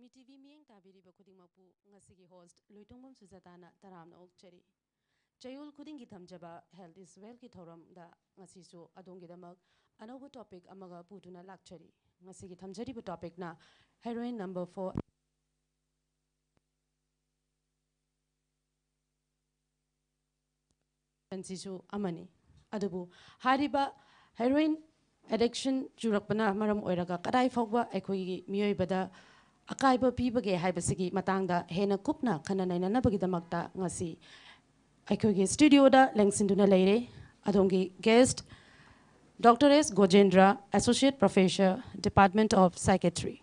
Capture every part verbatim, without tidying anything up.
ꯃꯤ T V ꯃꯤꯠꯌꯦꯡ ꯇꯥꯕꯤꯔꯤꯕ ꯈꯨꯗꯤꯡꯃꯛꯄꯨ ꯉꯁꯤꯒꯤ host ꯂꯣꯏꯇꯣꯡꯕꯝ ꯁꯨꯖꯥꯇꯥꯅ ꯇꯔꯥꯝꯅ ꯑꯣꯛꯆꯔꯤ꯫ ꯆꯌꯣꯜ ꯈꯨꯗꯤꯡꯒꯤ ꯊꯝꯖꯕ Health is Wealthꯀꯤ ꯊꯧꯔꯝꯗ ꯉꯁꯤꯁꯨ ꯑꯗꯣꯝꯒꯤꯗꯃꯛ ꯑꯅꯧꯕ topic ꯑꯃꯒ ꯄꯨꯗꯨꯅ ꯂꯥꯛꯆꯔꯤ꯫ ꯉꯁꯤꯒꯤ ꯊꯝꯖꯔꯤꯕ topicꯅ heroin number four ꯁꯤꯁꯨ ꯑꯃꯅꯤ꯫ ꯑꯗꯨꯕꯨ ꯍꯥꯏꯔꯤꯕ heroin addiction ꯆꯨꯔꯛꯄꯅ ꯃꯔꯝ ꯑꯣꯏꯔꯒ ꯀꯗꯥꯏ ꯐꯥꯎꯕ ꯑꯩꯈꯣꯏꯒꯤ ꯃꯤꯑꯣꯏꯕꯗ ꯑꯀꯥꯏꯕ ꯄꯤꯕꯒꯦ ꯍꯥꯏꯕꯁꯤꯒꯤ ꯃꯇꯥꯡꯗ ꯍꯦꯟꯅ ꯀꯨꯞꯅ ꯈꯟꯅ ꯅꯩꯅꯅꯕꯒꯤꯗꯃꯛꯇ ꯉꯁꯤ ꯑꯩꯈꯣꯏꯒꯤ studioꯗ ꯂꯦꯡꯁꯤꯟꯗꯨꯅ ꯂꯩꯔꯦ ꯑꯗꯣꯝꯒꯤ guest, Doctor S ꯒꯣꯖꯦꯟꯗ꯭ꯔ, Associate Professor, Department of Psychiatry꯫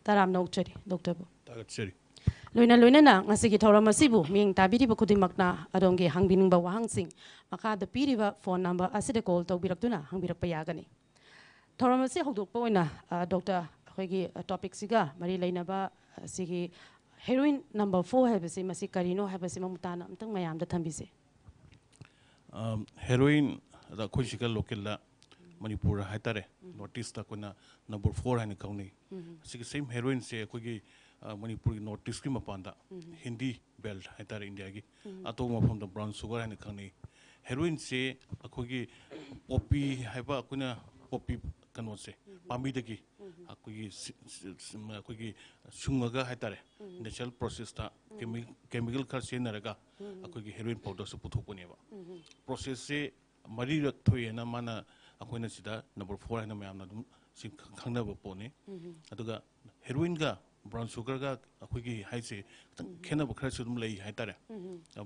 ꯇꯔꯥꯝꯅ ꯑꯣꯛꯆꯔꯤ doctorꯕꯨ꯫ ꯊꯥꯒꯠꯆꯔꯤ꯫ ꯂꯣꯏꯅ ꯂꯣꯏꯅꯅ ꯉꯁꯤꯒꯤ ꯊꯧꯔꯝ ꯑꯁꯤꯕꯨ ꯃꯤꯠꯌꯦꯡ ꯇꯥꯕꯤꯔꯤꯕ ꯈꯨꯗꯤꯡꯃꯛꯅ ꯑꯗꯣꯝꯒꯤ ꯍꯪꯕꯤꯅꯤꯡꯕ ꯋꯥꯍꯪꯁꯤꯡ ꯃꯈꯥꯗ ꯄꯤꯔꯤꯕ phone number ꯑꯁꯤꯗ call ꯇꯧꯕꯤꯔꯛꯇꯨꯅ ꯍꯪꯕꯤꯔꯛꯄ ꯌꯥꯒꯅꯤ꯫ ꯊꯧꯔꯝ ꯑꯁꯤ ꯍꯧꯗꯣꯛꯄ ꯑꯣꯏꯅ, ꯑ, doctor, ꯑꯩꯈꯣꯏꯒꯤ, ꯑ, topicꯁꯤꯒ ꯃꯔꯤ ꯂꯩꯅꯕ, ꯑ, ꯁꯤꯒꯤ heroin number four ꯍꯥꯏꯕꯁꯤ ꯃꯁꯤ ꯀꯔꯤꯅꯣ ꯍꯥꯏꯕꯁꯤ ꯃꯃꯨꯠ ꯇꯥꯅ ꯑꯝꯇꯪ ꯃꯌꯥꯝꯗ ꯊꯝꯕꯤꯁꯦ꯫ ꯑꯝ, heroin ꯑꯗ ꯑꯩꯈꯣꯏ ꯁꯤꯒ localꯗ ꯃꯅꯤꯄꯨꯔ ꯍꯥꯏꯇꯥꯔꯦ, North Eastꯇ ꯑꯩꯈꯣꯏꯅ number four ꯍꯥꯏꯅ ꯈꯪꯅꯩ꯫ ꯁꯤꯒꯤ same heroinꯁꯦ ꯑꯩꯈꯣꯏꯒꯤ, ꯑ, ꯃꯅꯤꯄꯨꯔꯒꯤ North Eastꯀꯤ ꯃꯄꯥꯟꯗ, Hindi belt ꯍꯥꯏꯇꯥꯔꯦ, ꯏꯟꯗꯤꯌꯥꯒꯤ ꯑꯇꯣꯞꯄ ꯃꯐꯝꯗ brown sugar ꯍꯥꯏꯅ ꯈꯪꯅꯩ꯫ Heroinꯁꯦ ꯑꯩꯈꯣꯏꯒꯤ poppy ꯍꯥꯏꯕ ꯑꯩꯈꯣꯏꯅ poppy ꯀꯩꯅꯣꯁꯦ, ꯄꯥꯝꯕꯤꯗꯒꯤ ꯑꯩꯈꯣꯏꯒꯤ ꯁꯤ-, ꯁꯤ-, ꯁꯤ-, ꯑꯩꯈꯣꯏꯒꯤ ꯁꯨꯡꯉꯒ ꯍꯥꯏꯇꯥꯔꯦ, natural processꯇ chemi-, chemical ꯈꯔ ꯁꯤꯖꯤꯟꯅꯔꯒ ꯑꯩꯈꯣꯏꯒꯤ heroin powderꯁꯦ ꯄꯨꯊꯣꯛꯄꯅꯦꯕ꯫ Processꯁꯦ ꯃꯔꯤꯔꯛ ꯊꯣꯛꯑꯦꯅ ꯃꯥꯅ ꯑꯩꯈꯣꯏꯅ ꯁꯤꯗ number four ꯍꯥꯏꯅ ꯃꯌꯥꯝꯅ ꯑꯗꯨꯝ ꯁꯤ ꯈꯪꯅꯕ ꯄꯣꯠꯅꯤ꯫ ꯑꯗꯨꯒ heroinꯒ brown sugarꯒ ꯑꯩꯈꯣꯏꯒꯤ ꯍꯥꯏꯁꯦ ꯈꯤꯇꯪ ꯈꯦꯠꯅꯕ ꯈꯔꯁꯨ ꯑꯗꯨꯝ ꯂꯩ ꯍꯥꯏꯇꯥꯔꯦ꯫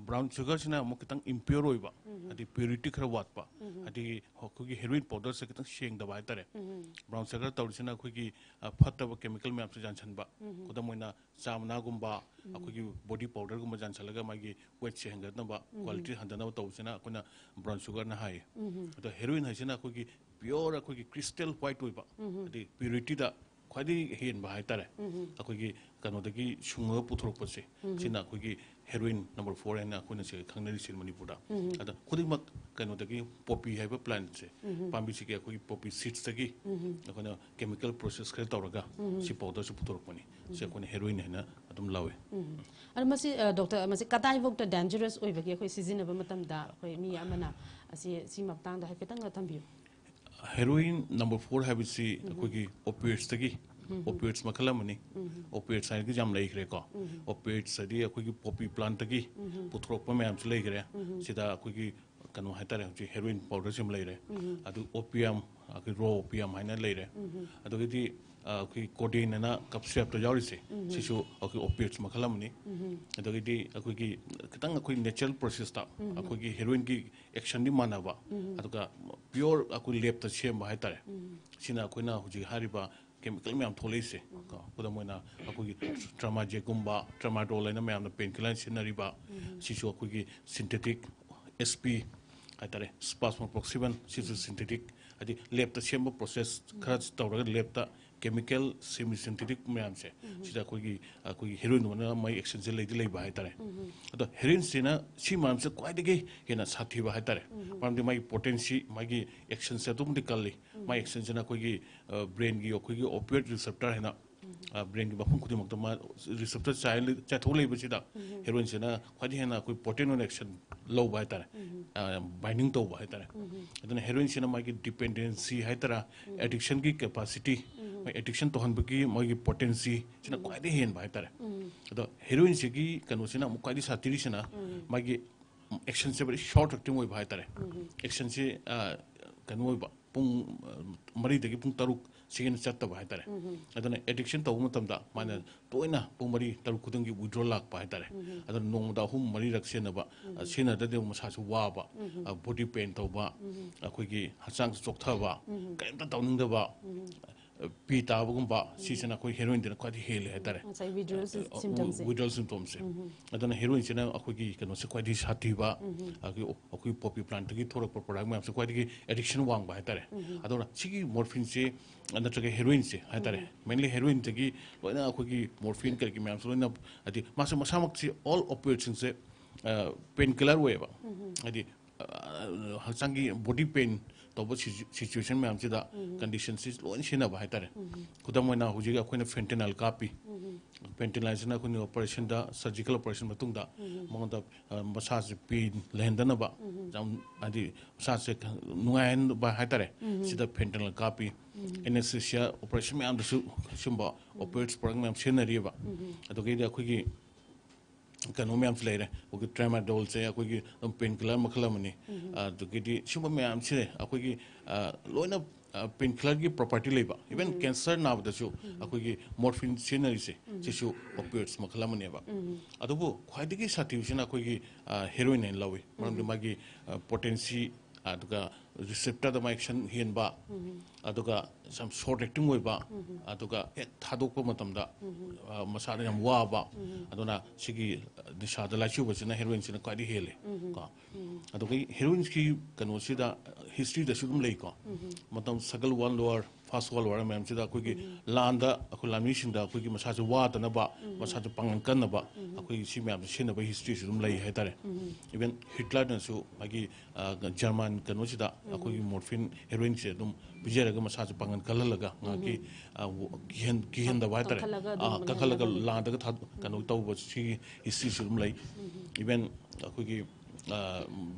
Brown sugarꯁꯤꯅ ꯑꯃꯨꯛ ꯈꯤꯇꯪ impure ꯑꯣꯏꯕ, ꯍꯥꯏꯗꯤ purity ꯈꯔ ꯋꯥꯠꯄ, ꯍꯥꯏꯗꯤ ꯑꯩꯈꯣꯏꯒꯤ heroin powderꯁꯦ ꯈꯤꯇꯪ ꯁꯦꯡꯗꯕ ꯍꯥꯏꯇꯥꯔꯦ꯫ Brown sugar ꯇꯧꯔꯤꯁꯤꯅ ꯑꯩꯈꯣꯏꯒꯤ, ꯑ, ꯐꯠꯇꯕ chemical ꯃꯌꯥꯝꯁꯦ ꯌꯥꯟꯁꯤꯟꯕ꯫ ꯈꯨꯗꯝ ꯑꯣꯏꯅ ꯆꯥ ꯃꯅꯥꯒꯨꯝꯕ, ꯑꯩꯈꯣꯏꯒꯤ body powderꯒꯨꯝꯕ ꯌꯥꯟꯁꯤꯜꯂꯒ ꯃꯥꯒꯤ weightꯁꯦ ꯍꯦꯟꯒꯠꯅꯕ, quality ꯍꯟꯊꯅꯕ ꯇꯧꯕꯁꯤꯅ ꯑꯩꯈꯣꯏꯅ brown sugarꯅ ꯍꯥꯏ꯫ ꯑꯗꯣ heroin ꯍꯥꯏꯁꯤꯅ ꯑꯩꯈꯣꯏꯒꯤ pure ꯑꯩꯈꯣꯏꯒꯤ crystal white ꯑꯣꯏꯕ, ꯍꯥꯏꯗꯤ purityꯗ ꯈ꯭ꯋꯥꯏꯗꯒꯤ ꯍꯦꯟꯕ ꯍꯥꯏꯇꯥꯔꯦ꯫ ꯑꯩꯈꯣꯏꯒꯤ ꯀꯩꯅꯣꯗꯒꯤ ꯁꯨꯡꯉꯒ ꯄꯨꯊꯣꯔꯛꯄꯁꯦ, ꯁꯤꯅ ꯑꯩꯈꯣꯏꯒꯤ ꯍꯦꯔꯣꯏꯟ ꯅꯝꯕꯔ ꯐꯣꯔ ꯍꯥꯏꯅ ꯑꯩꯈꯣꯏꯅ ꯁꯤ ꯈꯪꯅꯔꯤꯁꯦ ꯃꯅꯤꯄꯨꯔꯗ꯫ ꯑꯗ ꯈꯨꯗꯤꯡꯃꯛ ꯀꯩꯅꯣꯗꯒꯤ, ꯄꯣꯄꯤ ꯍꯥꯏꯕ ꯄ꯭ꯂꯥꯟꯠꯁꯦ, ꯄꯥꯝꯕꯤꯁꯤꯒꯤ ꯑꯩꯈꯣꯏꯒꯤ ꯄꯣꯄꯤ ꯁꯤꯗꯁꯇꯒꯤ ꯑꯩꯈꯣꯏꯅ ꯀꯦꯃꯤꯀꯦꯜ ꯄ꯭ꯔꯣꯁꯦꯁ ꯈꯔ ꯇꯧꯔꯒ ꯁꯤ ꯄꯥꯎꯗꯔꯁꯤ ꯄꯨꯊꯣꯔꯛꯄꯅꯤ꯫ ꯁꯤ ꯑꯩꯈꯣꯏꯅ ꯍꯦꯔꯣꯏꯟ ꯍꯥꯏꯅ ꯑꯗꯨꯝ ꯂꯧꯋꯦ꯫ ꯑꯗꯣ ꯃꯁꯤ, ꯑ, ꯗꯣꯛꯇꯔ, ꯃꯁꯤ ꯀꯗꯥꯏꯐꯥꯎꯗ ꯗꯦꯟꯖꯔꯁ ꯑꯣꯏꯕꯒꯦ? ꯑꯩꯈꯣꯏ ꯁꯤꯖꯤꯟꯅꯕ ꯃꯇꯝꯗ ꯑꯩꯈꯣꯏ ꯃꯤ ꯑꯃꯅ ꯑꯁꯤ, ꯁꯤ ꯃꯇꯥꯡꯗ ꯍꯥꯏꯐꯦꯠꯇꯪꯒ ꯊꯝꯕꯤꯌꯨ꯫ ꯍꯦꯔꯣꯏꯟ ꯅꯝꯕꯔ ꯐꯣꯔ ꯍꯥꯏꯕꯁꯤ ꯑꯩꯈꯣꯏꯒꯤ ꯑꯣꯄꯤꯌꯠꯁꯇꯒꯤ, ꯑꯣꯄꯤꯌꯠꯁ ꯃꯈꯜ ꯑꯃꯅꯤ꯫ ꯑꯣꯄꯤꯌꯠꯁ ꯍꯥꯏꯔꯒꯗꯤ ꯌꯥꯝ ꯂꯩꯈ꯭ꯔꯦꯀꯣ꯫ ꯑꯣꯄꯤꯌꯠꯁ ꯍꯥꯏꯗꯤ ꯑꯩꯈꯣꯏꯒꯤ ꯄꯣꯄꯤ ꯄ꯭ꯂꯥꯟꯠꯇꯒꯤ ꯄꯨꯊꯣꯔꯛꯄ ꯃꯌꯥꯝꯁꯨ ꯂꯩꯈ꯭ꯔꯦ꯫ ꯁꯤꯗ ꯑꯩꯈꯣꯏꯒꯤ ꯀꯩꯅꯣ ꯍꯥꯏꯇꯥꯔꯦ, ꯍꯧꯖꯤꯛ ꯍꯦꯔꯣꯏꯟ ꯄꯥꯎꯗꯔꯁꯤ ꯑꯃ ꯂꯩꯔꯦ꯫ ꯑꯗꯨ ꯑꯣꯄꯤꯌꯝ, ꯑꯩꯈꯣꯏ ꯔꯣ ꯑꯣꯄꯤꯌꯝ ꯍꯥꯏꯅ ꯂꯩꯔꯦ꯫ ꯑꯗꯒꯤꯗꯤ ꯑ, ꯑꯩꯈꯣꯏ ꯀꯣꯗꯦꯟ ꯍꯥꯏꯅ ꯀꯞ ꯁꯤꯔꯞꯇ ꯌꯥꯎꯔꯤꯁꯦ, ꯁꯤꯁꯨ ꯑꯩꯈꯣꯏ ꯑꯣꯄꯤꯌꯠꯁ ꯃꯈꯜ ꯑꯃꯅꯤ꯫ ꯑꯗꯒꯤꯗꯤ ꯑꯩꯈꯣꯏꯒꯤ ꯈꯤꯇꯪ ꯑꯩꯈꯣꯏ ꯅꯦꯆꯔꯦꯜ ꯄ꯭ꯔꯣꯁꯦꯁꯇ ꯑꯩꯈꯣꯏꯒꯤ ꯍꯦꯔꯣꯏꯟꯒꯤ ꯑꯦꯛꯁꯟꯗꯤ ꯃꯥꯟꯅꯕ, ꯑꯗꯨꯒ ꯄꯤꯌꯣꯔ ꯑꯩꯈꯣꯏ ꯂꯦꯞꯇ ꯁꯦꯝꯕ ꯍꯥꯏꯇꯥꯔꯦ꯫ ꯁꯤꯅ ꯑꯩꯈꯣꯏꯅ ꯍꯧꯖꯤꯛ ꯍꯥꯏꯔꯤꯕ ꯀꯦꯃꯤꯀꯦꯜ ꯃꯌꯥꯝ ꯊꯣꯛꯂꯛꯏꯁꯦ, ꯀꯣ, ꯈꯨꯗꯝ ꯑꯣꯏꯅ ꯑꯩꯈꯣꯏꯒꯤ ꯇ꯭ꯔꯃꯥꯖꯦꯒꯨꯝꯕ, ꯇ꯭ꯔꯃꯥꯗꯣꯜ ꯍꯥꯏꯅ ꯃꯌꯥꯝꯅ ꯄꯦꯟ ꯀꯤꯂꯔ ꯁꯤꯖꯤꯟꯅꯔꯤꯕ, ꯁꯤꯁꯨ ꯑꯩꯈꯣꯏꯒꯤ ꯁꯤꯟꯊꯦꯇꯤꯛ ꯑꯦꯁ ꯄꯤ ꯍꯥꯏꯇꯥꯔꯦ, ꯁ꯭ꯄꯥꯁꯃꯣꯄ꯭ꯔꯣꯛꯁꯤꯕꯟ, ꯁꯤꯁꯨ ꯁꯤꯟꯊꯦꯇꯤꯛ, ꯍꯥꯏꯗꯤ ꯂꯦꯞꯇ ꯁꯦꯝꯕ ꯄ꯭ꯔꯣꯁꯦꯁ ꯈꯔ ꯇꯧꯔꯒ ꯂꯦꯞꯇ ꯀꯦꯃꯤꯀꯦꯜ ꯁꯦꯃꯤ ꯁꯤꯟꯊꯦꯇꯤꯛ ꯃꯌꯥꯝꯁꯦ, ꯁꯤꯗ ꯑꯩꯈꯣꯏꯒꯤ, ꯑꯩꯈꯣꯏꯒꯤ ꯍꯦꯔꯣꯏꯟ ꯑꯗꯨꯃꯥꯏꯅ ꯃꯥꯒꯤ ꯑꯦꯛꯁꯟꯁꯦ ꯂꯩꯗꯤ ꯂꯩꯕ ꯍꯥꯏꯇꯥꯔꯦ꯫ ꯑꯗꯣ ꯍꯦꯔꯣꯏꯟꯁꯤꯅ ꯁꯤ ꯃꯌꯥꯝꯁꯦ ꯈ꯭ꯋꯥꯏꯗꯒꯤ ꯍꯦꯟꯅ ꯁꯥꯊꯤꯕ ꯍꯥꯏꯇꯥꯔꯦ꯫ ꯃꯔꯝꯗꯤ ꯃꯥꯒꯤ ꯄꯣꯇꯦꯟꯁꯤ, ꯃꯥꯒꯤ ꯑꯦꯛꯁꯟꯁꯦ ꯑꯗꯨꯛꯀꯤ ꯃꯇꯤꯛ ꯀꯜꯂꯤ꯫ ꯃꯥꯒꯤ ꯑꯦꯛꯁꯟꯁꯤꯅ ꯑꯩꯈꯣꯏꯒꯤ, ꯑ, ꯕ꯭ꯔꯦꯟꯒꯤ ꯑꯩꯈꯣꯏꯒꯤ ꯑꯣꯄꯤꯌꯣꯏꯗ ꯔꯤꯁꯦꯞꯇꯔ ꯍꯥꯏꯅ, ꯑ, ꯕ꯭ꯔꯦꯟꯒꯤ ꯃꯐꯝ ꯈꯨꯗꯤꯡꯃꯛꯇ ꯃꯥ ꯔꯤꯁꯦꯞꯇꯔ ꯆꯥꯏ-, ꯆꯥꯏꯊꯣꯛ ꯂꯩꯕꯁꯤꯗ ꯍꯦꯔꯣꯏꯟꯁꯤꯅ ꯈ꯭ꯋꯥꯏꯗꯒꯤ ꯍꯦꯟꯅ ꯑꯩꯈꯣꯏ ꯄꯣꯇꯦꯟ ꯑꯣꯏꯅ ꯑꯦꯛꯁꯟ ꯂꯧꯕ ꯍꯥꯏꯇꯥꯔꯦ꯫ ꯑ, ꯕꯥꯏꯟꯗꯤꯡ ꯇꯧꯕ ꯍꯥꯏꯇꯥꯔꯦ꯫ ꯑꯗꯨꯅ ꯍꯦꯔꯣꯏꯟꯁꯤꯅ ꯃꯥꯒꯤ ꯗꯤꯄꯦꯟꯗꯦꯟꯁꯤ ꯍꯥꯏꯇꯥꯔꯥ, ꯑꯦꯗꯤꯛꯁꯟꯒꯤ ꯀꯦꯄꯥꯁꯤꯇꯤ, ꯃꯥꯒꯤ ꯑꯦꯗꯤꯛꯁꯟ ꯇꯧꯍꯟꯕꯒꯤ ꯃꯥꯒꯤ ꯄꯣꯇꯦꯟꯁꯤ ꯁꯤꯅ ꯈ꯭ꯋꯥꯏꯗꯒꯤ ꯍꯦꯟꯕ ꯍꯥꯏꯇꯥꯔꯦ꯫ ꯑꯗꯣ ꯍꯦꯔꯣꯏꯟꯁꯤꯒꯤ ꯀꯩꯅꯣꯁꯤꯅ ꯑꯃꯨꯛ ꯈ꯭ꯋꯥꯏꯗꯒꯤ ꯁꯥꯊꯤꯔꯤꯁꯤꯅ ꯃꯥꯒꯤ ꯑꯦꯛꯁꯟꯁꯦ very short acting ꯑꯣꯏꯕ ꯍꯥꯏꯇꯥꯔꯦ꯫ ꯑꯦꯛꯁꯟꯁꯤ, ꯑ, ꯀꯩꯅꯣ ꯑꯣꯏꯕ, ꯄꯨꯡ, ꯑ, ꯃꯔꯤꯗꯒꯤ ꯄꯨꯡ ꯇꯔꯨꯛ ꯁꯤꯒꯤꯅ ꯆꯠꯇꯕ ꯍꯥꯏꯇꯥꯔꯦ꯫ ꯑꯗꯨꯅ ꯑꯦꯗꯤꯛꯁꯟ ꯇꯧꯕ ꯃꯇꯝꯗ ꯃꯥꯅ ꯇꯣꯏꯅ ꯄꯨꯡ ꯃꯔꯤ ꯇꯔꯨꯛ ꯈꯨꯗꯤꯡꯒꯤ ꯋꯤꯗ꯭ꯔꯣ ꯂꯥꯛꯄ ꯍꯥꯏꯇꯥꯔꯦ꯫ ꯑꯗꯨꯅ ꯅꯣꯡꯃꯗ ꯑꯍꯨꯝ ꯃꯔꯤꯔꯛ ꯁꯤꯖꯤꯟꯅꯕ, ꯑ, ꯁꯤꯖꯤꯟꯅꯗ꯭ꯔꯗꯤ ꯑꯃꯨꯛ ꯃꯁꯥꯁꯨ ꯋꯥꯕ, ꯑ, ꯕꯣꯗꯤ ꯄꯦꯟ ꯇꯧꯕ, ꯑꯩꯈꯣꯏꯒꯤ ꯍꯛꯆꯥꯡꯁꯨ ꯆꯣꯛꯊꯕ, ꯀꯔꯤꯝꯇ ꯇꯧꯅꯤꯡꯗꯕ, ꯄꯤ ꯇꯥꯕꯒꯨꯝꯕ, ꯁꯤꯁꯤꯅ ꯑꯩꯈꯣꯏ ꯍꯦꯔꯣꯏꯟꯗꯅ ꯈ꯭ꯋꯥꯏꯗꯒꯤ ꯍꯦꯜꯂꯦ ꯍꯥꯏꯇꯥꯔꯦ꯫ ꯉꯁꯥꯏ withdrawal symptomꯁꯦ꯫ Withdrawal symptomꯁꯦ꯫ ꯑꯗꯨꯅ ꯍꯦꯔꯣꯏꯟꯁꯤꯅ ꯑꯩꯈꯣꯏꯒꯤ ꯀꯩꯅꯣꯁꯦ ꯈ꯭ꯋꯥꯏꯗꯒꯤ ꯁꯥꯊꯤꯕ, ꯑꯩꯈꯣꯏ ꯑꯩꯈꯣꯏ poppy plantꯇꯒꯤ ꯊꯣꯛꯂꯛꯄ product ꯃꯌꯥꯝꯁꯦ ꯈ꯭ꯋꯥꯏꯗꯒꯤ addiction ꯋꯥꯡꯕ ꯍꯥꯏꯇꯥꯔꯦ꯫ ꯑꯗꯨꯅ ꯁꯤꯒꯤ morphineꯁꯦ ꯅꯠꯇ꯭ꯔꯒ ꯍꯦꯔꯣꯏꯟꯁꯦ ꯍꯥꯏꯇꯥꯔꯦ, mainly ꯍꯦꯔꯣꯏꯟꯗꯒꯤ ꯂꯣꯏꯅ ꯑꯩꯈꯣꯏꯒꯤ morphine ꯀꯔꯤ ꯀꯔꯤ ꯃꯌꯥꯝꯁꯦ ꯂꯣꯏꯅ, ꯍꯥꯏꯗꯤ ꯃꯥꯁꯦ ꯃꯁꯥꯃꯛꯁꯤ all opioidꯁꯤꯡꯁꯦ pain killer ꯑꯣꯏꯌꯦꯕ꯫ ꯍꯥꯏꯗꯤ ꯍꯛꯆꯥꯡꯒꯤ body pain ꯇꯧꯕ situation ꯃꯌꯥꯝꯁꯤꯗ conditionꯁꯤ ꯂꯣꯏꯅ ꯁꯤꯖꯤꯟꯅꯕ ꯍꯥꯏꯇꯥꯔꯦ꯫ ꯈꯨꯗꯝ ꯑꯣꯏꯅ ꯍꯧꯖꯤꯛ ꯑꯩꯈꯣꯏꯅ fentanyl ꯀꯥꯞꯄꯤ꯫ Fentanylꯁꯤꯅ ꯑꯩꯈꯣꯏꯅ operationꯗ, surgical operation ꯃꯇꯨꯡꯗ ꯃꯉꯣꯟꯗ ꯃꯁꯥꯁꯦ pain ꯂꯩꯍꯟꯗꯅꯕ, ꯌꯥꯝ ꯍꯥꯏꯗꯤ ꯃꯁꯥꯁꯦ ꯅꯨꯡꯉꯥꯏꯍꯟꯕ ꯍꯥꯏꯇꯥꯔꯦ, ꯁꯤꯗ fentanyl ꯀꯥꯞꯄꯤ꯫ Anesthesia operation ꯃꯌꯥꯝꯗꯁꯨ ꯁꯤꯒꯨꯝꯕ opioids product ꯃꯌꯥꯝ ꯁꯤꯖꯤꯟꯅꯔꯤꯑꯕ꯫ ꯑꯗꯨꯗꯒꯤꯗꯤ ꯑꯩꯈꯣꯏꯒꯤ ꯀꯩꯅꯣ ꯃꯌꯥꯝꯁꯨ ꯂꯩꯔꯦ꯫ ꯑꯩꯈꯣꯏꯒꯤ tramadolꯁꯦ ꯑꯩꯈꯣꯏꯒꯤ ꯑꯗꯨꯝ pain killer ꯃꯈꯜ ꯑꯃꯅꯤ꯫ ꯑꯗꯨꯗꯒꯤꯗꯤ ꯁꯤꯒꯨꯝꯕ ꯃꯌꯥꯝꯁꯦ ꯑꯩꯈꯣꯏꯒꯤ ꯂꯣꯏꯅ pain killerꯒꯤ property ꯂꯩꯕ, even cancer ꯅꯥꯕꯗꯁꯨ ꯑꯩꯈꯣꯏꯒꯤ morphine ꯁꯤꯖꯤꯟꯅꯔꯤꯁꯦ, ꯁꯤꯁꯨ opioids ꯃꯈꯜ ꯑꯃꯅꯦꯕ꯫ ꯑꯗꯨꯕꯨ ꯈ꯭ꯋꯥꯏꯗꯒꯤ ꯁꯥꯊꯤꯕꯁꯤꯅ ꯑꯩꯈꯣꯏꯒꯤ heroin ꯍꯥꯏꯅ ꯂꯧꯏ꯫ ꯃꯔꯝꯗꯤ ꯃꯥꯒꯤ potency, ꯑꯗꯨꯒ receptorꯗ ꯃꯥꯒꯤ action ꯍꯦꯟꯕ, ꯑꯗꯨꯒ ꯌꯥꯝ short acting ꯑꯣꯏꯕ, ꯑꯗꯨꯒ ꯍꯦꯛ ꯊꯥꯗꯣꯛꯄ ꯃꯇꯝꯗ ꯃꯁꯥꯗ ꯌꯥꯝ ꯋꯥꯕ, ꯑꯗꯨꯅ ꯁꯤꯒꯤ ꯅꯤꯁꯥꯗ ꯂꯥꯏꯆꯨꯕꯁꯤꯅ heroinꯁꯤꯅ ꯈ꯭ꯋꯥꯏꯗꯒꯤ ꯍꯦꯜꯂꯦ꯫ ꯀꯣ ꯑꯗꯨꯒ heroinꯒꯤ ꯀꯩꯅꯣꯁꯤꯗ historyꯗꯁꯨ ꯑꯗꯨꯝ ꯂꯩꯀꯣ꯫ ꯃꯇꯝ second world war, first world war ꯃꯌꯥꯝꯁꯤꯗ ꯑꯩꯈꯣꯏꯒꯤ ꯂꯥꯟꯗ ꯑꯩꯈꯣꯏ ꯂꯥꯟꯃꯤꯁꯤꯡꯗ ꯑꯩꯈꯣꯏꯒꯤ ꯃꯁꯥꯁꯦ ꯋꯥꯗꯅꯕ, ꯃꯁꯥꯁꯦ ꯄꯥꯡꯒꯜ ꯀꯟꯅꯕ ꯑꯩꯈꯣꯏꯒꯤ ꯁꯤ ꯃꯌꯥꯝꯁꯦ ꯁꯤꯖꯤꯟꯅꯕ historyꯁꯨ ꯑꯗꯨꯝ ꯂꯩ ꯍꯥꯏꯇꯥꯔꯦ꯫ Even Hitlerꯅꯁꯨ ꯃꯥꯒꯤ German ꯀꯩꯅꯣꯁꯤꯗ ꯑꯩꯈꯣꯏꯒꯤ morphine heroinꯁꯦ ꯑꯗꯨꯝ ꯄꯤꯖꯔꯒ ꯃꯁꯥꯁꯦ ꯄꯥꯡꯒꯜ ꯀꯜꯍꯜꯂꯒ ꯉꯥꯏꯍꯥꯛꯀꯤ ꯀꯤꯍꯟ ꯀꯤꯍꯟꯗꯕ ꯍꯥꯏꯇꯥꯔꯦ꯫ ꯀꯟꯈꯠꯂꯒ ꯀꯩꯅꯣ ꯇꯧꯕ ꯁꯤꯒꯤ historyꯁꯨ ꯑꯗꯨꯝ ꯂꯩ꯫ Even ꯑꯩꯈꯣꯏꯒꯤ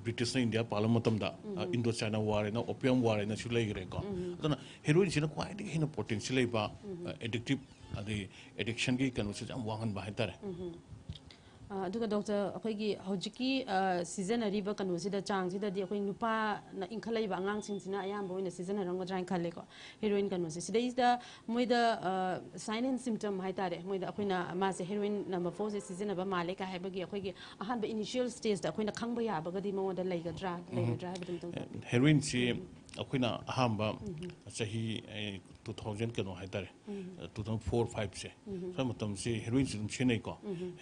Britishꯅ India ꯄꯥꯜꯂꯝꯕ ꯃꯇꯝꯗ Indo China war ꯍꯥꯏꯅ, opium war ꯍꯥꯏꯅꯁꯨ ꯂꯩꯈ꯭ꯔꯦꯀꯣ꯫ ꯑꯗꯨꯅ heroinꯁꯤꯅ ꯈ꯭ꯋꯥꯏꯗꯒꯤ ꯍꯦꯟꯅ potency ꯂꯩꯕ addictive, ꯑꯗꯩ addictionꯒꯤ ꯀꯩꯅꯣꯁꯦ ꯌꯥꯝ ꯋꯥꯡꯍꯟꯕ ꯍꯥꯏꯇꯥꯔꯦ꯫ ꯑꯗꯨꯒ doctor, ꯑꯩꯈꯣꯏꯒꯤ ꯍꯧꯖꯤꯛꯀꯤ ꯁꯤꯖꯤꯟꯅꯔꯤꯕ ꯀꯩꯅꯣꯁꯤꯗ, ꯆꯥꯡꯁꯤꯗꯗꯤ ꯑꯩꯈꯣꯏ ꯅꯨꯄꯥꯅ ꯏꯟꯈꯠꯂꯛꯏꯕ ꯑꯉꯥꯡꯁꯤꯡꯁꯤꯅ ꯑꯌꯥꯝꯕ ꯑꯣꯏꯅ ꯁꯤꯖꯤꯟꯅꯔꯝꯒꯗ꯭ꯔꯥ ꯍꯥꯏꯅ ꯈꯜꯂꯦꯀꯣ, heroin ꯀꯩꯅꯣꯁꯦ꯫ ꯁꯤꯗꯩꯁꯤꯗ ꯃꯣꯏꯗ sign and symptom ꯍꯥꯏꯇꯥꯔꯦ, ꯃꯣꯏꯗ ꯑꯩꯈꯣꯏꯅ ꯃꯥꯁꯦ heroin number fourꯁꯦ ꯁꯤꯖꯤꯟꯅꯕ ꯃꯥꯜꯂꯦ ꯀꯥꯏ ꯍꯥꯏꯕꯒꯤ ꯑꯩꯈꯣꯏꯒꯤ ꯑꯍꯥꯟꯕ initial stageꯇ ꯑꯩꯈꯣꯏꯅ ꯈꯪꯕ ꯌꯥꯕꯒꯗꯤ ꯃꯉꯣꯟꯗ ꯂꯩꯒꯗ꯭ꯔꯥ, ꯂꯩꯔꯣꯏꯗ꯭ꯔꯥ ꯍꯥꯏꯕꯗꯨ ꯑꯃꯇꯪ꯫ Heroinꯁꯤ ꯑꯩꯈꯣꯏꯅ ꯑꯍꯥꯟꯕ ꯆꯍꯤ ꯇꯨ ꯊꯥꯎꯖꯟ ꯀꯩꯅꯣ ꯍꯥꯏꯇꯥꯔꯦ, ꯇꯨ ꯊꯥꯎꯖꯟ ꯐꯣꯔ ꯐꯥꯏꯚꯁꯦ, ꯁ꯭ꯋꯥꯏ ꯃꯇꯝꯁꯤ ꯍꯦꯔꯣꯏꯟꯁꯤ ꯑꯗꯨꯝ ꯁꯤꯖꯤꯟꯅꯩꯀꯣ꯫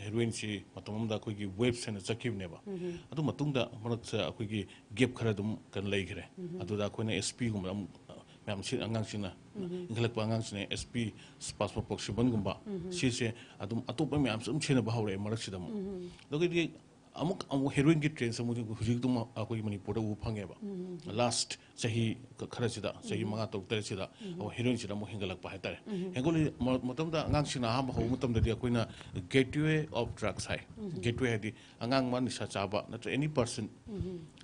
ꯍꯦꯔꯣꯏꯟꯁꯤ ꯃꯇꯝ ꯑꯃꯗ ꯑꯩꯈꯣꯏꯒꯤ ꯋꯦꯕꯁ ꯍꯥꯏꯅ ꯆꯠꯈꯤꯕꯅꯦꯕ꯫ ꯑꯗꯨ ꯃꯇꯨꯡꯗ ꯃꯔꯛꯇ ꯑꯩꯈꯣꯏꯒꯤ ꯒꯦꯞ ꯈꯔ ꯑꯗꯨꯝ ꯀꯩꯅꯣ ꯂꯩꯈ꯭ꯔꯦ꯫ ꯑꯗꯨꯗ ꯑꯩꯈꯣꯏꯅ ꯑꯦꯁ ꯄꯤꯒꯨꯝꯕ ꯑꯃꯨꯛ ꯃꯌꯥꯝ ꯁꯤ ꯑꯉꯥꯡꯁꯤꯡꯅ, ꯏꯟꯈꯠꯂꯛꯄ ꯑꯉꯥꯡꯁꯤꯡꯅ ꯑꯦꯁ ꯄꯤ, ꯁ꯭ꯄꯥꯁꯄ ꯄ꯭ꯔꯣꯛꯁꯤꯕꯟꯒꯨꯝꯕ, ꯁꯤꯁꯦ ꯑꯗꯨꯝ ꯑꯇꯣꯞꯄ ꯃꯌꯥꯝꯁꯨ ꯑꯗꯨꯝ ꯁꯤꯖꯤꯟꯅꯕ ꯍꯧꯔꯛꯑꯦ ꯃꯔꯛꯁꯤꯗ ꯑꯃꯨꯛ꯫ ꯑꯗꯨꯒꯤꯗꯤ ꯑꯃꯨꯛ ꯑꯃꯨꯛ ꯍꯦꯔꯣꯏꯟꯒꯤ ꯇ꯭ꯔꯦꯟꯁꯦ ꯑꯃꯨꯛ ꯍꯧꯖꯤꯛ ꯑꯗꯨꯝ ꯑꯩꯈꯣꯏꯒꯤ ꯃꯅꯤꯄꯨꯔꯗ ꯎꯕ ꯐꯪꯉꯦꯕ꯫ ꯂꯥꯁ ꯆꯍꯤ ꯈꯔꯁꯤꯗ, ꯆꯍꯤ ꯃꯉꯥ, ꯇꯔꯨꯛ, ꯇꯔꯦꯠꯁꯤꯗ ꯑꯃꯨꯛ ꯍꯦꯔꯣꯏꯟꯁꯤꯗ ꯑꯃꯨꯛ ꯍꯦꯟꯒꯠꯂꯛꯄ ꯍꯥꯏꯇꯥꯔꯦ꯫ ꯍꯦꯟꯒꯠꯂꯤ ꯃ-, ꯃꯇꯝꯗ ꯑꯉꯥꯡꯁꯤꯡꯅ ꯑꯍꯥꯟꯕ ꯍꯧꯕ ꯃꯇꯝꯗꯗꯤ ꯑꯩꯈꯣꯏꯅ gateway of drugs high. Gateway ꯍꯥꯏꯗꯤ ꯑꯉꯥꯡ ꯑꯃ ꯅꯤꯁꯥ ꯆꯥꯕ ꯅꯠꯇ꯭ꯔꯒ any person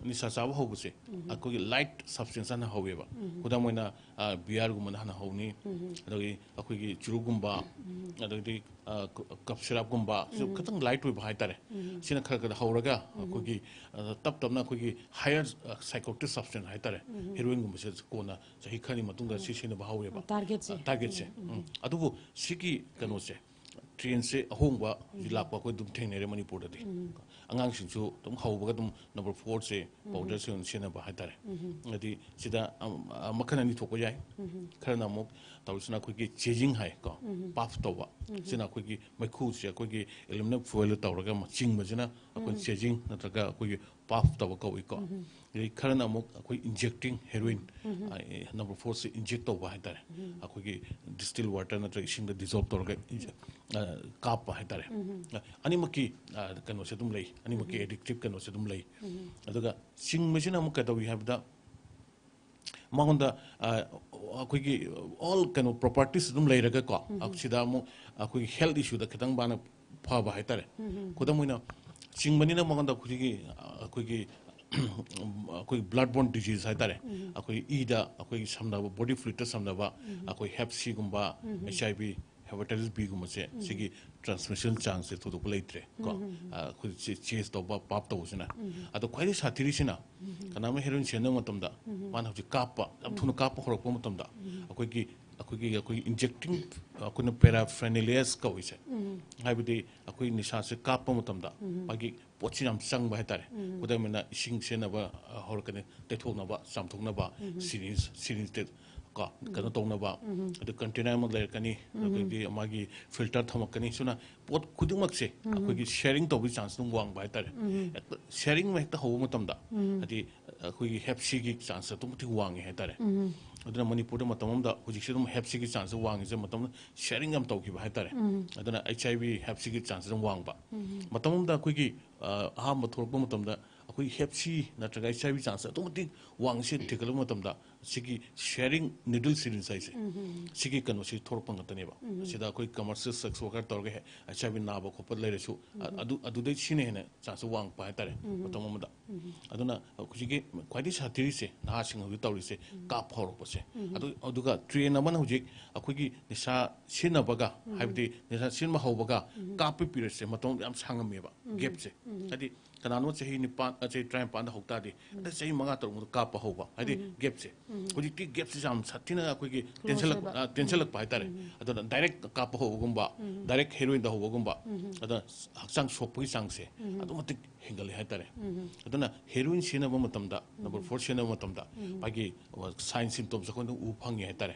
ꯅꯤꯁꯥ ꯆꯥꯕ ꯍꯧꯕꯁꯦ ꯑꯩꯈꯣꯏꯒꯤ ꯂꯥꯏꯠ ꯁꯕꯁꯇꯦꯟꯁ ꯍꯥꯟꯅ ꯍꯧꯋꯦꯕ꯫ ꯈꯨꯗꯝ ꯑꯣꯏꯅ, ꯑ, ꯕꯤꯌꯥꯔꯒꯨꯝꯕꯅ ꯍꯥꯟꯅ ꯍꯧꯅꯤ, ꯑꯗꯒꯤ ꯑꯩꯈꯣꯏꯒꯤ ꯆꯨꯔꯨꯞꯀꯨꯝꯕ, ꯑꯗꯒꯤꯗꯤ, ꯑ, ꯀ-, ꯀꯞ ꯁꯤꯔꯞꯀꯨꯝꯕ, ꯁꯤ ꯈꯤꯇꯪ ꯂꯥꯏꯠ ꯑꯣꯏꯕ ꯍꯥꯏꯇꯥꯔꯦ꯫ ꯁꯤꯅ ꯈꯔ ꯈꯔ ꯍꯧꯔꯒ ꯑꯩꯈꯣꯏꯒꯤ, ꯑ, ꯇꯞ ꯇꯞꯅ ꯑꯩꯈꯣꯏꯒꯤ ꯍꯥꯏꯌꯔ, ꯑ, ꯁꯥꯏꯀꯣꯇꯤꯛ ꯁꯕꯁꯇꯦꯟꯁ ꯍꯥꯏꯇꯥꯔꯦ, ꯍꯦꯔꯣꯏꯟꯒꯨꯝꯕꯁꯦ ꯀꯣꯟꯅ ꯆꯍꯤ ꯈꯔꯅꯤ ꯃꯇꯨꯡꯗ ꯁꯤ ꯁꯤꯖꯤꯟꯅꯕ ꯍꯧꯋꯦꯕ꯫ ꯇꯥꯔꯒꯦꯠꯁꯦ꯫ ꯑ, ꯇꯥꯔꯒꯦꯠꯁꯦ꯫ ꯎꯝ꯫ ꯑꯗꯨꯕꯨ ꯁꯤꯒꯤ ꯀꯩꯅꯣꯁꯦ, ꯇ꯭ꯔꯦꯟꯁꯦ ꯑꯍꯣꯡꯕ ꯍꯧꯖꯤꯛ ꯂꯥꯛꯄ ꯑꯩꯈꯣꯏ ꯑꯗꯨꯝ ꯊꯦꯡꯅꯔꯦ ꯃꯅꯤꯄꯨꯔꯗꯗꯤ꯫ ꯑꯉꯥꯡꯁꯤꯡꯁꯨ ꯑꯗꯨꯝ ꯍꯧꯕꯒ ꯑꯗꯨꯝ ꯅꯝꯕꯔ ꯐꯣꯔꯁꯦ ꯄꯥꯎꯗꯔꯁꯦ ꯑꯣꯏꯅ ꯁꯤꯖꯤꯟꯅꯕ ꯍꯥꯏꯇꯥꯔꯦ꯫ ꯍꯥꯏꯗꯤ ꯁꯤꯗ, ꯑꯝ, ꯑ, ꯃꯈꯜ ꯑꯅꯤ ꯊꯣꯛꯄ ꯌꯥꯏ꯫ ꯈꯔꯅ ꯑꯃꯨꯛ ꯇꯧꯔꯤꯁꯤꯅ ꯑꯩꯈꯣꯏꯒꯤ ꯆꯦꯖꯤꯡ ꯍꯥꯏ ꯀꯣ, ꯄꯥꯐ ꯇꯧꯕ꯫ ꯁꯤꯅ ꯑꯩꯈꯣꯏꯒꯤ ꯃꯩꯈꯨꯁꯦ ꯑꯩꯈꯣꯏꯒꯤ ꯑꯦꯂꯨꯃꯤꯅꯝ ꯐꯣꯏꯜꯗ ꯇꯧꯔꯒ ꯑꯃ ꯆꯤꯡꯕꯁꯤꯅ ꯑꯩꯈꯣꯏ ꯆꯦꯖꯤꯡ ꯅꯠꯇ꯭ꯔꯒ ꯑꯩꯈꯣꯏꯒꯤ ꯄꯥꯐ ꯇꯧꯕ ꯀꯧꯏꯀꯣ꯫ ꯑꯗꯩ ꯈꯔꯅ ꯑꯃꯨꯛ ꯑꯩꯈꯣꯏ ꯏꯟꯖꯦꯛꯇꯤꯡ ꯍꯦꯔꯣꯏꯟ, ꯑ, ꯑꯦ, ꯅꯝꯕꯔ ꯐꯣꯔꯁꯦ ꯏꯟꯖꯦꯛ ꯇꯧꯕ ꯍꯥꯏꯇꯥꯔꯦ꯫ ꯑꯩꯈꯣꯏꯒꯤ ꯗꯤꯁꯇꯤꯜ ꯋꯥꯇꯔ ꯅꯠꯇ꯭ꯔꯒ ꯏꯁꯤꯡꯗ ꯗꯤꯖꯣꯜꯕ ꯇꯧꯔꯒ ꯏꯟꯖꯦ-, ꯑ, ꯀꯥꯞꯄ ꯍꯥꯏꯇꯥꯔꯦ꯫ ꯑ, ꯑꯅꯤꯃꯛꯀꯤ, ꯑ, ꯀꯩꯅꯣꯁꯦ ꯑꯗꯨꯝ ꯂꯩ, ꯑꯅꯤꯃꯛꯀꯤ ꯑꯦꯗꯤꯛꯇꯤꯞ ꯀꯩꯅꯣꯁꯦ ꯑꯗꯨꯝ ꯂꯩ꯫ ꯑꯗꯨꯒ ꯆꯤꯡꯕꯁꯤꯅ ꯑꯃꯨꯛ ꯀꯩꯗꯧꯏ ꯍꯥꯏꯕꯗ, ꯃꯉꯣꯟꯗ, ꯑ, ꯑꯩꯈꯣꯏꯒꯤ ꯑꯣꯜ ꯀꯩꯅꯣ ꯄ꯭ꯔꯣꯄꯔꯇꯤꯁ ꯑꯗꯨꯝ ꯂꯩꯔꯒꯀꯣ, ꯁꯤꯗ ꯑꯃꯨꯛ ꯑꯩꯈꯣꯏꯒꯤ ꯍꯦꯜꯊ ꯏꯁꯨꯗ ꯈꯤꯇꯪ ꯃꯥꯅ ꯐꯕ ꯍꯥꯏꯇꯥꯔꯦ꯫ ꯈꯨꯗꯝ ꯑꯣꯏꯅ, ꯆꯤꯡꯕꯅꯤꯅ ꯃꯉꯣꯟꯗ ꯍꯧꯖꯤꯛꯀꯤ, ꯑ, ꯑꯩꯈꯣꯏꯒꯤ, ꯑꯩꯈꯣꯏꯒꯤ ꯕ꯭ꯂꯠ ꯕꯣꯔꯟ ꯗꯤꯖꯤꯖ ꯍꯥꯏꯇꯥꯔꯦ, ꯑꯩꯈꯣꯏ ꯏꯗ ꯑꯩꯈꯣꯏꯒꯤ ꯁꯝꯅꯕ, ꯕꯣꯗꯤ ꯐ꯭ꯂꯨꯏꯗꯇ ꯁꯝꯅꯕ, ꯑꯩꯈꯣꯏ ꯍꯦꯞ ꯁꯤꯒꯨꯝꯕ, ꯑꯩꯆ ꯑꯥꯏ ꯚꯤ, ꯍꯦꯄꯥꯇꯥꯏꯇꯤꯁ ꯕꯤꯒꯨꯝꯕꯁꯦ, ꯁꯤꯒꯤ ꯇ꯭ꯔꯥꯟꯁꯃꯤꯁꯟ ꯆꯥꯟꯁꯁꯦ ꯊꯣꯏꯗꯣꯛꯄ ꯂꯩꯇ꯭ꯔꯦ ꯀꯣ꯫ ꯑ, ꯑꯩꯈꯣꯏ ꯆꯦ-, ꯆꯦꯁ ꯇꯧꯕ, ꯄꯥꯞ ꯇꯧꯕꯁꯤꯅ꯫ ꯑꯗꯣ ꯈ꯭ꯋꯥꯏꯗꯩ ꯁꯥꯊꯤꯔꯤꯁꯤꯅ, ꯀꯅꯥꯒꯨꯝꯕ ꯍꯦꯔꯣꯏꯟ ꯁꯤꯖꯤꯟꯅꯕ ꯃꯇꯝꯗ, ꯃꯥꯅ ꯍꯧꯖꯤꯛ ꯀꯥꯞꯄ, ꯌꯥꯝ ꯊꯨꯅ ꯀꯥꯞꯄ ꯍꯧꯔꯛꯄ ꯃꯇꯝꯗ, ꯑꯩꯈꯣꯏꯒꯤ, ꯑꯩꯈꯣꯏꯒꯤ, ꯑꯩꯈꯣꯏꯒꯤ ꯏꯟꯖꯦꯛꯇꯤꯡ, ꯑꯩꯈꯣꯏꯅ ꯄꯦꯔꯥꯐ꯭ꯔꯦꯅꯤꯂꯤꯌꯥꯁ ꯀꯧꯏꯁꯦ, ꯍꯥꯏꯕꯗꯤ ꯑꯩꯈꯣꯏ ꯅꯤꯁꯥꯁꯦ ꯀꯥꯞꯄ ꯃꯇꯝꯗ ꯃꯥꯒꯤ ꯄꯣꯠꯁꯤ ꯌꯥꯝ ꯆꯪꯕ ꯍꯥꯏꯇꯥꯔꯦ꯫ ꯈꯨꯗꯝ ꯑꯣꯏꯅ ꯏꯁꯤꯡ ꯁꯤꯖꯤꯟꯅꯕ ꯑ, ꯍꯧꯔꯛꯀꯅꯤ, ꯇꯩꯊꯣꯛꯅꯕ, ꯆꯥꯝꯊꯣꯛꯅꯕ, ꯁꯤꯔꯤꯟꯁ ꯁꯤꯔꯤꯟꯁ ꯀꯣ ꯀꯩꯅꯣ ꯇꯧꯅꯕ, ꯑꯗꯨ ꯀꯟꯇꯦꯅꯔ ꯑꯃ ꯂꯩꯔꯛꯀꯅꯤ, ꯑꯗꯒꯤꯗꯤ ꯃꯥꯒꯤ ꯐꯤꯜꯇꯔ ꯊꯝꯃꯛꯀꯅꯤ꯫ ꯁꯨꯅ ꯄꯣꯠ ꯈꯨꯗꯤꯡꯃꯛꯁꯦ ꯑꯩꯈꯣꯏꯒꯤ ꯁꯦꯌꯔꯤꯡ ꯇꯧꯕꯒꯤ ꯆꯥꯟꯁ ꯑꯗꯨꯝ ꯋꯥꯡꯕ ꯍꯥꯏꯇꯥꯔꯦ꯫ ꯍꯦꯛꯇ ꯁꯦꯌꯔꯤꯡ ꯍꯦꯛꯇ ꯍꯧꯕ ꯃꯇꯝꯗ ꯍꯥꯏꯗꯤ ꯑꯩꯈꯣꯏꯒꯤ ꯍꯦꯞ ꯁꯤꯒꯤ ꯆꯥꯟꯁ ꯑꯗꯨꯛꯀꯤ ꯃꯇꯤꯛ ꯋꯥꯡꯉꯦ ꯍꯥꯏꯇꯥꯔꯦ꯫ ꯑꯗꯨꯅ ꯃꯅꯤꯄꯨꯔꯗ ꯃꯇꯝ ꯑꯃꯗ, ꯍꯧꯖꯤꯛꯁꯦ ꯑꯗꯨꯝ ꯍꯦꯞ ꯁꯤꯒꯤ ꯆꯥꯟꯁ ꯋꯥꯡꯉꯤꯁꯦ ꯃꯇꯝ ꯁꯦꯌꯔꯤꯡ ꯌꯥꯝ ꯇꯧꯈꯤꯕ ꯍꯥꯏꯇꯥꯔꯦ꯫ ꯑꯗꯨꯅ ꯑꯩꯆ ꯑꯥꯏ ꯚꯤ ꯍꯦꯞ ꯁꯤꯒꯤ ꯆꯥꯟꯁ ꯑꯗꯨꯝ ꯋꯥꯡꯕ꯫ ꯃꯇꯝ ꯑꯃꯗ ꯑꯩꯈꯣꯏꯒꯤ ꯑ, ꯑꯍꯥꯟꯕ ꯊꯣꯛꯂꯛꯄ ꯃꯇꯝꯗ ꯑꯩꯈꯣꯏ ꯍꯦꯞ ꯁꯤ ꯅꯠꯇ꯭ꯔꯒ ꯑꯩꯆ ꯑꯥꯏ ꯚꯤ ꯆꯥꯟꯁ ꯑꯗꯨꯛꯀꯤ ꯃꯇꯤꯛ ꯋꯥꯡꯉꯤꯁꯦ ꯊꯤꯒꯠꯂꯛꯄ ꯃꯇꯝꯗ ꯁꯤꯒꯤ ꯁꯦꯌꯔꯤꯡ ꯅꯤꯗꯜ ꯁꯤꯔꯤꯟꯁ ꯍꯥꯏꯁꯦ, ꯁꯤꯒꯤ ꯀꯩꯅꯣꯁꯤ ꯊꯣꯛꯂꯛꯄ ꯉꯥꯛꯇꯅꯦꯕ꯫ ꯁꯤꯗ ꯑꯩꯈꯣꯏ ꯀꯃꯔꯁꯤꯌꯦꯜ ꯁꯦꯛꯁ ꯋꯥꯔꯀꯔ ꯇꯧꯔꯒ ꯑꯩꯆ ꯑꯥꯏ ꯚꯤ ꯅꯥꯕ ꯈꯣꯠꯄ ꯂꯩꯔꯁꯨ, ꯑ-, ꯑꯗꯨ, ꯑꯗꯨꯗꯩ ꯁꯤꯅ ꯍꯦꯟꯅ ꯆꯥꯟꯁ ꯋꯥꯡꯉꯛꯄ ꯍꯥꯏꯇꯥꯔꯦ ꯃꯇꯝ ꯑꯃꯗ꯫ ꯑꯗꯨꯅ ꯍꯧꯖꯤꯛꯀꯤ ꯈ꯭ꯋꯥꯏꯗꯒꯤ ꯁꯥꯊꯤꯔꯤꯁꯦ ꯅꯍꯥꯁꯤꯡ ꯍꯧꯖꯤꯛ ꯇꯧꯔꯤꯁꯦ ꯀꯥꯞꯄ ꯍꯧꯔꯛꯄꯁꯦ꯫ ꯑꯗꯨ, ꯑꯗꯨꯒ ꯇ꯭ꯔꯦꯟ ꯑꯃꯅ ꯍꯧꯖꯤꯛ ꯑꯩꯈꯣꯏꯒꯤ ꯅꯤꯁꯥ ꯁꯤꯖꯤꯟꯅꯕꯒ, ꯍꯥꯏꯕꯗꯤ ꯅꯤꯁꯥ ꯁꯤꯖꯤꯟꯅꯕ ꯍꯧꯕꯒ ꯀꯥꯞꯄ ꯄꯤꯔꯤꯌꯠꯁꯦ ꯃꯇꯝ ꯌꯥꯝ ꯁꯥꯡꯉꯝꯃꯦꯕ, ꯒꯦꯞꯁꯦ꯫ ꯍꯥꯏꯗꯤ ꯀꯅꯥꯅꯣ ꯆꯍꯤ ꯅꯤꯄꯥꯟ, ꯑ, ꯆꯍꯤ ꯇꯔꯥꯅꯤꯄꯥꯟꯗ ꯍꯧ ꯇꯥꯔꯗꯤ, ꯑꯗ ꯆꯍꯤ ꯃꯉꯥ ꯇꯔꯨꯛꯃꯨꯛꯇ ꯀꯥꯞꯄ ꯍꯧꯕ, ꯍꯥꯏꯗꯤ ꯒꯦꯞꯁꯦ꯫ ꯍꯧꯖꯤꯛꯇꯤ ꯒꯦꯞꯁꯦ ꯌꯥꯝ ꯁꯥꯊꯤꯅ ꯑꯩꯈꯣꯏꯒꯤ ꯀ꯭ꯂꯣꯖ ꯇꯦꯟꯁꯜꯂꯛ-, ꯑꯣꯏꯕ꯫ ꯑ, ꯇꯦꯟꯁꯜꯂꯛꯄ ꯍꯥꯏꯇꯥꯔꯦ꯫ ꯑꯗꯨꯅ ꯗꯥꯏꯔꯦꯛ ꯀꯥꯞꯄ ꯍꯧꯕꯒꯨꯝꯕ, ꯗꯥꯏꯔꯦꯛ ꯍꯦꯔꯣꯏꯟꯗ ꯍꯧꯕꯒꯨꯝꯕ, ꯑꯗꯨꯅ ꯍꯛꯆꯥꯡ ꯁꯣꯛꯄꯒꯤ ꯆꯥꯡꯁꯦ ꯑꯗꯨꯛꯀꯤ ꯃꯇꯤꯛ ꯍꯦꯟꯒꯠꯂꯦ ꯍꯥꯏꯇꯥꯔꯦ꯫ ꯑꯗꯨꯅ ꯍꯦꯔꯣꯏꯟ ꯁꯤꯖꯤꯟꯅꯕ ꯃꯇꯝꯗ, ꯅꯝꯕꯔ ꯐꯣꯔ ꯁꯤꯖꯤꯟꯅꯕ ꯃꯇꯝꯗ, ꯃꯥꯒꯤ, ꯑ, ꯁꯥꯏꯟ ꯁꯤꯝꯇꯣꯝꯁ ꯑꯩꯈꯣꯏꯅ ꯎꯕ ꯐꯪꯉꯦ ꯍꯥꯏꯇꯥꯔꯦ꯫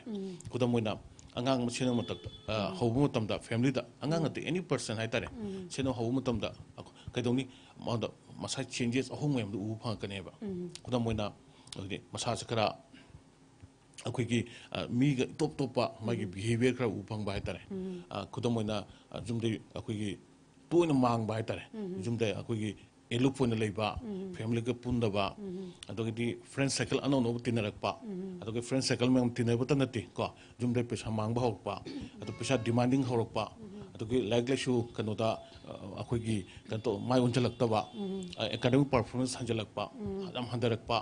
ꯈꯨꯗꯝ ꯑꯣꯏꯅ, ꯑꯉꯥꯡ ꯑꯃ ꯁꯤꯖꯤꯟꯅꯕ ꯃꯇꯝꯗ, ꯑ, ꯍꯧꯕ ꯃꯇꯝꯗ ꯐꯦꯃꯤꯂꯤꯗ, ꯑꯉꯥꯡ ꯅꯠꯇꯦ, ꯑꯦꯅꯤ ꯄꯔꯁꯟ ꯍꯥꯏꯇꯥꯔꯦ, ꯁꯤꯖꯤꯟꯅꯕ ꯍꯧꯕ ꯃꯇꯝꯗ ꯑꯩꯈꯣꯏ ꯀꯩꯗꯧꯅꯤ? ꯃꯉꯣꯟꯗ ꯃꯁꯥ ꯆꯦꯟꯖꯦꯁ ꯑꯍꯣꯡꯕ ꯃꯌꯥꯝꯗꯣ ꯎꯕ ꯐꯪꯉꯛꯀꯅꯦꯕ꯫ ꯈꯨꯗꯝ ꯑꯣꯏꯅ, ꯑꯗꯨꯗꯤ ꯃꯁꯥꯁꯦ ꯈꯔ ꯑꯩꯈꯣꯏꯒꯤ, ꯑ, ꯃꯤꯒ ꯏꯇꯣꯞ ꯇꯣꯞꯄ ꯃꯥꯒꯤ ꯕꯤꯍꯦꯕꯤꯌꯔ ꯈꯔ ꯎꯕ ꯐꯪꯕ ꯍꯥꯏꯇꯥꯔꯦ꯫ ꯑ, ꯈꯨꯗꯝ ꯑꯣꯏꯅ, ꯑ, ꯌꯨꯝꯗꯩ ꯑꯩꯈꯣꯏꯒꯤ ꯇꯣꯏꯅ ꯃꯥꯡꯕ ꯍꯥꯏꯇꯥꯔꯦ꯫ ꯌꯨꯝꯗ ꯑꯩꯈꯣꯏꯒꯤ ꯑꯦꯂꯨꯞ ꯑꯣꯏꯅ ꯂꯩꯕ, ꯐꯦꯃꯤꯂꯤꯒ ꯄꯨꯟꯗꯕ, ꯑꯗꯒꯤꯗꯤ ꯐ꯭ꯔꯦꯟ ꯁꯥꯔꯀꯜ ꯑꯅꯧ ꯑꯅꯧꯕ ꯇꯤꯟꯅꯔꯛꯄ, ꯑꯗꯨꯒ ꯐ꯭ꯔꯦꯟ ꯁꯥꯔꯀꯜ ꯃꯌꯥꯝ ꯇꯤꯟꯅꯕꯇ ꯅꯠꯇꯦ ꯀꯣ, ꯌꯨꯝꯗ ꯄꯩꯁꯥ ꯃꯥꯡꯕ ꯍꯧꯔꯛꯄ, ꯑꯗꯨ ꯄꯩꯁꯥ ꯗꯤꯃꯥꯟꯗꯤꯡ ꯍꯧꯔꯛꯄ, ꯑꯗꯨꯒꯤ ꯂꯥꯏꯔꯤꯛ ꯂꯥꯏꯁꯨ ꯀꯩꯅꯣꯗ, ꯑ, ꯑꯩꯈꯣꯏꯒꯤ ꯀꯩꯅꯣ ꯇꯧ-, ꯃꯥꯏ ꯑꯣꯟꯁꯤꯜꯂꯛꯇꯕ, ꯑ, ꯑꯦꯀꯥꯗꯃꯤꯛ ꯄꯔꯐꯣꯔꯃꯦꯟꯁ ꯍꯟꯖꯤꯜꯂꯛꯄ, ꯌꯥꯝ ꯍꯟꯊꯔꯛꯄ,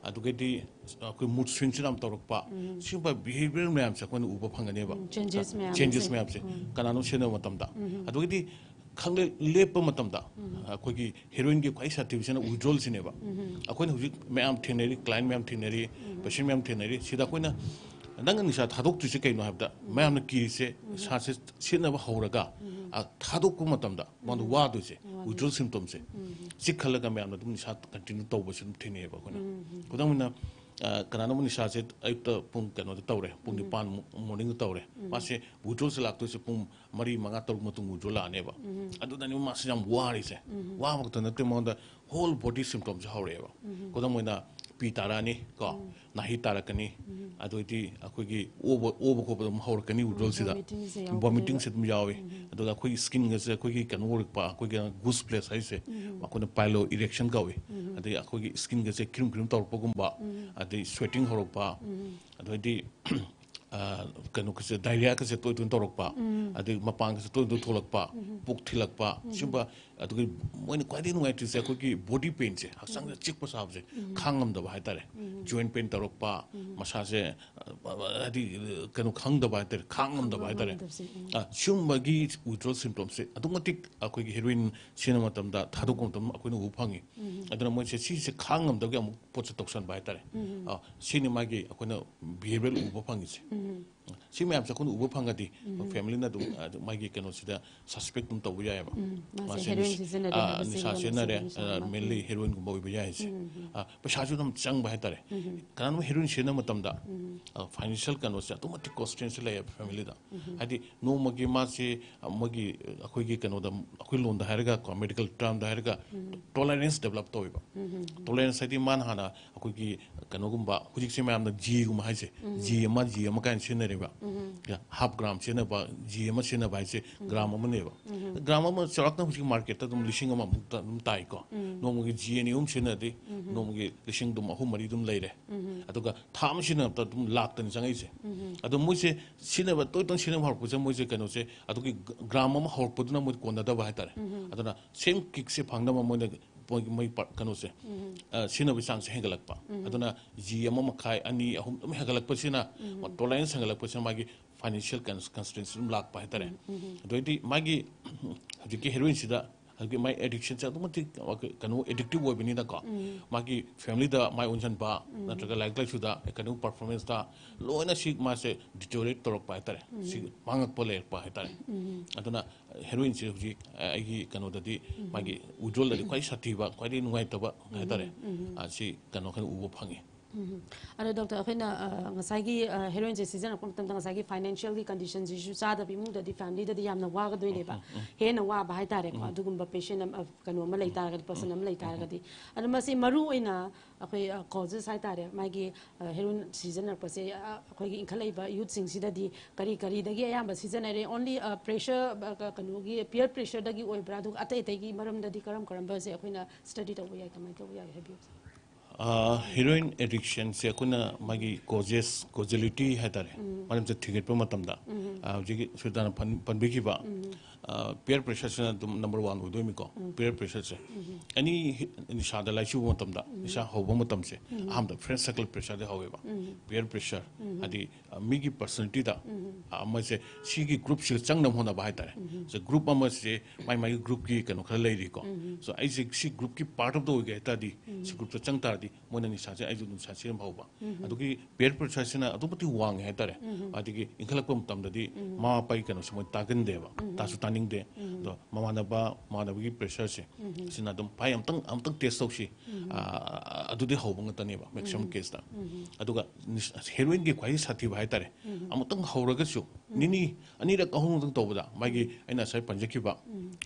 ꯑꯗꯨꯒꯗꯤ ꯑꯩꯈꯣꯏ ꯃꯨꯗ ꯁ꯭ꯋꯤꯡꯁꯨ ꯌꯥꯝ ꯇꯧꯔꯛꯄ, ꯁꯤꯒꯨꯝꯕ ꯕꯤꯍꯦꯕꯤꯌꯔ ꯃꯌꯥꯝꯁꯦ ꯑꯩꯈꯣꯏꯅ ꯎꯕ ꯐꯪꯒꯅꯦꯕ꯫ ꯎꯝ, ꯆꯦꯟꯖꯦꯁ ꯃꯌꯥꯝꯁꯦ꯫ ꯆꯦꯟꯖꯦꯁ ꯃꯌꯥꯝꯁꯦ ꯎꯝ꯫ ꯀꯅꯥꯅꯣ ꯁꯤꯖꯤꯟꯅꯕ ꯃꯇꯝꯗ꯫ ꯑꯗꯨꯒꯤꯗꯤ ꯈꯪꯂꯦꯞ ꯂꯦꯞꯄ ꯃꯇꯝꯗ ꯑꯩꯈꯣꯏꯒꯤ ꯍꯦꯔꯣꯏꯟꯒꯤ ꯈ꯭ꯋꯥꯏ ꯁꯥꯊꯤꯕꯁꯤꯅ ꯋꯤꯗ꯭ꯔꯣꯜꯁꯤꯅꯦꯕ꯫ ꯑꯩꯈꯣꯏꯅ ꯍꯧꯖꯤꯛ ꯃꯌꯥꯝ ꯊꯦꯡꯅꯔꯤ, ꯀ꯭ꯂꯥꯏꯟ ꯃꯌꯥꯝ ꯊꯦꯡꯅꯔꯤ, ꯄꯦꯁꯦꯟ ꯃꯌꯥꯝ ꯊꯦꯡꯅꯔꯤ꯫ ꯁꯤꯗ ꯑꯩꯈꯣꯏꯅ ꯅꯪꯅ ꯅꯤꯁꯥ ꯊꯥꯗꯣꯛꯇ꯭ꯔꯤꯁꯦ ꯀꯩꯅꯣ ꯍꯥꯏꯕꯗ, ꯃꯌꯥꯝꯅ ꯀꯤꯔꯤꯁꯦ ꯅꯤꯁꯥꯁꯦ ꯁꯤꯖꯤꯟꯅꯕ ꯍꯧꯔꯒ ꯑ, ꯊꯥꯗꯣꯛꯄ ꯃꯇꯝꯗ ꯃꯉꯣꯟꯗ ꯋꯥꯗꯣꯏꯁꯦ, withdrawal symptomꯁꯦ꯫ ꯁꯤ ꯈꯜꯂꯒ ꯃꯌꯥꯝꯅ ꯑꯗꯨꯝ ꯅꯤꯁꯥ continue ꯇꯧꯕꯁꯨ ꯑꯗꯨꯝ ꯊꯦꯡꯅꯩꯌꯦꯕ ꯑꯩꯈꯣꯏꯅ꯫ ꯈꯨꯗꯝ ꯑꯣꯏꯅ, ꯑ, ꯀꯅꯥꯅꯣꯝ ꯅꯤꯁꯥꯁꯦ ꯑꯌꯨꯛꯇ ꯄꯨꯡ ꯀꯩꯅꯣꯗ ꯇꯧꯔꯦ, ꯄꯨꯡ ꯅꯤꯄꯥꯟ morningꯗ ꯇꯧꯔꯦ꯫ ꯃꯥꯁꯦ withdrawalꯁꯦ ꯂꯥꯛꯇꯣꯏꯁꯦ ꯄꯨꯡ ꯃꯔꯤ, ꯃꯉꯥ, ꯇꯔꯨꯛ ꯃꯇꯨꯡ withdrawal ꯂꯥꯛꯑꯅꯦꯕ꯫ ꯑꯗꯨꯗꯅꯦꯕ ꯃꯥꯁꯦ ꯌꯥꯝ ꯋꯥꯔꯤꯁꯦ꯫ ꯋꯥꯕ ꯈꯛꯇ ꯅꯠꯇꯦ, ꯃꯉꯣꯟꯗ whole body symptomꯁꯦ ꯍꯧꯔꯛꯑꯦꯕ꯫ ꯈꯨꯗꯝ ꯑꯣꯏꯅ, ꯄꯤ ꯇꯥꯔꯛꯑꯅꯤ ꯀꯣ, ꯅꯥꯍꯤ ꯇꯥꯔꯛꯀꯅꯤ, ꯑꯗꯩꯗꯤ ꯑꯩꯈꯣꯏꯒꯤ ꯑꯣꯕ, ꯑꯣꯕ ꯈꯣꯠꯄ ꯑꯗꯨꯝ ꯍꯧꯔꯛꯀꯅꯤ withdrawalꯁꯤꯗ꯫ Vomitingꯁꯦ ꯌꯥꯎꯔꯛꯀꯗꯣꯏꯅꯦ꯫ Vomitingꯁꯦ ꯑꯗꯨꯝ ꯌꯥꯎꯏ꯫ ꯑꯗꯨꯒ ꯑꯩꯈꯣꯏꯒꯤ skinꯒꯁꯦ ꯑꯩꯈꯣꯏꯒꯤ ꯀꯩꯅꯣ ꯑꯣꯏꯔꯛꯄ, ꯑꯩꯈꯣꯏꯒꯤ goose flesh ꯍꯥꯏꯁꯦ, ꯑꯩꯈꯣꯏꯅ piloerection ꯀꯧꯏ꯫ ꯑꯗꯩ ꯑꯩꯈꯣꯏꯒꯤ skinꯒꯁꯦ ꯀ꯭ꯔꯤꯝ ꯀ꯭ꯔꯤꯝ ꯇꯧꯔꯛꯄꯒꯨꯝꯕ, ꯑꯗꯩ sweating ꯍꯧꯔꯛꯄ, ꯑꯗꯩꯗꯤ ꯑ, ꯀꯩꯅꯣꯒꯁꯦ, diarrheaꯒꯁꯦ ꯇꯣꯏ ꯇꯣꯏꯅ ꯇꯧꯔꯛꯄ, ꯑꯗꯩ ꯃꯄꯥꯟꯒꯁꯦ ꯇꯣꯏ ꯇꯣꯏꯅ ꯊꯣꯛꯂꯛꯄ, ꯄꯨꯛ ꯊꯤꯜꯂꯛꯄ, ꯁꯤꯒꯨꯝꯕ꯫ ꯑꯗꯨꯒ ꯃꯣꯏꯅ ꯈ꯭ꯋꯥꯏꯗꯒꯤ ꯅꯨꯡꯉꯥꯏꯇ꯭ꯔꯤꯁꯦ ꯑꯩꯈꯣꯏꯒꯤ body painꯁꯦ, ꯍꯛꯆꯥꯡꯗ ꯆꯤꯛꯄ ꯁꯥꯕꯁꯦ, ꯈꯥꯡ ꯉꯝꯗꯕ ꯍꯥꯏꯇꯥꯔꯦ꯫ Joint pain ꯇꯧꯔꯛꯄ, ꯃꯁꯥꯁꯦ, ꯑ, ꯍꯥꯏꯗꯤ, ꯀꯩꯅꯣ ꯈꯪꯗꯕ ꯍꯥꯏꯇꯥꯔꯦ, ꯈꯥꯡ ꯉꯝꯗꯕ ꯍꯥꯏꯇꯥꯔꯦ꯫ ꯈꯥꯡ ꯉꯝꯗꯕꯁꯦ, ꯎꯝ꯫ ꯑ, ꯁꯤꯒꯨꯝꯕꯒꯤ withdrawal symptomꯁꯦ ꯑꯗꯨꯛ ꯃꯇꯤꯛ ꯑꯩꯈꯣꯏꯒꯤ heroin ꯁꯤꯖꯤꯟꯅꯕ ꯃꯇꯝꯗ, ꯊꯥꯗꯣꯛꯄ ꯃꯇꯝꯗ ꯑꯩꯈꯣꯏꯅ ꯎꯕ ꯐꯪꯉꯤ꯫ ꯑꯗꯨꯅ ꯃꯣꯏꯁꯦ ꯁꯤꯁꯦ ꯈꯥꯡ ꯉꯝꯗꯕꯒꯤ ꯑꯃꯨꯛ ꯄꯣꯠꯁꯦ ꯇꯧꯁꯟꯕ ꯍꯥꯏꯇꯥꯔꯦ꯫ ꯑ, ꯁꯤꯅꯤ ꯃꯥꯒꯤ ꯑꯩꯈꯣꯏꯅ behavioral ꯎꯕ ꯐꯪꯉꯤꯁꯦ꯫ ꯁꯤ ꯃꯌꯥꯝꯁꯦ ꯑꯩꯈꯣꯏꯅ ꯎꯕ ꯐꯪꯉꯗꯤ, familyꯅ ꯑꯗꯨꯝ, ꯑ, ꯃꯥꯒꯤ ꯀꯩꯅꯣꯁꯤꯗ suspect ꯑꯗꯨꯝ ꯇꯧꯕ ꯌꯥꯏꯑꯕ꯫ ꯎꯝ, ꯃꯥꯁꯦ ꯃꯥꯁꯦ heroin ꯅꯤꯁ-, ꯁꯤꯖꯤꯟꯅꯔꯦ ꯑ, ꯍꯥꯏꯕꯁꯦ ꯅꯤꯁꯥ ꯌꯥꯝꯅ ꯁꯤꯖꯤꯟꯅꯔꯦ, serious ꯑ, ꯑꯣꯏꯕ꯫ Mainly heroinꯒꯨꯝꯕ ꯑꯣꯏꯕ ꯌꯥꯏ ꯍꯥꯏꯁꯦ꯫ ꯑ, ꯄꯩꯁꯥꯁꯨ ꯑꯗꯨꯝ ꯆꯪꯕ ꯍꯥꯏꯇꯥꯔꯦ꯫ ꯀꯅꯥꯅꯣꯝ heroin ꯁꯤꯖꯤꯟꯅꯕ ꯃꯇꯝꯗ, ꯑ, financial ꯀꯩꯅꯣꯁꯦ ꯑꯗꯨꯛ ꯃꯇꯤꯛ constraintꯁꯦ ꯂꯩꯌꯦꯕ familyꯗ꯫ ꯍꯥꯏꯗꯤ ꯅꯣꯡꯃꯒꯤ ꯃꯥꯁꯦ, ꯑ, ꯃꯣꯏꯒꯤ, ꯑꯩꯈꯣꯏꯒꯤ ꯀꯩꯅꯣꯗ, ꯑꯩꯈꯣꯏ ꯂꯣꯟꯗ ꯍꯥꯏꯔꯒ ꯀꯣ, medical termꯗ ꯍꯥꯏꯔꯒ tolerance develop ꯇꯧꯋꯦꯕ꯫ Tolerance ꯍꯥꯏꯗꯤ ꯃꯥꯅ ꯍꯥꯟꯅ ꯑꯩꯈꯣꯏꯒꯤ ꯀꯩꯅꯣꯒꯨꯝꯕ, ꯍꯧꯖꯤꯛꯁꯦ ꯃꯌꯥꯝꯅ Gꯒꯨꯝꯕ ꯍꯥꯏꯁꯦ, G ꯑꯃ, G ꯑꯃ ꯀꯥꯏꯅ ꯁꯤꯖꯤꯟꯅꯔꯦꯕ꯫ Half gram ꯁꯤꯖꯤꯟꯅꯕ, G ꯑꯃ ꯁꯤꯖꯤꯟꯅꯕ ꯍꯥꯏꯁꯦ gram ꯑꯃꯅꯦꯕ꯫ Gram ꯑꯃ ꯆꯥꯎꯔꯥꯛꯅ ꯍꯧꯖꯤꯛ marketꯇ ꯑꯗꯨꯝ ꯂꯤꯁꯤꯡ ꯑꯃꯃꯨꯛꯇ ꯑꯗꯨꯝ ꯇꯥꯏꯀꯣ꯫ ꯅꯣꯡꯃꯒꯤ G ꯑꯅꯤ ꯑꯍꯨꯝ ꯁꯤꯖꯤꯟꯅꯔꯗꯤ ꯅꯣꯡꯃꯒꯤ ꯂꯤꯁꯤꯡ ꯑꯗꯨꯝ ꯑꯍꯨꯝ ꯃꯔꯤ ꯑꯗꯨꯝ ꯂꯩꯔꯦ꯫ ꯑꯗꯨꯒ ꯊꯥ ꯑꯃ ꯁꯤꯖꯤꯟꯅꯕꯗ ꯑꯗꯨꯝ ꯂꯥꯛꯇꯅꯤ ꯆꯪꯉꯛꯏꯁꯦ꯫ ꯑꯗꯣ ꯃꯣꯏꯁꯦ ꯁꯤꯖꯤꯟꯅꯕ, ꯇꯣꯏ ꯇꯣꯏꯅ ꯁꯤꯖꯤꯟꯅꯕ ꯍꯧꯔꯛꯄꯁꯦ ꯃꯣꯏꯁꯦ ꯀꯩꯅꯣꯁꯦ, ꯑꯗꯨꯒꯤ gram ꯑꯃ ꯍꯧꯔꯛꯄꯗꯨꯅ ꯃꯣꯏ ꯀꯣꯟꯅꯗꯕ ꯍꯥꯏꯇꯥꯔꯦ꯫ ꯑꯗꯨꯅ same kickꯁꯦ ꯐꯪꯅꯕ ꯃꯣꯏꯅ ꯃꯣꯏꯒꯤ, ꯃꯣꯏ ꯄꯥꯔ-, ꯀꯩꯅꯣꯁꯦ, ꯑ, ꯁꯤꯖꯤꯟꯅꯕꯒꯤ ꯆꯥꯡꯁꯦ ꯍꯦꯟꯒꯠꯂꯛꯄ꯫ ꯑꯗꯨꯅ G ꯑꯃ ꯃꯈꯥꯏ, ꯑꯅꯤ, ꯑꯍꯨꯝ ꯑꯗꯨꯝ ꯍꯦꯟꯒꯠꯂꯛꯄꯁꯤꯅ, tolerance ꯍꯦꯟꯒꯠꯂꯛꯄꯁꯤꯅ ꯃꯥꯒꯤ financial cons-, constraints ꯑꯗꯨꯝ ꯂꯥꯛꯄ ꯍꯥꯏꯇꯥꯔꯦ꯫ ꯑꯗꯩꯗꯤ ꯃꯥꯒꯤ ꯍꯧꯖꯤꯛꯀꯤ heroinꯁꯤꯗ ꯑꯗꯨꯒꯤ ꯃꯥꯏ ꯑꯦꯗꯤꯛꯁꯟꯁꯦ ꯑꯗꯨꯛꯀꯤ ꯃꯇꯤꯛ ꯀꯩꯅꯣ ꯑꯦꯗꯤꯛꯇꯤꯞ ꯑꯣꯏꯕꯅꯤꯅꯀꯣ, ꯃꯥꯒꯤ ꯐꯦꯃꯤꯂꯤꯗ ꯃꯥꯏ ꯑꯣꯟꯁꯤꯟꯕ, ꯅꯠꯇ꯭ꯔꯒ ꯂꯥꯏꯔꯤꯛ ꯂꯥꯏꯁꯨꯗ, ꯑꯦꯀꯥꯗꯃꯤꯛ ꯄꯔꯐꯣꯔꯃꯦꯟꯁꯇ, ꯂꯣꯏꯅ ꯁꯤ ꯃꯥꯁꯦ ꯗꯤꯇꯣꯔꯤꯌꯦꯠ ꯇꯧꯔꯛꯄ ꯍꯥꯏꯇꯥꯔꯦ, ꯁꯤ ꯃꯥꯡꯉꯛꯄ ꯂꯩꯔꯛꯄ ꯍꯥꯏꯇꯥꯔꯦ꯫ ꯑꯗꯨꯅ ꯍꯦꯔꯣꯏꯟꯁꯦ ꯍꯧꯖꯤꯛ ꯑꯩꯒꯤ ꯀꯩꯅꯣꯗꯗꯤ, ꯃꯥꯒꯤ ꯋꯤꯗ꯭ꯔꯣꯜꯗꯗꯤ ꯈ꯭ꯋꯥꯏ ꯁꯥꯊꯤꯕ, ꯈ꯭ꯋꯥꯏꯗꯒꯤ ꯅꯨꯡꯉꯥꯏꯇꯕ ꯍꯥꯏꯇꯥꯔꯦ꯫ ꯑ, ꯁꯤ ꯀꯩꯅꯣ ꯑꯩꯈꯣꯏꯅ ꯎꯕ ꯐꯪꯉꯤ꯫ ꯎꯝ꯫ ꯑꯗꯣ ꯗꯣꯛꯇꯔ, ꯑꯩꯈꯣꯏꯅ, ꯑ, ꯉꯁꯥꯏꯒꯤ, ꯑ, ꯍꯦꯔꯣꯏꯟꯁꯦ ꯁꯤꯖꯤꯟꯅꯔꯛꯄ ꯃꯇꯝꯗ ꯉꯁꯥꯏꯒꯤ ꯐꯥꯏꯅꯥꯟꯁꯤꯌꯦꯜꯒꯤ ꯀꯟꯗꯤꯁꯟꯁꯤꯁꯨ ꯆꯥꯗꯕ ꯏꯃꯨꯡꯗꯗꯤ, ꯐꯦꯃꯤꯂꯤꯗꯗꯤ ꯌꯥꯝꯅ ꯋꯥꯒꯗꯣꯏꯅꯦꯕ, ꯍꯦꯟꯅ ꯋꯥꯕ ꯍꯥꯏꯇꯥꯔꯦꯀꯣ꯫ ꯑꯗꯨꯒꯨꯝꯕ ꯄꯦꯁꯦꯟ ꯑꯃ, ꯑ, ꯀꯩꯅꯣ ꯑꯃ ꯂꯩ ꯇꯥꯔꯒꯗꯤ, ꯄꯔꯁꯟ ꯑꯃ ꯂꯩ ꯇꯥꯔꯒꯗꯤ꯫ ꯑꯗꯣ ꯃꯁꯤ ꯃꯔꯨ ꯑꯣꯏꯅ ꯑꯩꯈꯣꯏ, ꯑ, ꯀꯣꯖꯦꯁ ꯍꯥꯏꯇꯥꯔꯦ, ꯃꯥꯒꯤ, ꯑ, ꯍꯦꯔꯣꯏꯟ ꯁꯤꯖꯤꯟꯅꯔꯛꯄꯁꯦ, ꯑ, ꯑꯩꯈꯣꯏꯒꯤ ꯏꯟꯈꯠꯂꯛꯏꯕ ꯌꯨꯠꯁꯤꯡꯁꯤꯗꯗꯤ ꯀꯔꯤ ꯀꯔꯤꯗꯒꯤ ꯑꯌꯥꯝꯕ ꯁꯤꯖꯤꯟꯅꯔꯦ? ꯑꯣꯟꯂꯤ, ꯑ, ꯄ꯭ꯔꯦꯁꯔ, ꯑ, ꯀ-, ꯀꯩꯅꯣꯒꯤ ꯄꯤꯌꯔ ꯄ꯭ꯔꯦꯁꯔꯗꯒꯤ ꯑꯣꯏꯕ꯭ꯔꯥ? ꯑꯗꯨꯒ ꯑꯇꯩ ꯑꯇꯩꯒꯤ ꯃꯔꯝꯗꯗꯤ ꯀꯔꯝ ꯀꯔꯝꯕꯁꯦ ꯑꯩꯈꯣꯏꯅ ꯁ꯭ꯇꯗꯤ ꯇꯧꯕ ꯌꯥꯏ, ꯀꯃꯥꯏꯅ ꯇꯧꯕ ꯌꯥꯏ, ꯍꯥꯏꯕꯤꯌꯨ꯫ ꯍꯦꯔꯣꯏꯟ ꯑꯦꯗꯤꯛꯁꯟꯁꯦ ꯑꯩꯈꯣꯏꯅ ꯃꯥꯒꯤ ꯀꯣꯖꯦꯁ, ꯀꯣꯖꯦꯂꯤꯇꯤ ꯍꯥꯏꯇꯥꯔꯦ, ꯃꯔꯝꯁꯦ ꯊꯤꯒꯠꯄ ꯃꯇꯝꯗ, ꯑ, ꯍꯧꯖꯤꯛꯀꯤ ꯁꯨꯜꯇꯥꯅ ꯄꯟ-, ꯄꯟꯕꯤꯈꯤꯕ, ꯄꯤꯌꯔ ꯄ꯭ꯔꯦꯁꯔꯁꯤꯅ ꯑꯗꯨꯝ ꯅꯝꯕꯔ ꯋꯥꯟ ꯑꯣꯏꯗꯣꯏꯅꯤꯀꯣ꯫ ꯄꯤꯌꯔ ꯄ꯭ꯔꯦꯁꯔꯁꯦ ꯑꯦꯅꯤ ꯅꯤꯁꯥꯗ ꯂꯥꯏꯆꯨꯕ ꯃꯇꯝꯗ, ꯅꯤꯁꯥ ꯍꯧꯕ ꯃꯇꯝꯁꯦ ꯑꯍꯥꯟꯕꯗ ꯐ꯭ꯔꯦꯟ ꯁꯔꯀꯜ ꯄ꯭ꯔꯦꯁꯔꯗꯤ ꯍꯧꯋꯦꯕ꯫ ꯄꯤꯌꯔ ꯄ꯭ꯔꯦꯁꯔ ꯍꯥꯏꯗꯤ, ꯑ, ꯃꯤꯒꯤ ꯄꯔꯁꯅꯦꯂꯤꯇꯤꯗ ꯑꯃꯁꯦ ꯁꯤꯒꯤ ꯒ꯭ꯔꯨꯞꯁꯤꯒ ꯆꯪꯅꯕ ꯍꯣꯠꯅꯕ ꯍꯥꯏꯇꯥꯔꯦ꯫ ꯁꯦ, ꯒ꯭ꯔꯨꯞ ꯑꯃꯁꯦ ꯃꯥꯏ ꯃꯥꯏꯒꯤ ꯒ꯭ꯔꯨꯞꯀꯤ ꯀꯩꯅꯣ ꯈꯔ ꯂꯩꯔꯤꯀꯣ꯫ ꯁꯣ ꯑꯩꯁꯦ ꯁꯤ ꯒ꯭ꯔꯨꯞꯀꯤ ꯄꯥꯔꯠ ꯑꯃꯇ ꯑꯣꯏꯒꯦ ꯍꯥꯏ ꯇꯥꯔꯗꯤ, ꯁꯤ ꯒ꯭ꯔꯨꯞꯇ ꯆꯪ ꯇꯥꯔꯗꯤ ꯃꯣꯏꯅ ꯅꯤꯁꯥꯁꯦ, ꯑꯩꯁꯨ ꯅꯤꯁꯥ ꯁꯤꯖꯤꯟꯅꯕ ꯍꯧꯕ꯫ ꯑꯗꯨꯒꯤ ꯄꯤꯌꯔ ꯄ꯭ꯔꯦꯁꯔꯁꯤꯅ ꯑꯗꯨꯛꯀꯤ ꯃꯇꯤꯛ ꯋꯥꯡꯉꯦ ꯍꯥꯏꯇꯥꯔꯦ꯫ ꯑꯗꯒꯤ ꯏꯟꯈꯠꯂꯛꯄ ꯃꯇꯝꯗꯗꯤ ꯃꯃꯥ ꯃꯄꯥꯒꯤ ꯀꯩꯅꯣꯁꯦ ꯃꯣꯏ ꯇꯥꯒꯟꯗꯦꯕ, ꯇꯥꯁꯨ ꯇꯥꯅꯤꯡꯗꯦ꯫ ꯑꯗꯣ ꯃꯃꯥꯟꯅꯕ, ꯃꯃꯥꯟꯅꯕꯒꯤ ꯄ꯭ꯔꯦꯁꯔꯁꯦ, ꯁꯤꯅ ꯑꯗꯨꯝ "ꯚꯥꯏ, ꯑꯃꯨꯛꯇꯪ, ꯑꯃꯨꯛꯇꯪ ꯇꯦꯁ ꯇꯧꯁꯤ", ꯑ, ꯑꯗꯨꯗꯤ ꯍꯧꯕ ꯉꯥꯛꯇꯅꯦꯕ ꯃꯦꯛꯁꯤꯃꯝ ꯀꯦꯁꯇ꯫ ꯑꯗꯨꯒ ꯅꯤꯁ-, ꯍꯦꯔꯣꯏꯟꯒꯤ ꯈ꯭ꯋꯥꯏꯗꯒꯤ ꯁꯥꯊꯤꯕ ꯍꯥꯏꯇꯥꯔꯦ, ꯑꯃꯨꯛꯇꯪ ꯍꯧꯔꯒꯁꯨ ꯅꯤꯅꯤ, ꯑꯅꯤꯔꯛ, ꯑꯍꯨꯝꯂꯛꯇꯪ ꯇꯧꯕꯗ ꯃꯥꯒꯤ, ꯑꯩꯅ ꯉꯁꯥꯏ ꯄꯟꯖꯈꯤꯕ,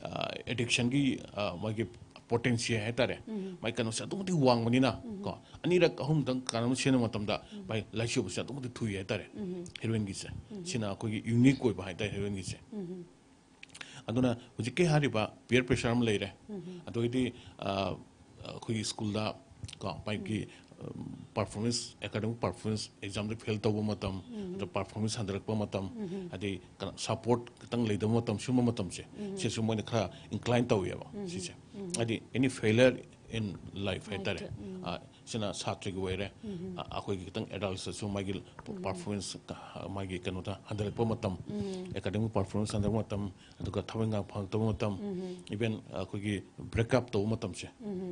ꯑ, ꯑꯦꯗꯤꯛꯁꯟꯒꯤ, ꯑ, ꯃꯥꯒꯤ ꯄꯣꯇꯦꯟꯁꯤꯌꯦꯜ ꯍꯥꯏꯇꯥꯔꯦ, ꯃꯥꯒꯤ ꯀꯩꯅꯣꯁꯦ ꯑꯗꯨꯛꯀꯤ ꯃꯇꯤꯛ ꯋꯥꯡꯕꯅꯤꯅ ꯀꯣ, ꯑꯅꯤꯔꯛ, ꯑꯍꯨꯝꯗꯪ ꯀꯩꯅꯣꯝ ꯁꯤꯖꯤꯟꯅꯕ ꯃꯇꯝꯗ ꯃꯥꯒꯤ ꯂꯥꯏꯆꯨꯕꯁꯦ ꯑꯗꯨꯛꯀꯤ ꯃꯇꯤꯛ ꯊꯨꯏ ꯍꯥꯏꯇꯥꯔꯦ, ꯍꯦꯔꯣꯏꯟꯒꯤꯁꯦ꯫ ꯁꯤꯅ ꯑꯩꯈꯣꯏꯒꯤ ꯌꯨꯅꯤꯛ ꯑꯣꯏꯕ ꯍꯥꯏꯇꯥꯔꯦ ꯍꯦꯔꯣꯏꯟꯒꯤꯁꯦ꯫ ꯑꯗꯨꯅ ꯍꯧꯖꯤꯛꯀꯤ ꯍꯥꯏꯔꯤꯕ ꯄꯤꯌꯔ ꯄ꯭ꯔꯦꯁꯔ ꯑꯃ ꯂꯩꯔꯦ꯫ ꯑꯗꯨꯗꯒꯤꯗꯤ, ꯑ, ꯑꯩꯈꯣꯏꯒꯤ ꯁ꯭ꯀꯨꯜꯗ ꯀꯣ, ꯃꯥꯒꯤ, ꯎꯝ, ꯄꯔꯐꯣꯔꯃꯦꯟꯁ, ꯑꯦꯀꯥꯗꯃꯤꯛ ꯄꯔꯐꯣꯔꯃꯦꯟꯁ, ꯑꯦꯛꯖꯥꯝꯗ ꯐꯦꯜ ꯇꯧꯕ ꯃꯇꯝ, ꯑꯗ ꯄꯔꯐꯣꯔꯃꯦꯟꯁ ꯍꯟꯊꯔꯛꯄ ꯃꯇꯝ, ꯑꯗꯩ ꯀꯩꯅꯣ, ꯁꯄꯣꯔꯠ ꯈꯤꯇꯪ ꯂꯩꯇꯕ ꯃꯇꯝ, ꯁꯤꯒꯨꯝꯕ ꯃꯇꯝꯁꯦ, ꯁꯤꯁꯨ ꯃꯣꯏꯅ ꯈꯔ ꯏꯟꯀ꯭ꯂꯥꯏꯟ ꯇꯧꯋꯦꯕ ꯁꯤꯁꯦ꯫ ꯍꯥꯏꯗꯤ ꯑꯦꯅꯤ ꯐꯦꯂꯔ in life ꯍꯥꯏꯇꯥꯔꯦ꯫ ꯑ, ꯁꯤꯅ ꯁꯥꯇ꯭ꯔꯒꯤ ꯑꯣꯏꯔꯦ꯫ ꯑ, ꯑꯩꯈꯣꯏꯒꯤ ꯈꯤꯇꯪ adults ꯇꯁꯨ ꯃꯥꯒꯤ performance, ꯑ, ꯃꯥꯒꯤ ꯀꯩꯅꯣꯗ ꯍꯟꯊꯔꯛꯄ ꯃꯇꯝ, academic performance ꯍꯟꯊꯔꯛꯄ ꯃꯇꯝ, ꯑꯗꯨꯒ ꯊꯕꯛ ꯏꯪꯈꯥꯡ ꯐꯪꯉꯛꯇꯕ ꯃꯇꯝ, even ꯑꯩꯈꯣꯏꯒꯤ break up ꯇꯧꯕ ꯃꯇꯝꯁꯦ,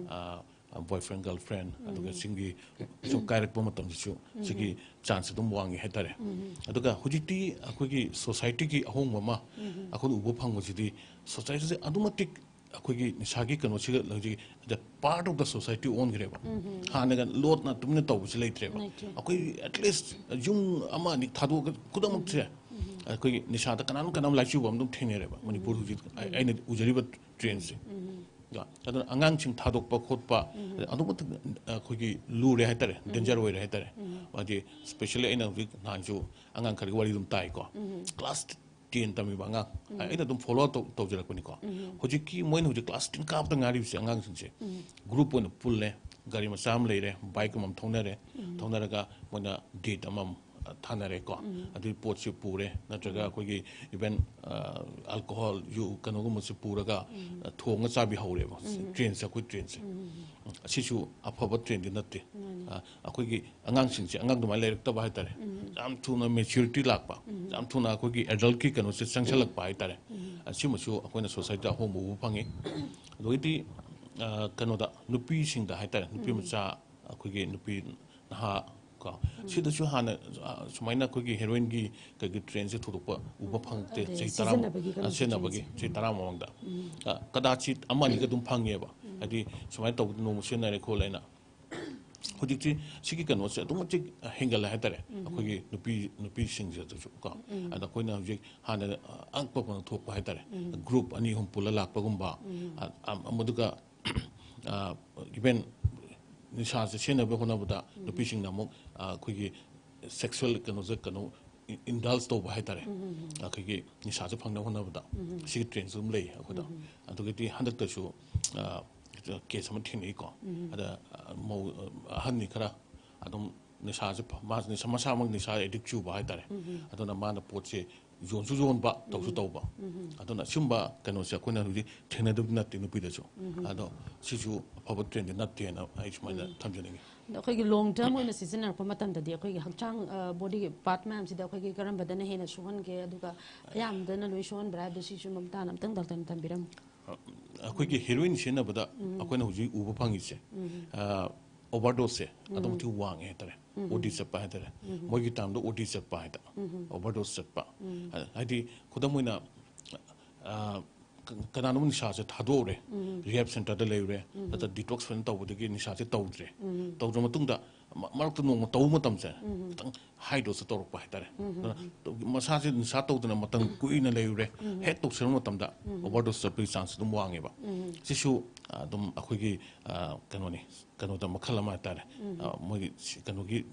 ꯑ, boyfriend, girlfriend, ꯑꯗꯨꯒ ꯁꯤꯡꯒꯤ ꯁꯨꯝ ꯀꯥꯏꯔꯛꯄ ꯃꯇꯝꯗꯁꯨ ꯁꯤꯒꯤ chance ꯑꯗꯨꯝ ꯋꯥꯡꯉꯤ ꯍꯥꯏꯇꯥꯔꯦ꯫ ꯑꯗꯨꯒ ꯍꯧꯖꯤꯛꯇꯤ ꯑꯩꯈꯣꯏꯒꯤ society ꯒꯤ ꯑꯍꯣꯡꯕ ꯑꯃ ꯑꯩꯈꯣꯏꯅ ꯎꯕ ꯐꯪꯕꯁꯤꯗꯤ, society ꯁꯦ ꯑꯗꯨꯛ ꯃꯇꯤꯛ ꯑꯩꯈꯣꯏꯒꯤ ꯅꯤꯁꯥꯒꯤ ꯀꯩꯅꯣꯁꯤꯒ ꯍꯧꯖꯤꯛ the part of the society ꯑꯣꯟꯈ꯭ꯔꯦꯕ꯫ ꯍꯥꯟꯅꯒ ꯂꯣꯠꯅ ꯇꯨꯃꯤꯟꯅ ꯇꯧꯕꯁꯤ ꯂꯩꯇ꯭ꯔꯦꯕ꯫ ꯂꯩꯇ꯭ꯔꯦ꯫ ꯑꯩꯈꯣꯏ at least ꯌꯨꯝ ꯑꯃ ꯑꯅꯤ ꯊꯥꯗꯣꯛꯑꯒ ꯈꯨꯗꯛꯃꯛꯁꯦ ꯑꯩꯈꯣꯏꯒꯤ ꯅꯤꯁꯥꯗ ꯀꯅꯥꯅ ꯀꯅꯥꯝ ꯂꯥꯏꯆꯨꯕ ꯑꯃ ꯑꯗꯨꯝ ꯊꯦꯡꯅꯔꯦꯕ ꯃꯅꯤꯄꯨꯔ ꯍꯧꯖꯤꯛ ꯑꯩ-, ꯑꯩꯅ ꯎꯖꯔꯤꯕ trend ꯁꯦ꯫ ꯑꯗꯨꯅ ꯑꯉꯥꯡꯁꯤꯡ ꯊꯥꯗꯣꯛꯄ ꯈꯣꯠꯄ ꯑꯗꯨꯛ ꯃꯇꯤꯛ ꯑꯩꯈꯣꯏꯒꯤ ꯂꯨꯔꯦ ꯍꯥꯏꯇꯥꯔꯦ, danger ꯑꯣꯏꯔꯦ ꯍꯥꯏꯇꯥꯔꯦ꯫ ꯃꯥꯗꯤ specially ꯑꯩꯅ ꯍꯧꯖꯤꯛ ꯅꯍꯥꯟꯁꯨ ꯑꯉꯥꯡ ꯈꯔꯒꯤ ꯋꯥꯔꯤ ꯑꯗꯨꯝ ꯇꯥꯏꯀꯣ꯫ Class ten ꯇꯝꯃꯤꯕ ꯑꯉꯥꯡ, ꯑꯩꯅ ꯑꯗꯨꯝ follow up ꯇꯧ-, ꯇꯧꯖꯔꯛꯄꯅꯤꯀꯣ꯫ ꯍꯧꯖꯤꯛꯀꯤ ꯃꯣꯏꯅ ꯍꯧꯖꯤꯛ class ten ꯀꯥꯕꯗ ꯉꯥꯏꯔꯤꯕꯁꯦ ꯑꯉꯥꯡꯁꯤꯡꯁꯦ group ꯑꯣꯏꯅ ꯄꯨꯜꯂꯦ, ꯒꯥꯔꯤ ꯃꯆꯥ ꯑꯃ ꯂꯩꯔꯦ, bike ꯑꯃꯃꯝ ꯊꯧꯅꯔꯦ, ꯊꯧꯅꯔꯒ ꯃꯣꯏꯅ date ꯑꯃꯃꯝ, ꯑ, ꯊꯥꯅꯔꯦꯀꯣ꯫ ꯑꯗꯨꯒꯤ ꯄꯣꯠꯁꯤ ꯄꯨꯔꯦ, ꯅꯠꯇ꯭ꯔꯒ ꯑꯩꯈꯣꯏꯒꯤ even, ꯑ, alcohol, ꯌꯨ, ꯀꯩꯅꯣꯒꯨꯝꯕꯁꯤ ꯄꯨꯔꯒ, ꯑ, ꯊꯣꯡꯉ ꯆꯥꯕꯤ ꯍꯧꯔꯦꯕ꯫ Trend ꯁꯦ, ꯑꯩꯈꯣꯏ trend ꯁꯦ꯫ ꯑꯁꯤꯁꯨ ꯑꯐꯕ trend ꯗꯤ ꯅꯠꯇꯦ꯫ ꯑ, ꯑꯩꯈꯣꯏꯒꯤ ꯑꯉꯥꯡꯁꯤꯡꯁꯦ, ꯑꯉꯥꯡ ꯑꯗꯨꯃꯥꯏꯅ ꯂꯩꯔꯛꯇꯕ ꯍꯥꯏꯇꯥꯔꯦ꯫ ꯌꯥꯝ ꯊꯨꯅ maturity ꯂꯥꯛꯄ, ꯌꯥꯝ ꯊꯨꯅ ꯑꯩꯈꯣꯏꯒꯤ adult ꯀꯤ ꯀꯩꯅꯣꯁꯦ ꯆꯪꯁꯜꯂꯛꯄ ꯍꯥꯏꯇꯥꯔꯦ꯫ ꯑꯁꯤꯃꯁꯨ ꯑꯩꯈꯣꯏꯅ society ꯗ ꯑꯍꯣꯡꯕ ꯎꯕ ꯐꯪꯉꯤ꯫ ꯑꯗꯒꯤꯗꯤ, ꯑ, ꯀꯩꯅꯣꯗ, ꯅꯨꯄꯤꯁꯤꯡꯗ ꯍꯥꯏꯇꯥꯔꯦ, ꯅꯨꯄꯤ ꯃꯆꯥ, ꯑꯩꯈꯣꯏꯒꯤ ꯅꯨꯄꯤ ꯅꯍꯥ ꯀꯣ, ꯁꯤꯗꯁꯨ ꯍꯥꯟꯅ, ꯑ, ꯁꯨꯃꯥꯏꯅ ꯑꯩꯈꯣꯏꯒꯤ heroin ꯒꯤ ꯀꯩꯒꯤ trend ꯁꯦ ꯊꯣꯏꯗꯣꯛꯄ ꯎꯕ ꯐꯪꯉꯛꯇꯦ꯫ ꯑꯗꯩ ꯆꯍꯤ ꯇꯔꯥ, ꯁꯤꯖꯤꯟꯅꯕꯒꯤ ꯑ, ꯀꯩꯅꯣꯁꯦ, ꯁꯤꯖꯤꯟꯅꯕꯒꯤ trend ꯁꯦ꯫ ꯆꯍꯤ ꯇꯔꯥꯃꯉꯥꯗ꯫ ꯑ, ꯀꯗꯥꯆꯤꯠ ꯑꯃ ꯑꯅꯤꯒ ꯑꯗꯨꯝ ꯐꯪꯉꯦꯕ꯫ ꯍꯥꯏꯗꯤ ꯁꯨꯃꯥꯏꯅ ꯇꯧꯕꯗ ꯅꯣꯡꯃ ꯁꯤꯖꯤꯟꯅꯔꯦ ꯈꯣꯠꯂꯦꯅ꯫ ꯍꯧꯖꯤꯛꯇꯤ ꯁꯤꯒꯤ ꯀꯩꯅꯣꯁꯦ ꯑꯗꯨꯛ ꯃꯇꯤꯛ ꯍꯦꯟꯒꯠꯂꯦ ꯍꯥꯏꯇꯥꯔꯦ꯫ ꯑꯩꯈꯣꯏꯒꯤ ꯅꯨꯄꯤ, ꯅꯨꯄꯤꯁꯤꯡꯁꯤꯗꯁꯨ ꯀꯣ꯫ ꯑꯗ ꯑꯩꯈꯣꯏꯅ ꯍꯧꯖꯤꯛ ꯍꯥꯟꯅ, ꯑ, ꯑꯉꯛꯄ ꯐꯪ ꯊꯣꯛꯄ ꯍꯥꯏꯇꯥꯔꯦ꯫ Group ꯑꯅꯤ ꯑꯍꯨꯝ ꯄꯨꯜꯂ ꯂꯥꯛꯄꯒꯨꯝꯕ, ꯑ, ꯑ, ꯃꯗꯨꯒ ꯑ, even ꯅꯤꯁꯥꯁꯦ ꯁꯤꯖꯤꯟꯅꯕ ꯍꯣꯠꯅꯕꯗ ꯅꯨꯄꯤꯁꯤꯡꯅ ꯑꯃꯨꯛ, ꯑ, ꯑꯩꯈꯣꯏꯒꯤ sexual ꯀꯩꯅꯣꯁꯦ, ꯀꯩꯅꯣ, ꯏ-, indulge ꯇꯧꯕ ꯍꯥꯏꯇꯥꯔꯦ꯫ ꯑꯩꯈꯣꯏꯒꯤ ꯅꯤꯁꯥꯁꯦ ꯐꯪꯅꯕ ꯍꯣꯠꯅꯕꯗ ꯁꯤꯒꯤ trend ꯁꯨ ꯑꯗꯨꯝ ꯂꯩ ꯑꯩꯈꯣꯏꯗ꯫ ꯑꯗꯨꯒꯗꯤ ꯍꯟꯗꯛꯇꯁꯨ, ꯑ, case ꯑꯃ ꯊꯦꯡꯅꯩꯀꯣ꯫ ꯑꯗ, ꯑ, ꯃꯧ, ꯑ, ꯑꯍꯟꯅꯤ ꯈꯔ ꯑꯗꯨꯝ ꯅꯤꯁꯥꯁꯦ ꯐ-, ꯃꯥ ꯅꯤꯁꯥ, ꯃꯁꯥꯃꯛ ꯅꯤꯁꯥ addict ꯆꯨꯕ ꯍꯥꯏꯇꯥꯔꯦ꯫ ꯑꯗꯨꯅ ꯃꯥꯅ ꯄꯣꯠꯁꯦ ꯌꯣꯟꯁꯨ ꯌꯣꯟꯕ, ꯇꯧꯁꯨ ꯇꯧꯕ꯫ ꯑꯗꯨꯅ ꯁꯤꯒꯨꯝꯕ ꯀꯩꯅꯣꯁꯦ ꯑꯩꯈꯣꯏꯅ ꯍꯧꯖꯤꯛ ꯊꯦꯡꯅꯗꯕꯗꯤ ꯅꯠꯇꯦ ꯅꯨꯄꯤꯗꯁꯨ꯫ ꯑꯗꯣ ꯁꯤꯁꯨ ꯑꯐꯕ ꯇ꯭ꯔꯦꯟꯗꯤ ꯅꯠꯇꯦꯅ ꯑꯩ ꯁꯨꯃꯥꯏꯅ ꯊꯝꯖꯅꯤꯡꯉꯤ꯫ ꯑꯗꯣ ꯑꯩꯈꯣꯏꯒꯤ ꯂꯣꯡ ꯇꯔꯝ ꯑꯣꯏꯅ ꯁꯤꯖꯤꯟꯅꯔꯛꯄ ꯃꯇꯝꯗꯗꯤ ꯑꯩꯈꯣꯏꯒꯤ ꯍꯛꯆꯥꯡ ꯕꯣꯗꯤ ꯄꯥꯔꯠ ꯃꯌꯥꯝꯁꯤꯗ ꯑꯩꯈꯣꯏꯒꯤ ꯀꯔꯝꯕꯗꯅ ꯍꯦꯟꯅ ꯁꯣꯛꯍꯟꯒꯦ, ꯑꯗꯨꯒ ꯑꯌꯥꯝꯕꯗꯅ ꯂꯣꯏ ꯁꯣꯛꯍꯟꯕ꯭ꯔꯥ ꯍꯥꯏꯕꯗꯣ ꯁꯤꯁꯨ ꯃꯃꯨꯠ ꯇꯥꯅ ꯑꯝꯇꯪ ꯗꯥꯛꯇꯔꯅ ꯊꯝꯕꯤꯔꯝꯃꯨ꯫ ꯑꯩꯈꯣꯏꯒꯤ ꯍꯦꯔꯣꯏꯟ ꯁꯤꯖꯤꯟꯅꯕꯗ ꯑꯩꯈꯣꯏꯅ ꯍꯧꯖꯤꯛ ꯎꯕ ꯐꯪꯉꯤꯁꯦ, ꯑꯣꯚꯔꯗꯣꯁꯁꯦ ꯑꯗꯨꯛꯀꯤ ꯃꯇꯤꯛ ꯋꯥꯡꯉꯦ ꯍꯥꯏꯇꯥꯔꯦ꯫ ꯑꯣ ꯗꯤ ꯆꯠꯄ ꯍꯥꯏꯇꯥꯔꯦ꯫ ꯃꯣꯏꯒꯤ ꯇꯥꯝꯗ ꯑꯣ ꯗꯤ ꯆꯠꯄ ꯍꯥꯏꯗ, ꯑꯣꯚꯔꯗꯣꯁ ꯆꯠꯄ꯫ ꯍꯥꯏꯗꯤ ꯈꯨꯗꯝ ꯑꯣꯏꯅ, ꯑ, ꯀ- ꯀꯅꯥꯅꯣꯝ ꯅꯤꯁꯥꯁꯦ ꯊꯥꯗꯣꯛꯎꯔꯦ, ꯔꯤꯍꯦꯕ ꯁꯦꯟꯇꯔꯗ ꯂꯩꯔꯨꯔꯦ, ꯅꯠꯇ꯭ꯔꯒ ꯗꯤꯇꯣꯛꯁ ꯐꯖꯅ ꯇꯧꯕꯗꯒꯤ ꯅꯤꯁꯥꯁꯦ ꯇꯧꯗ꯭ꯔꯦ꯫ ꯇꯧꯗ꯭ꯔ ꯃꯇꯨꯡꯗ ꯃ- ꯃꯔꯛꯇ ꯅꯣꯡꯃ ꯇꯧꯕ ꯃꯇꯝꯁꯦ ꯈꯤꯇꯪ ꯍꯥꯏ ꯗꯣꯁꯇ ꯇꯧꯔꯛꯄ ꯍꯥꯏꯇꯥꯔꯦ꯫ ꯑꯗꯨꯅ ꯇꯧ- ꯃꯁꯥꯁꯦ ꯅꯤꯁꯥ ꯇꯧꯗꯅ ꯃꯇꯝ ꯀꯨꯏꯅ ꯂꯩꯔꯨꯔꯦ, ꯍꯦꯛ ꯇꯧꯁꯤꯜꯂꯛꯄ ꯃꯇꯝꯗ ꯑꯣꯚꯔꯗꯣꯁ ꯆꯠꯄꯒꯤ ꯆꯥꯟꯁ ꯑꯗꯨꯝ ꯋꯥꯡꯉꯦꯕ꯫ ꯁꯤꯁꯨ ꯑꯗꯨꯝ ꯑꯩꯈꯣꯏꯒꯤ, ꯑ, ꯀꯩꯅꯣꯅꯤ, ꯀꯩꯅꯣꯗ ꯃꯈꯜ ꯑꯃ ꯍꯥꯏꯇꯥꯔꯦ꯫ ꯑ, ꯃꯣꯏꯒꯤ ꯁꯤ- ꯀꯩꯅꯣꯒꯤ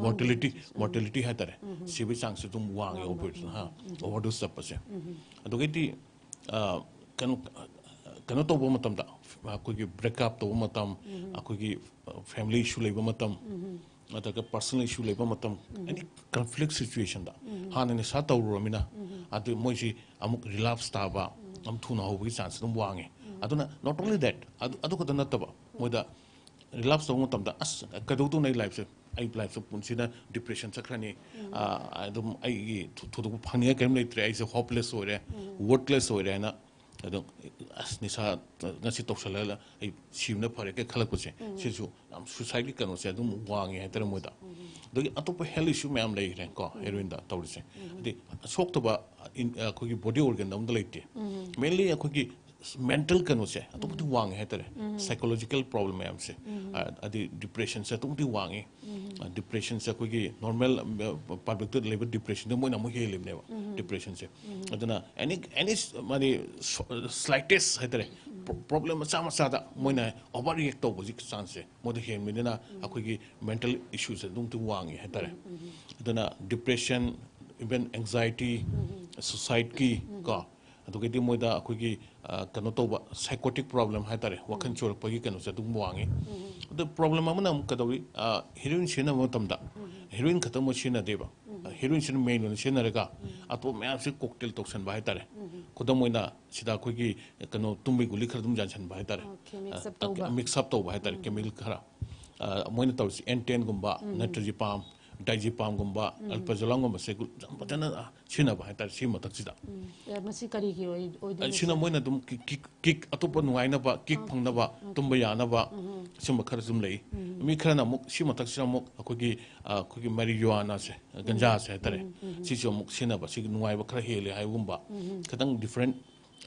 ꯃꯣꯔꯇꯦꯂꯤꯇꯤ, ꯃꯣꯔꯇꯦꯂꯤꯇꯤ ꯍꯥꯏꯇꯥꯔꯦ, ꯁꯤꯕꯒꯤ ꯆꯥꯡꯁꯨ ꯑꯗꯨꯝ ꯋꯥꯡꯉꯦ ꯑꯣꯄꯣꯏꯁꯟ, ꯍꯥ, ꯑꯣꯚꯔꯗꯣꯁ ꯆꯠꯄꯁꯦ꯫ ꯑꯗꯨꯒꯩꯗꯤ, ꯑ, ꯀꯩꯅꯣ, ꯀꯩꯅꯣ ꯇꯧꯕ ꯃꯇꯝꯗ, ꯑꯩꯈꯣꯏꯒꯤ ꯕ꯭ꯔꯦꯛꯑꯞ ꯇꯧꯕ ꯃꯇꯝ, ꯑꯩꯈꯣꯏꯒꯤ, ꯑ, ꯐꯦꯃꯤꯂꯤ ꯏꯁꯨ ꯂꯩꯕ ꯃꯇꯝ, ꯅꯠꯇ꯭ꯔꯒ ꯄꯔꯁꯣꯅꯦꯜ ꯏꯁꯨ ꯂꯩꯕ ꯃꯇꯝ, ꯑꯦꯅꯤ ꯀꯟꯐ꯭ꯂꯤꯛ ꯁꯤꯆꯨꯋꯦꯁꯟꯗ ꯍꯥꯟꯅ ꯅꯤꯁꯥ ꯇꯧꯔꯨꯔꯃꯤꯅ, ꯑꯗꯨ ꯃꯣꯏꯁꯤ ꯑꯃꯨꯛ ꯔꯤꯂꯥꯞꯁ ꯇꯥꯕ, ꯑꯃꯨꯛ ꯊꯨꯅ ꯍꯧꯕꯒꯤ ꯆꯥꯟꯁ ꯑꯗꯨꯝ ꯋꯥꯡꯉꯦ꯫ ꯑꯗꯨꯅ not only that, ꯑꯗꯨ, ꯑꯗꯨ ꯈꯛꯇ ꯅꯠꯇꯕ, ꯃꯣꯏꯗ ꯔꯤꯂꯥꯞꯁ ꯇꯧꯕ ꯃꯇꯝꯗ, "ꯑꯁ, ꯀꯩꯗꯧꯗꯧꯅ ꯑꯩ ꯂꯥꯏꯐꯁꯦ, ꯑꯩ ꯂꯥꯏꯐꯁꯦ ꯄꯨꯟꯁꯤꯗ ꯗꯤꯄ꯭ꯔꯦꯁꯟ ꯆꯠꯈ꯭ꯔꯅꯤ, ꯑꯥ, ꯑꯗꯨꯝ ꯑꯩꯒꯤ ꯊꯣ- ꯊꯣꯏꯗꯣꯛꯄ ꯐꯪꯅꯤꯡꯉꯥꯏ ꯀꯔꯤꯝ ꯂꯩꯇ꯭ꯔꯦ, ꯑꯩꯁꯦ ꯍꯣꯞꯂꯦꯁ ꯑꯣꯏꯔꯦ, ꯋꯔꯠꯂꯦꯁ ꯑꯣꯏꯔꯦ" ꯍꯥꯏꯅ ꯑꯗꯨꯝ, "ꯑꯁ, ꯅꯤꯁꯥ ꯉꯁꯤ ꯇꯧꯁꯜꯂꯒ ꯑꯩ ꯁꯤꯕꯅ ꯐꯔꯦ" ꯀꯩ ꯈꯜꯂꯛꯄꯁꯦ, ꯁꯤꯁꯨ ꯌꯥꯝ ꯁꯨꯁꯥꯏꯗꯀꯤ ꯀꯩꯅꯣꯁꯦ ꯑꯗꯨꯝ ꯋꯥꯡꯉꯦ ꯍꯥꯏꯇꯥꯔꯦ ꯃꯣꯏꯗ꯫ ꯑꯗꯒꯤ ꯑꯇꯣꯞꯄ ꯍꯦꯜꯊ ꯏꯁꯨ ꯃꯌꯥꯝ ꯂꯩꯈ꯭ꯔꯦ ꯀꯣ, ꯍꯦꯔꯣꯏꯟꯗ ꯇꯧꯔꯤꯁꯦ꯫ ꯍꯥꯏꯗꯤ ꯁꯣꯛꯇꯕ ꯏꯟ-, ꯑꯩꯈꯣꯏꯒꯤ ꯕꯣꯗꯤ ꯑꯣꯔꯒꯟꯗ ꯑꯝꯇ ꯂꯩꯇꯦ꯫ ꯃꯦꯟꯂꯤ ꯑꯩꯈꯣꯏꯒꯤ ꯃꯦꯟꯇꯦꯜ ꯀꯩꯅꯣꯁꯦ ꯑꯗꯨꯛꯀꯤ ꯃꯇꯤꯛ ꯋꯥꯡꯉꯦ ꯍꯥꯏꯇꯥꯔꯦ꯫ ꯁꯥꯏꯀꯣꯂꯣꯖꯤꯀꯦꯜ ꯄ꯭ꯔꯣꯕ꯭ꯂꯦꯝ ꯃꯌꯥꯝꯁꯦ, ꯑ, ꯑꯗꯩ ꯗꯤꯄ꯭ꯔꯦꯁꯟꯁꯦ ꯑꯗꯨꯛꯀꯤ ꯃꯇꯤꯛ ꯋꯥꯡꯉꯦ꯫ ꯑ, ꯗꯤꯄ꯭ꯔꯦꯁꯟꯁꯦ ꯑꯩꯈꯣꯏꯒꯤ ꯅꯣꯔꯃꯦꯜ, ꯑ, ꯄꯕ꯭ꯂꯤꯛꯇ ꯂꯩꯕ ꯗꯤꯄ꯭ꯔꯦꯁꯟꯗ ꯃꯣꯏꯅ ꯑꯃꯨꯛ ꯍꯦꯜꯂꯤꯕꯅꯦꯕ, ꯗꯤꯄ꯭ꯔꯦꯁꯟꯁꯦ꯫ ꯑꯗꯨꯅ ꯑꯦꯅꯤ, ꯑꯦꯅꯤ ꯃꯥꯗꯤ ꯁ꯭ꯂꯥꯏꯇꯦꯁ ꯍꯥꯏꯇꯥꯔꯦ, ꯄ꯭ꯔꯣ- ꯄ꯭ꯔꯣꯕ꯭ꯂꯦꯝ ꯃꯆꯥ ꯃꯆꯥꯗ ꯃꯣꯏꯅ ꯑꯣꯚꯔ ꯔꯤꯌꯦꯛ ꯇꯧꯕꯒꯤ ꯆꯥꯟꯁꯁꯦ ꯃꯣꯏꯗ ꯍꯦꯟꯕꯅꯤꯅ ꯑꯩꯈꯣꯏꯒꯤ ꯃꯦꯟꯇꯦꯜ ꯏꯁꯨꯁꯦ ꯑꯗꯨꯛꯀꯤ ꯃꯇꯤꯛ ꯋꯥꯡꯉꯦ ꯍꯥꯏꯇꯥꯔꯦ꯫ ꯑꯗꯨꯅ ꯗꯤꯄ꯭ꯔꯦꯁꯟ, ꯏꯚꯟ ꯑꯦꯡꯖꯥꯏꯇꯤ, ꯁꯨꯁꯥꯏꯗꯀꯤ ꯀꯣ, ꯑꯗꯨꯒꯩꯗꯤ ꯃꯣꯏꯗ ꯑꯩꯈꯣꯏꯒꯤ, ꯑ, ꯀꯩꯅꯣ ꯇꯧꯕ, ꯁꯥꯏꯀꯣꯇꯤꯛ ꯄ꯭ꯔꯣꯕ꯭ꯂꯦꯝ ꯍꯥꯏꯇꯥꯔꯦ, ꯋꯥꯈꯜ ꯆꯣꯏꯔꯛꯄꯒꯤ ꯀꯩꯅꯣꯁꯦ ꯑꯗꯨꯝ ꯋꯥꯡꯉꯤ꯫ ꯑꯗꯣ ꯄ꯭ꯔꯣꯕ꯭ꯂꯦꯝ ꯑꯃꯅ ꯑꯃꯨꯛ ꯀꯩꯗꯧꯏ, ꯑ, ꯍꯦꯔꯣꯏꯟ ꯁꯤꯖꯤꯟꯅꯕ ꯃꯇꯝꯗ, ꯍꯦꯔꯣꯏꯟ ꯈꯛꯇꯪ ꯃꯣꯏ ꯁꯤꯖꯤꯟꯅꯗꯦꯕ, ꯍꯦꯔꯣꯏꯟꯁꯤꯅ ꯃꯦꯟ ꯑꯣꯏꯅ ꯁꯤꯖꯤꯟꯅꯔꯒ ꯑꯇꯣꯞꯄ ꯃꯌꯥꯝꯁꯤ ꯀꯣꯛꯇꯦꯜ ꯇꯧꯁꯟꯕ ꯍꯥꯏꯇꯥꯔꯦ꯫ ꯈꯨꯗꯝ ꯑꯣꯏꯅ ꯁꯤꯗ ꯑꯩꯈꯣꯏꯒꯤ ꯀꯩꯅꯣ ꯇꯨꯝꯕꯒꯤ ꯒꯨꯂꯤ ꯈꯔ ꯑꯗꯨꯝ ꯌꯥꯟꯁꯟꯕ ꯍꯥꯏꯇꯥꯔꯦ꯫ Okay, mix up ꯇꯧꯕ꯫ ꯃꯤꯛꯁ ꯑꯞ ꯇꯧꯕ ꯍꯥꯏꯇꯥꯔꯦ, ꯀꯦꯃꯤꯀꯦꯜ ꯈꯔ꯫ ꯑ, ꯃꯣꯏꯅ ꯇꯧꯔꯤꯁꯤ ꯑꯦꯟꯇꯦꯟꯒꯨꯝꯕ, ꯅꯇ꯭ꯔꯖꯤꯄꯥꯝ, ꯗꯥꯏꯖꯤꯄꯥꯝꯒꯨꯝꯕ, ꯑꯜꯄ꯭ꯔꯖꯣꯂꯥꯝꯒꯨꯝꯕꯁꯦ ꯌꯥꯝ ꯐꯖꯅ ꯁꯤꯖꯤꯟꯅꯕ ꯍꯥꯏꯇꯥꯔꯦ ꯁꯤꯒꯤ ꯃꯊꯛꯁꯤꯗ꯫ ꯎꯝ꯫ ꯑꯦ, ꯃꯁꯤ ꯀꯔꯤꯒꯤ ꯑꯣꯏ-, ꯑꯣꯏꯗꯣꯏꯅꯣ ꯁꯤꯅ ꯁꯤꯅ? ꯃꯣꯏꯅ ꯑꯗꯨꯝ ꯀꯤꯛ, ꯀꯤꯛ, ꯀꯤꯛ, ꯑꯇꯣꯞꯄ ꯅꯨꯡꯉꯥꯏꯅꯕ, ꯀꯤꯛ ꯐꯪꯅꯕ, ꯇꯨꯝꯕ ꯌꯥꯅꯕ, ꯁꯤꯒꯨꯝꯕ ꯈꯔꯁꯨ ꯑꯗꯨꯝ ꯂꯩ꯫ ꯃꯤ ꯈꯔꯅ ꯑꯃꯨꯛ ꯁꯤ ꯃꯊꯛꯁꯤꯗ ꯑꯃꯨꯛ ꯑꯩꯈꯣꯏꯒꯤ, ꯑ, ꯑꯩꯈꯣꯏꯒꯤ ꯃꯦꯔꯤꯖꯨꯋꯥꯅꯥꯁꯦ, ꯒꯟꯖꯥꯁꯦ ꯍꯥꯏꯇꯥꯔꯦ, ꯁꯤꯁꯨ ꯑꯃꯨꯛ ꯁꯤꯖꯤꯟꯅꯕ, ꯁꯤꯒꯤ ꯅꯨꯡꯉꯥꯏꯕ ꯈꯔ ꯍꯦꯜꯂꯦ ꯍꯥꯏꯕꯒꯨꯝꯕ, ꯈꯤꯇꯪ ꯗꯤꯐ꯭ꯔꯦꯟ,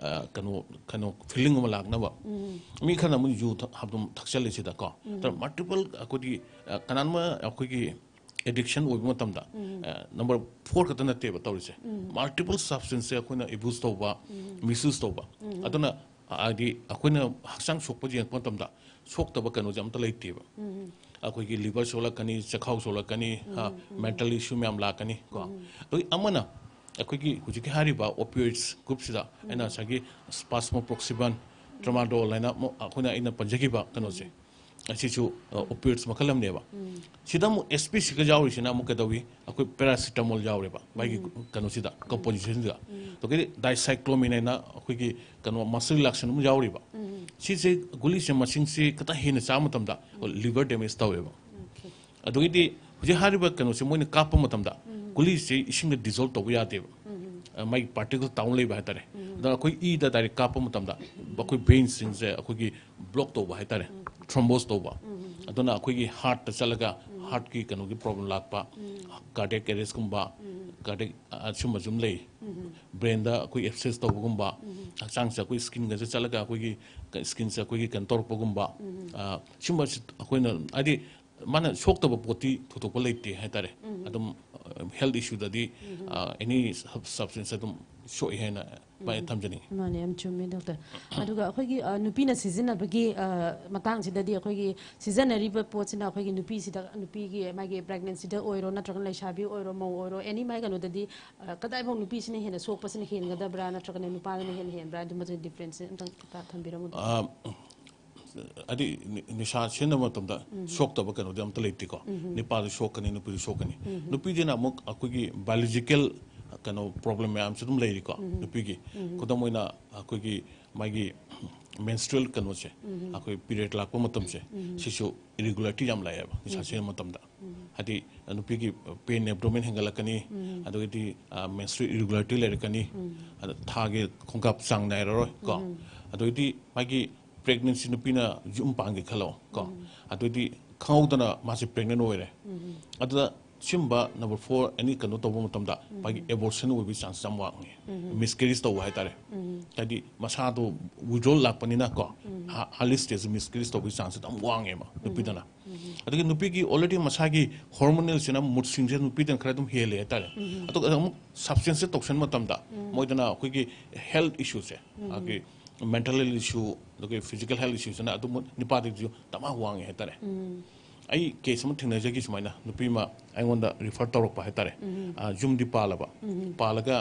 ꯑ, ꯀꯩꯅꯣ, ꯀꯩꯅꯣ ꯐꯤꯂꯤꯡ ꯑꯃ ꯂꯥꯛꯅꯕ꯫ ꯃꯤ ꯈꯔꯅ ꯑꯃꯨꯛ ꯌꯨ ꯊꯛ-, ꯑꯗꯨꯝ ꯊꯛꯆꯜꯂꯦ ꯁꯤꯗꯀꯣ꯫ ꯑꯗꯨꯅ ꯃꯜꯇꯤꯄꯜ ꯑꯩꯈꯣꯏꯒꯤ, ꯑ, ꯀꯅꯥꯅꯣꯝ ꯑꯩꯈꯣꯏꯒꯤ ꯑꯦꯗꯤꯛꯁꯟ ꯑꯣꯏꯕ ꯃꯇꯝꯗ, ꯑ, ꯅꯝꯕꯔ ꯐꯣꯔ ꯈꯛꯇ ꯅꯠꯇꯦꯕ ꯇꯧꯔꯤꯁꯦ, ꯃꯜꯇꯤꯄꯜ ꯁꯕꯁꯇꯦꯟꯁꯁꯦ ꯑꯩꯈꯣꯏꯅ ꯑꯦꯕ꯭ꯌꯨꯁ ꯇꯧꯕ, ꯃꯤꯁꯌꯨꯁ ꯇꯧꯕ꯫ ꯑꯗꯨꯅ ꯍꯥꯏꯗꯤ ꯑꯩꯈꯣꯏꯅ ꯍꯛꯆꯥꯡ ꯁꯣꯛꯄ ꯌꯦꯡꯉꯛꯄ ꯃꯇꯝꯗ ꯁꯣꯛꯇꯕ ꯀꯩꯅꯣꯁꯦ ꯑꯝꯇ ꯂꯩꯇꯦꯕ꯫ ꯑꯩꯈꯣꯏꯒꯤ ꯂꯤꯚꯔ ꯁꯣꯛꯂꯛꯀꯅꯤ, ꯆꯈꯥꯎ ꯁꯣꯛꯂꯛꯀꯅꯤ, ꯃꯦꯟꯇꯦꯜ ꯏꯁꯨ ꯃꯌꯥꯝ ꯂꯥꯛꯀꯅꯤ ꯀꯣ꯫ ꯑꯗꯨꯒꯤ ꯑꯃꯅ ꯑꯩꯈꯣꯏꯒꯤ ꯍꯧꯖꯤꯛꯀꯤ ꯍꯥꯏꯔꯤꯕ ꯑꯣꯄꯤꯑꯣꯏꯗ ꯒ꯭ꯔꯨꯞꯁꯤꯗ ꯑꯩꯅ ꯉꯁꯥꯏꯒꯤ ꯁ꯭ꯄꯥꯁꯃꯣꯄ꯭ꯔꯣꯛꯁꯤꯕꯟ, ꯇ꯭ꯔꯃꯥꯗꯣꯜ ꯍꯥꯏꯅ ꯑꯃꯨꯛ ꯑꯩꯈꯣꯏꯅ, ꯑꯩꯅ ꯄꯟꯖꯈꯤꯕ ꯀꯩꯅꯣꯁꯦ, ꯑꯁꯤꯁꯨ ꯑꯣꯄꯤꯑꯣꯏꯗ ꯃꯈꯜ ꯑꯃꯅꯦꯕ꯫ ꯁꯤꯗ ꯑꯃꯨꯛ ꯑꯦꯁ ꯄꯤ ꯁꯤꯒ ꯌꯥꯎꯔꯤꯁꯤꯅ ꯑꯃꯨꯛ ꯀꯩꯗꯧꯏ? ꯑꯩꯈꯣꯏ ꯄꯦꯔꯥꯁꯤꯇꯥꯃꯣꯜ ꯌꯥꯎꯔꯦꯕ ꯃꯥꯒꯤ ꯀꯩꯅꯣꯁꯤꯗ, ꯀꯝꯄꯣꯖꯤꯁꯟꯁꯤꯗ꯫ ꯑꯗꯒꯤꯗꯤ ꯗꯥꯏꯁꯥꯏꯀ꯭ꯂꯣꯃꯤꯟ ꯍꯥꯏꯅ ꯑꯩꯈꯣꯏꯒꯤ ꯀꯩꯅꯣ ꯃꯁꯜ ꯔꯤꯂꯥꯛꯁꯟ ꯑꯃ ꯌꯥꯎꯔꯤꯕ꯫ ꯁꯤꯁꯦ ꯒꯨꯂꯤꯁꯦ ꯃꯁꯤꯡꯁꯦ ꯈꯤꯇꯪ ꯍꯦꯟꯅ ꯆꯥꯕ ꯃꯇꯝꯗ ꯂꯤꯚꯔ ꯗꯦꯃꯦꯖ ꯇꯧꯋꯦꯕ꯫ Okay. ꯑꯗꯨꯒꯤꯗꯤ ꯍꯧꯖꯤꯛ ꯍꯥꯏꯔꯤꯕ ꯀꯩꯅꯣꯁꯦ ꯃꯣꯏꯅ ꯀꯥꯞꯄ ꯃꯇꯝꯗ ꯒꯨꯂꯤꯁꯦ ꯏꯁꯤꯡꯗ ꯗꯤꯖꯣꯜꯕ ꯇꯧꯕ ꯌꯥꯗꯦꯕ꯫ ꯑ, ꯃꯥꯒꯤ ꯄꯥꯔꯇꯤꯀꯜ ꯇꯥꯎꯟ ꯂꯩꯕ ꯍꯥꯏꯇꯥꯔꯦ꯫ ꯑꯗ ꯑꯩꯈꯣꯏ ꯏꯗ ꯗꯥꯏꯔꯦꯛ ꯀꯥꯞꯄ ꯃꯇꯝꯗ ꯑꯩꯈꯣꯏ ꯚꯦꯟꯁꯤꯡꯁꯦ ꯑꯩꯈꯣꯏꯒꯤ ꯕ꯭ꯂꯣꯛ ꯇꯧꯕ ꯍꯥꯏꯇꯥꯔꯦ, ꯊ꯭ꯔꯣꯝꯕꯣꯁ ꯇꯧꯕ꯫ ꯑꯗꯨꯅ ꯑꯩꯈꯣꯏꯒꯤ ꯍꯥꯔꯠꯇ ꯆꯠꯂꯒ ꯍꯥꯔꯠꯀꯤ ꯀꯩꯅꯣꯒꯤ ꯄ꯭ꯔꯣꯕ꯭ꯂꯦꯝ ꯂꯥꯛꯄ, ꯀꯥꯔꯗꯤꯌꯦꯛ ꯑꯦꯔꯦꯁꯀꯨꯝꯕ, ꯀꯥꯔꯗꯤꯌꯦꯛ, ꯑ, ꯁꯨꯝꯕꯁꯨ ꯑꯗꯨꯝ ꯂꯩ꯫ ꯕ꯭ꯔꯦꯟꯗ ꯑꯩꯈꯣꯏ ꯑꯦꯞꯁꯦꯁ ꯇꯧꯕꯒꯨꯝꯕ, ꯍꯛꯆꯥꯡꯁꯦ ꯑꯩꯈꯣꯏ ꯁ꯭ꯀꯤꯟꯒꯁꯦ ꯆꯠꯂꯒ ꯑꯩꯈꯣꯏꯒꯤ ꯁ꯭ꯀꯤꯟꯁꯦ ꯑꯩꯈꯣꯏꯒꯤ ꯀꯩꯅꯣ ꯇꯧꯔꯛꯄꯒꯨꯝꯕ, ꯑ, ꯁꯨꯝꯕꯁꯤ ꯑꯩꯈꯣꯏꯅ ꯍꯥꯏꯗꯤ ꯃꯥꯅ ꯁꯣꯛꯇꯕ ꯄꯣꯠꯇꯤ ꯊꯣꯏꯗꯣꯛꯄ ꯂꯩꯇꯦ ꯍꯥꯏꯇꯥꯔꯦ꯫ ꯑꯗꯨꯝ ꯍꯦꯜꯊ ꯏꯁꯨꯗꯗꯤ ꯑꯦꯅꯤ ꯁꯕꯁꯇꯦꯟꯁ ꯑꯗꯨꯝ ꯁꯣꯛꯏ ꯍꯥꯏꯅ ꯚꯥꯏ ꯊꯝꯖꯅꯤꯡꯉꯤ꯫ ꯃꯥꯅꯦ, ꯌꯥꯝ ꯆꯨꯝꯃꯦ ꯗꯣꯛꯇꯔ꯫ ꯑꯗꯨꯒ ꯑꯩꯈꯣꯏꯒꯤ, ꯑ, ꯅꯨꯄꯤꯅ ꯁꯤꯖꯤꯟꯅꯕꯒꯤ, ꯑ, ꯃꯇꯥꯡꯁꯤꯗꯗꯤ ꯑꯩꯈꯣꯏꯒꯤ ꯁꯤꯖꯤꯟꯅꯔꯤꯕ ꯄꯣꯠꯁꯤꯅ ꯑꯩꯈꯣꯏꯒꯤ ꯅꯨꯄꯤꯁꯤꯗ, ꯅꯨꯄꯤꯒꯤ ꯃꯥꯒꯤ ꯄ꯭ꯔꯦꯒꯅꯦꯟꯁꯤꯗ ꯑꯣꯏꯔꯣ ꯅꯠꯇ꯭ꯔꯒꯅ ꯂꯩꯁꯥꯕꯤ ꯑꯣꯏꯔꯣ ꯃꯧ ꯑꯣꯏꯔꯣ ꯑꯦꯅꯤ ꯃꯥꯏ ꯀꯩꯅꯣꯗꯗꯤ, ꯑ, ꯀꯗꯥꯏꯐꯥꯎ ꯅꯨꯄꯤꯁꯤꯅ ꯍꯦꯟꯅ ꯁꯣꯛꯄꯁꯤꯅ ꯍꯦꯟꯒꯗꯕ꯭ꯔꯥ ꯅꯠꯇ꯭ꯔꯒꯅ ꯅꯨꯄꯥꯗꯅ ꯍꯦꯟꯅ ꯍꯦꯟꯕ꯭ꯔꯥ? ꯑꯗꯨꯃꯁꯨ ꯗꯤꯐ꯭ꯔꯦꯟꯁꯁꯦ ꯑꯝꯇꯪ ꯊꯝꯕꯤꯔꯝꯃꯨ꯫ ꯑ, ꯍꯥꯏꯗꯤ ꯅꯤ- ꯅꯤꯁꯥ ꯁꯤꯖꯤꯟꯅꯕ ꯃꯇꯝꯗ ꯁꯣꯛꯇꯕ ꯀꯩꯅꯣꯗꯤ ꯑꯝꯇ ꯂꯩꯇꯦꯀꯣ꯫ ꯅꯨꯄꯥꯁꯨ ꯁꯣꯛꯀꯅꯤ, ꯅꯨꯄꯤꯁꯨ ꯁꯣꯛꯀꯅꯤ꯫ ꯅꯨꯄꯤꯗꯨꯅ ꯑꯃꯨꯛ ꯑꯩꯈꯣꯏꯒꯤ biological ꯀꯩꯅꯣ problem ꯃꯌꯥꯝꯁꯨ ꯑꯗꯨꯝ ꯂꯩꯔꯤꯀꯣ꯫ ꯅꯨꯄꯤꯒꯤ ꯈꯨꯗꯝ ꯑꯣꯏꯅ ꯑꯩꯈꯣꯏꯒꯤ ꯃꯥꯒꯤ menstrual ꯀꯩꯅꯣꯁꯦ, ꯑꯩꯈꯣꯏ period ꯂꯥꯛꯄ ꯃꯇꯝꯁꯦ, ꯁꯤꯁꯨ irregularity ꯌꯥꯝ ꯂꯥꯛꯑꯦꯕ ꯅꯤꯁꯥ ꯁꯤꯖꯤꯟꯅꯕ ꯃꯇꯝꯗ꯫ ꯍꯥꯏꯗꯤ ꯅꯨꯄꯤꯒꯤ pain, abdomen ꯍꯦꯟꯒꯠꯂꯛꯀꯅꯤ, ꯑꯗꯨꯗꯒꯤꯗꯤ menstrual irregularity ꯂꯩꯔꯛꯀꯅꯤ, ꯑꯗ ꯊꯥꯒꯤ ꯈꯣꯡꯀꯥꯞ ꯆꯥꯡ ꯅꯥꯏꯔꯔꯣꯏ ꯀꯣ꯫ ꯑꯗꯨꯗꯒꯤꯗꯤ ꯃꯥꯒꯤ pregnancy, ꯅꯨꯄꯤꯅ ꯌꯨꯝ ꯄꯥꯟꯒꯦ ꯈꯜꯂꯣ ꯀꯣ, ꯑꯗꯨꯗꯤ ꯈꯪꯍꯧꯗꯅ ꯃꯥꯁꯦ pregnant ꯑꯣꯏꯔꯦ꯫ ꯑꯗꯨꯗ ꯁꯤꯒꯨꯝꯕ number four any ꯀꯩꯅꯣ ꯇꯧꯕ ꯃꯇꯝꯗ ꯃꯥꯒꯤ abortion ꯑꯣꯏꯕꯒꯤ chance ꯌꯥꯝ ꯋꯥꯡꯉꯦ꯫ Miscarriage ꯇꯧꯕ ꯍꯥꯏꯇꯥꯔꯦ꯫ ꯍꯥꯏꯗꯤ ꯃꯁꯥꯗꯣ withdrawal ꯂꯥꯛꯄꯅꯤꯅ ꯀꯣ, early stage miscarriage ꯇꯧꯕꯒꯤ chance ꯌꯥꯝ ꯋꯥꯡꯉꯦꯕ ꯅꯨꯄꯤꯗꯅ꯫ ꯑꯗꯒꯤ ꯅꯨꯄꯤꯒꯤ already ꯃꯁꯥꯒꯤ hormonalꯁꯤꯅ, moodꯁꯤꯡꯁꯦ ꯅꯨꯄꯤꯗꯅ ꯈꯔ ꯑꯗꯨꯝ ꯍꯦꯜꯂꯦ ꯍꯥꯏꯇꯥꯔꯦ꯫ ꯑꯗꯨꯒ ꯑꯃꯨꯛ substanceꯁꯦ ꯇꯧꯁꯟꯕ ꯃꯇꯝꯗ ꯃꯣꯏꯗꯅ ꯑꯩꯈꯣꯏꯒꯤ health issueꯁꯦ, ꯑꯩꯈꯣꯏꯒꯤ mental health issue, ꯑꯗꯨꯒ physical health issueꯁꯤꯅ ꯑꯗꯨꯝ ꯅꯨꯄꯥꯗꯒꯤꯁꯨ ꯗꯃꯥ ꯋꯥꯡꯉꯦ ꯍꯥꯏꯇꯥꯔꯦ꯫ ꯑꯩ case ꯑꯃ ꯊꯦꯡꯅꯖꯈꯤ ꯁꯨꯃꯥꯏꯅ, ꯅꯨꯄꯤ ꯑꯃ ꯑꯩꯉꯣꯟꯗ refer ꯇꯧꯔꯛꯄ ꯍꯥꯏꯇꯥꯔꯦ꯫ ꯑ, ꯌꯨꯝꯗꯤ ꯄꯥꯜꯂꯕ, ꯄꯥꯜꯂꯒ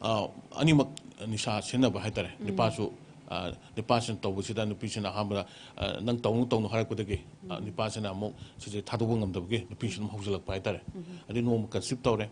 ꯑ, ꯑꯅꯤꯃꯛ ꯅꯤꯁꯥ ꯁꯤꯖꯤꯟꯅꯕ ꯍꯥꯏꯇꯥꯔꯦ꯫ ꯅꯨꯄꯥꯁꯨ, ꯑ, ꯅꯨꯄꯥꯁꯤꯅ ꯇꯧꯕꯁꯤꯗ ꯅꯨꯄꯤꯁꯤꯅ ꯑꯍꯥꯟꯕꯗ, ꯑ, "ꯅꯪ ꯇꯧꯅꯨ, ꯇꯧꯅꯨ" ꯍꯥꯏꯔꯛꯄꯗꯒꯤ, ꯑ, ꯅꯨꯄꯥꯁꯤꯅ ꯑꯃꯨꯛ ꯁꯤꯁꯦ ꯊꯥꯗꯣꯛꯄ ꯉꯝꯗꯕꯒꯤ ꯅꯨꯄꯤꯁꯤꯅ ꯑꯗꯨꯝ ꯍꯧꯖꯤꯜꯂꯛꯄ ꯍꯥꯏꯇꯥꯔꯦ꯫ ꯑꯗꯩ ꯅꯣꯡꯃ conceive ꯇꯧꯔꯦ꯫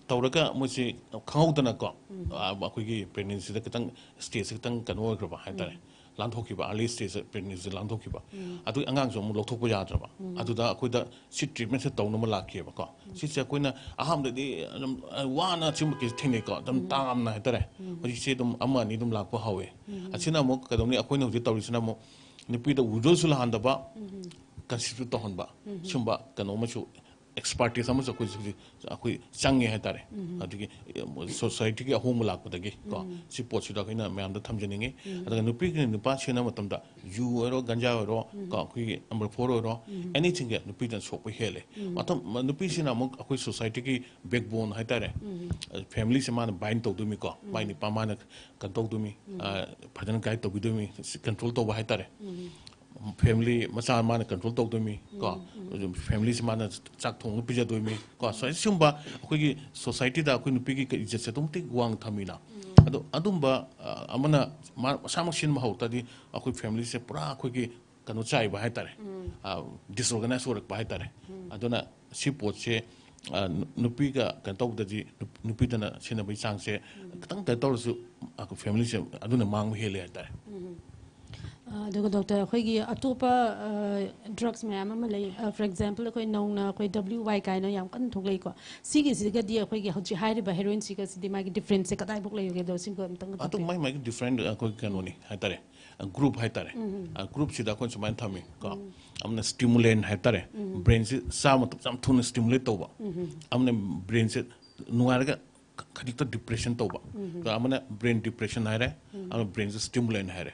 ꯇꯧꯔꯒ ꯃꯣꯏꯁꯤ ꯈꯪꯍꯧꯗꯅꯀꯣ, ꯑ, ꯑꯩꯈꯣꯏꯒꯤ pregnancyꯗ ꯈꯤꯇꯪ stageꯁꯦ ꯈꯤꯇꯪ ꯀꯩꯅꯣ ꯑꯣꯏꯈ꯭ꯔꯕ ꯍꯥꯏꯇꯥꯔꯦ꯫ ꯂꯥꯟꯊꯣꯛꯈꯤꯕ, early stage pregnancy ꯂꯥꯟꯊꯣꯛꯈꯤꯕ꯫ ꯑꯗꯨꯒꯤ ꯑꯉꯥꯡꯁꯨ ꯑꯃꯨꯛ ꯂꯧꯊꯣꯛꯄ ꯌꯥꯗ꯭ꯔꯕ꯫ ꯑꯗꯨꯗ ꯑꯩꯈꯣꯏꯗ ꯁꯤ treatmentꯁꯦ ꯇꯧꯅꯕ ꯂꯥꯛꯈꯤꯕꯀꯣ꯫ ꯁꯤꯁꯦ ꯑꯩꯈꯣꯏꯅ ꯑꯍꯥꯟꯕꯗꯗꯤ ꯑꯗꯨꯝ, ꯑ, ꯋꯥꯅ ꯁꯤꯒꯨꯝꯕ case ꯊꯦꯡꯅꯩꯀꯣ꯫ ꯑꯗꯨꯝ ꯇꯥꯡꯅ ꯍꯥꯏꯇꯥꯔꯦ꯫ ꯍꯧꯖꯤꯛꯁꯦ ꯑꯗꯨꯝ ꯑꯃ ꯑꯅꯤ ꯑꯗꯨꯝ ꯂꯥꯛꯄ ꯍꯧꯋꯦ꯫ ꯑꯁꯤꯅ ꯑꯃꯨꯛ ꯀꯩꯗꯧꯅꯤ, ꯑꯩꯈꯣꯏꯅ ꯍꯧꯖꯤꯛ ꯇꯧꯔꯤꯁꯤꯅ ꯑꯃꯨꯛ ꯅꯨꯄꯤꯗ withdrawalꯁꯨ ꯂꯥꯛꯍꯟꯗꯕ, conceivꯁꯨ ꯇꯧꯍꯟꯕ꯫ ꯁꯤꯒꯨꯝꯕ ꯀꯩꯅꯣ ꯑꯃꯁꯨ, expertise ꯑꯃꯁꯨ ꯑꯩꯈꯣꯏ ꯍꯧꯖꯤꯛ ꯑꯩꯈꯣꯏ ꯆꯪꯉꯦ ꯍꯥꯏꯇꯥꯔꯦ꯫ ꯑꯗꯒꯤ societyꯒꯤ ꯑꯍꯣꯡꯕ ꯂꯥꯛꯄꯗꯒꯤ ꯀꯣ, ꯁꯤ ꯄꯣꯠꯁꯤꯗ ꯑꯩꯈꯣꯏꯅ ꯃꯌꯥꯝꯗ ꯊꯝꯖꯅꯤꯡꯉꯤ꯫ ꯑꯗꯨꯒ ꯅꯨꯄꯤꯒꯤ ꯅꯨꯄꯥ ꯁꯦꯟꯅꯕ ꯃꯇꯝꯗ ꯌꯨ ꯑꯣꯏꯔꯣ, ꯒꯟꯖꯥ ꯑꯣꯏꯔꯣ, ꯀꯣ, ꯑꯩꯈꯣꯏꯒꯤ number four ꯑꯣꯏꯔꯣ, anythingꯁꯦ ꯅꯨꯄꯤꯗꯅ ꯁꯣꯛꯄ ꯍꯦꯜꯂꯦ꯫ ꯃꯇꯝ, ꯅꯨꯄꯤꯁꯤꯅ ꯑꯃꯨꯛ ꯑꯩꯈꯣꯏ societyꯒꯤ backbone ꯍꯥꯏꯇꯥꯔꯦ꯫ Familyꯁꯦ ꯃꯥꯅ bind ꯇꯧꯗꯣꯏꯅꯤꯀꯣ, ꯃꯥꯏ ꯅꯨꯄꯥ ꯃꯥꯅ ꯀꯩꯅꯣ ꯇꯧꯗꯣꯏꯅꯤ, ꯑ, ꯐꯖꯅ guide ꯇꯧꯕꯤꯗꯣꯏꯅꯤ, control ꯇꯧꯕ ꯍꯥꯏꯇꯥꯔꯦ꯫ Family ꯃꯆꯥ ꯃꯥꯅ control ꯇꯧꯗꯣꯏꯅꯤ ꯀꯣ꯫ Familyꯁꯤ ꯃꯥꯅ ꯆꯥꯛ ꯊꯣꯡꯉ ꯄꯤꯖꯗꯣꯏꯅꯤ ꯀꯣ꯫ So, ꯁꯤꯒꯨꯝꯕ ꯑꯩꯈꯣꯏꯒꯤ societyꯗ ꯑꯩꯈꯣꯏ ꯅꯨꯄꯤꯒꯤ ꯏꯖꯠꯁꯦ ꯑꯗꯨꯛ ꯃꯇꯤꯛ ꯋꯥꯡ ꯊꯝꯃꯤꯅ꯫ ꯑꯗꯣ ꯑꯗꯨꯝꯕ ꯑ, ꯑꯃꯅ ꯃꯥ ꯃꯁꯥꯃꯛ ꯁꯤꯖꯤꯟꯅꯕ ꯍꯧꯔꯛꯇ꯭ꯔꯗꯤ ꯑꯩꯈꯣꯏ ꯐꯦꯃꯤꯂꯤꯁꯦ ꯄꯨꯔꯥ ꯑꯩꯈꯣꯏꯒꯤ ꯀꯩꯅꯣ ꯆꯥꯏꯕ ꯍꯥꯏꯇꯥꯔꯦ, ꯗꯤꯁꯑꯣꯔꯒꯅꯥꯏꯁ ꯑꯣꯏꯔꯛꯄ ꯍꯥꯏꯇꯥꯔꯦ꯫ ꯑꯗꯨꯅ ꯁꯤ ꯄꯣꯠꯁꯦ ꯑ, ꯅꯨ- ꯅꯨꯄꯤꯒ ꯀꯩꯅꯣ ꯇꯧꯕꯗꯗꯤ ꯅꯨꯞ- ꯅꯨꯄꯤꯗꯅ ꯁꯤꯖꯤꯟꯅꯕꯒꯤ ꯆꯥꯡꯁꯦ ꯈꯤꯇꯪ ꯀꯩꯅꯣ ꯇꯧꯔꯁꯨ ꯑꯩꯈꯣꯏ ꯐꯦꯃꯤꯂꯤꯁꯦ ꯑꯗꯨꯅ ꯃꯥꯡꯕ ꯍꯦꯜꯂꯦ ꯍꯥꯏꯇꯥꯔꯦ꯫ ꯑ, ꯑꯗꯨꯒ ꯗꯣꯛꯇꯔ, ꯑꯩꯈꯣꯏꯒꯤ ꯑꯇꯣꯞꯄ ꯗ꯭ꯔꯛꯁ ꯃꯌꯥꯝ ꯑꯃ ꯂꯩ꯫ ꯐꯣꯔ ꯑꯦꯛꯖꯥꯝꯄꯜ, ꯑꯩꯈꯣꯏ ꯅꯧꯅ ꯑꯩꯈꯣꯏ W Y ꯀꯥꯏꯅ ꯌꯥꯝ ꯀꯟꯅ ꯊꯣꯛꯂꯛꯏꯀꯣ꯫ ꯁꯤꯒꯤꯁꯤꯒꯗꯤ ꯑꯩꯈꯣꯏꯒꯤ ꯍꯧꯖꯤꯛ ꯍꯥꯏꯔꯤꯕ ꯍꯦꯔꯣꯏꯟꯁꯤꯒꯁꯤꯗꯤ ꯃꯥꯒꯤ ꯗꯤꯐ꯭ꯔꯦꯟꯁꯁꯦ ꯀꯗꯥꯏꯐꯥꯎ ꯂꯩꯔꯒꯦ? ꯑꯗꯣ ꯁꯤꯒ ꯑꯝꯇꯪꯒ ꯑꯗꯨ ꯇꯥꯛꯄꯤꯌꯨ꯫ ꯃꯥꯏ ꯃꯥꯏꯒꯤ ꯗꯤꯐ꯭ꯔꯦꯟ ꯑꯩꯈꯣꯏ ꯀꯩꯅꯣꯅꯤ ꯍꯥꯏꯇꯥꯔꯦ꯫ ꯒ꯭ꯔꯨꯞ ꯍꯥꯏꯇꯥꯔꯦ꯫ ꯒ꯭ꯔꯨꯞꯁꯤꯗ ꯑꯩꯈꯣꯏꯅ ꯁꯨꯃꯥꯏꯅ ꯊꯝꯃꯤ ꯀꯣ꯫ ꯑꯃꯅ ꯁ꯭ꯇꯤꯃꯨꯂꯦꯟ ꯍꯥꯏꯇꯥꯔꯦ꯫ ꯕ꯭ꯔꯦꯟꯁꯤ ꯆꯥꯕ ꯃꯇꯝꯗ ꯌꯥꯝ ꯊꯨꯅ ꯁ꯭ꯇꯤꯃꯨꯂꯦꯠ ꯇꯧꯕ꯫ ꯑꯃꯅ ꯕ꯭ꯔꯦꯟꯁꯦ ꯅꯨꯡꯉꯥꯏꯔꯒ ꯈ- ꯈꯖꯤꯛꯇ ꯗꯤꯄ꯭ꯔꯦꯁꯟ ꯇꯧꯕ꯫ ꯑꯗꯣ ꯑꯃꯅ ꯕ꯭ꯔꯦꯟ ꯗꯤꯄ꯭ꯔꯦꯁꯟ ꯍꯥꯏꯔꯦ, ꯑꯃꯅ ꯕ꯭ꯔꯦꯟꯁꯦ ꯁ꯭ꯇꯤꯃꯨꯂꯦꯟ ꯍꯥꯏꯔꯦ꯫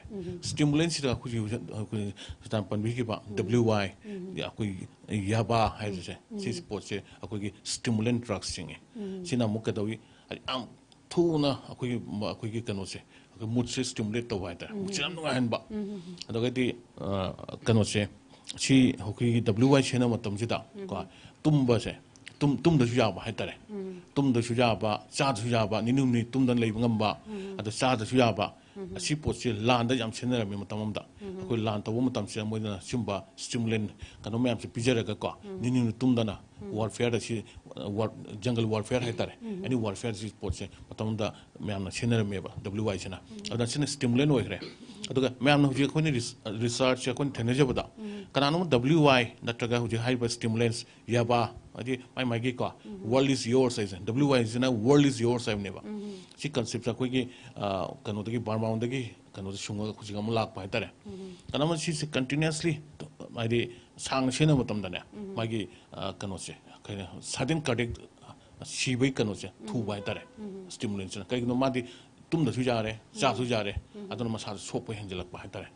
ꯁ꯭ꯇꯤꯃꯨꯂꯦꯟꯁꯤꯗ ꯑꯩꯈꯣꯏꯒꯤ ꯍꯧꯖꯤꯛ- ꯑꯩꯈꯣꯏ ꯁꯤꯗ ꯄꯟꯕꯤꯈꯤꯕ W Y, ꯑꯩꯈꯣꯏꯒꯤ ꯌꯥꯕꯥ ꯍꯥꯏꯕꯁꯦ, ꯁꯤ ꯄꯣꯠꯁꯦ ꯑꯩꯈꯣꯏꯒꯤ ꯁ꯭ꯇꯤꯃꯨꯂꯦꯟ ꯗ꯭ꯔꯛꯁ ꯆꯤꯡꯉꯤ꯫ ꯁꯤꯅ ꯑꯃꯨꯛ ꯀꯩꯗꯧꯏ? ꯍꯥꯏꯗꯤ ꯌꯥꯝ ꯊꯨꯅ ꯑꯩꯈꯣꯏꯒꯤ ꯑꯩꯈꯣꯏꯒꯤ ꯀꯩꯅꯣꯁꯦ, ꯑꯩꯈꯣꯏ ꯃꯨꯠꯁꯦ ꯁ꯭ꯇꯤꯃꯨꯂꯦꯠ ꯇꯧꯕ ꯍꯥꯏꯇꯥꯔꯦ꯫ ꯃꯨꯠꯁꯦ ꯌꯥꯝ ꯅꯨꯡꯉꯥꯏꯍꯟꯕ꯫ ꯑꯗꯨꯒꯗꯤ ꯑ, ꯀꯩꯅꯣꯁꯦ, ꯁꯤ ꯑꯩꯈꯣꯏꯒꯤ W Y ꯁꯤꯖꯤꯟꯅꯕ ꯃꯇꯝꯁꯤꯗ ꯀꯣ, ꯇꯨꯝꯕꯁꯦ, ꯇꯨꯝ- ꯇꯨꯝꯗꯁꯨ ꯌꯥꯕ ꯍꯥꯏꯇꯥꯔꯦ꯫ ꯇꯨꯝꯗꯁꯨ ꯌꯥꯕ, ꯆꯥꯗꯁꯨ ꯌꯥꯕ, ꯅꯤꯅꯤ ꯍꯨꯝꯅꯤ ꯇꯨꯝꯗꯅ ꯂꯩꯕ ꯉꯝꯕ, ꯑꯗ ꯆꯥꯗꯁꯨ ꯌꯥꯕ꯫ ꯑꯁꯤ ꯄꯣꯠꯁꯦ ꯂꯥꯟꯗ ꯌꯥꯝ ꯁꯤꯖꯤꯟꯅꯔꯝꯃꯤ ꯃꯇꯝ ꯑꯃꯗ꯫ ꯑꯩꯈꯣꯏ ꯂꯥꯟ ꯇꯧꯕ ꯃꯇꯝꯁꯤꯗ ꯃꯣꯏꯅ ꯁꯤꯒꯨꯝꯕ ꯁ꯭ꯇꯤꯃꯨꯂꯦꯟ ꯀꯩꯅꯣ ꯃꯌꯥꯝꯁꯦ ꯄꯤꯖꯔꯒ ꯀꯣ, ꯅꯤꯅꯤ ꯍꯨꯝꯅꯤ ꯇꯨꯝꯗꯅ ꯋꯥꯔꯐꯤꯌꯔꯗ ꯁꯤ, ꯋꯥꯔ- ꯖꯪꯒꯜ ꯋꯥꯔꯐꯤꯌꯔ ꯍꯥꯏꯇꯥꯔꯦ꯫ ꯑꯦꯅꯤ ꯋꯥꯔꯐꯤꯌꯔ ꯁꯤ ꯄꯣꯠꯁꯦ ꯃꯇꯝ ꯑꯃꯗ ꯃꯌꯥꯝꯅ ꯁꯤꯖꯤꯟꯅꯔꯝꯃꯦꯕ W Y ꯁꯤꯅ꯫ ꯑꯗꯨꯅ ꯁꯤꯅ ꯁ꯭ꯇꯤꯃꯨꯂꯦꯟ ꯑꯣꯏꯈ꯭ꯔꯦ꯫ ꯑꯗꯨꯒ ꯃꯌꯥꯝꯅ ꯍꯧꯖꯤꯛ ꯑꯩꯈꯣꯏꯅ ꯔꯤꯁ- ꯔꯤꯁꯔꯆꯁꯦ ꯑꯩꯈꯣꯏꯅ ꯊꯦꯡꯅꯖꯕꯗ, ꯀꯅꯥꯅꯣꯝ W Y ꯅꯠꯇ꯭ꯔꯒ ꯍꯧꯖꯤꯛ ꯍꯥꯏꯔꯤꯕ ꯁ꯭ꯇꯤꯃꯨꯂꯦꯟꯁ, ꯌꯥꯕꯥ, ꯍꯥꯏꯗꯤ ꯃꯥꯏ ꯃꯥꯏꯒꯤ ꯀꯣ, "World is yours" ꯍꯥꯏꯁꯦ, W Y ꯁꯤꯅ "World is yours" ꯍꯥꯏꯕꯅꯦꯕ꯫ ꯁꯤ ꯀꯟꯁꯦꯞꯁꯦ ꯑꯩꯈꯣꯏꯒꯤ ꯑ, ꯀꯩꯅꯣꯗꯒꯤ, ꯕꯔꯃꯥꯔꯣꯝꯗꯒꯤ ꯀꯩꯅꯣꯗ ꯁꯨꯡꯉꯒ ꯍꯧꯖꯤꯛ ꯑꯃ ꯂꯥꯛꯄ ꯍꯥꯏꯇꯥꯔꯦ꯫ ꯀꯅꯥꯅꯣꯝ ꯁꯤꯁꯦ ꯀꯟꯇꯤꯅ꯭ꯌꯨꯁꯂꯤ, ꯍꯥꯏꯗꯤ ꯁꯥꯡꯅ ꯁꯤꯖꯤꯟꯅꯕ ꯃꯇꯝꯗꯅꯦ, ꯃꯥꯒꯤ ꯑ, ꯀꯩꯅꯣꯁꯦ, ꯀꯩꯅꯣ, ꯁꯥꯗꯦꯟ ꯀꯥꯔꯗꯤꯌꯛ ꯁꯤꯕꯒꯤ ꯀꯩꯅꯣꯁꯦ ꯊꯨꯕ ꯍꯥꯏꯇꯥꯔꯦ, ꯁ꯭ꯇꯤꯃꯨꯂꯦꯟꯁꯤꯅ꯫ ꯀꯩꯒꯤꯅꯣ? ꯃꯥꯗꯤ ꯇꯨꯝꯗꯁꯨ ꯌꯥꯔꯦ, ꯆꯥꯁꯨ ꯌꯥꯔꯦ, ꯑꯗꯨꯅ ꯃꯁꯥꯗ ꯁꯣꯛꯄ ꯍꯦꯟꯖꯜꯂꯛꯄ ꯍꯥꯏꯇꯥꯔꯦ꯫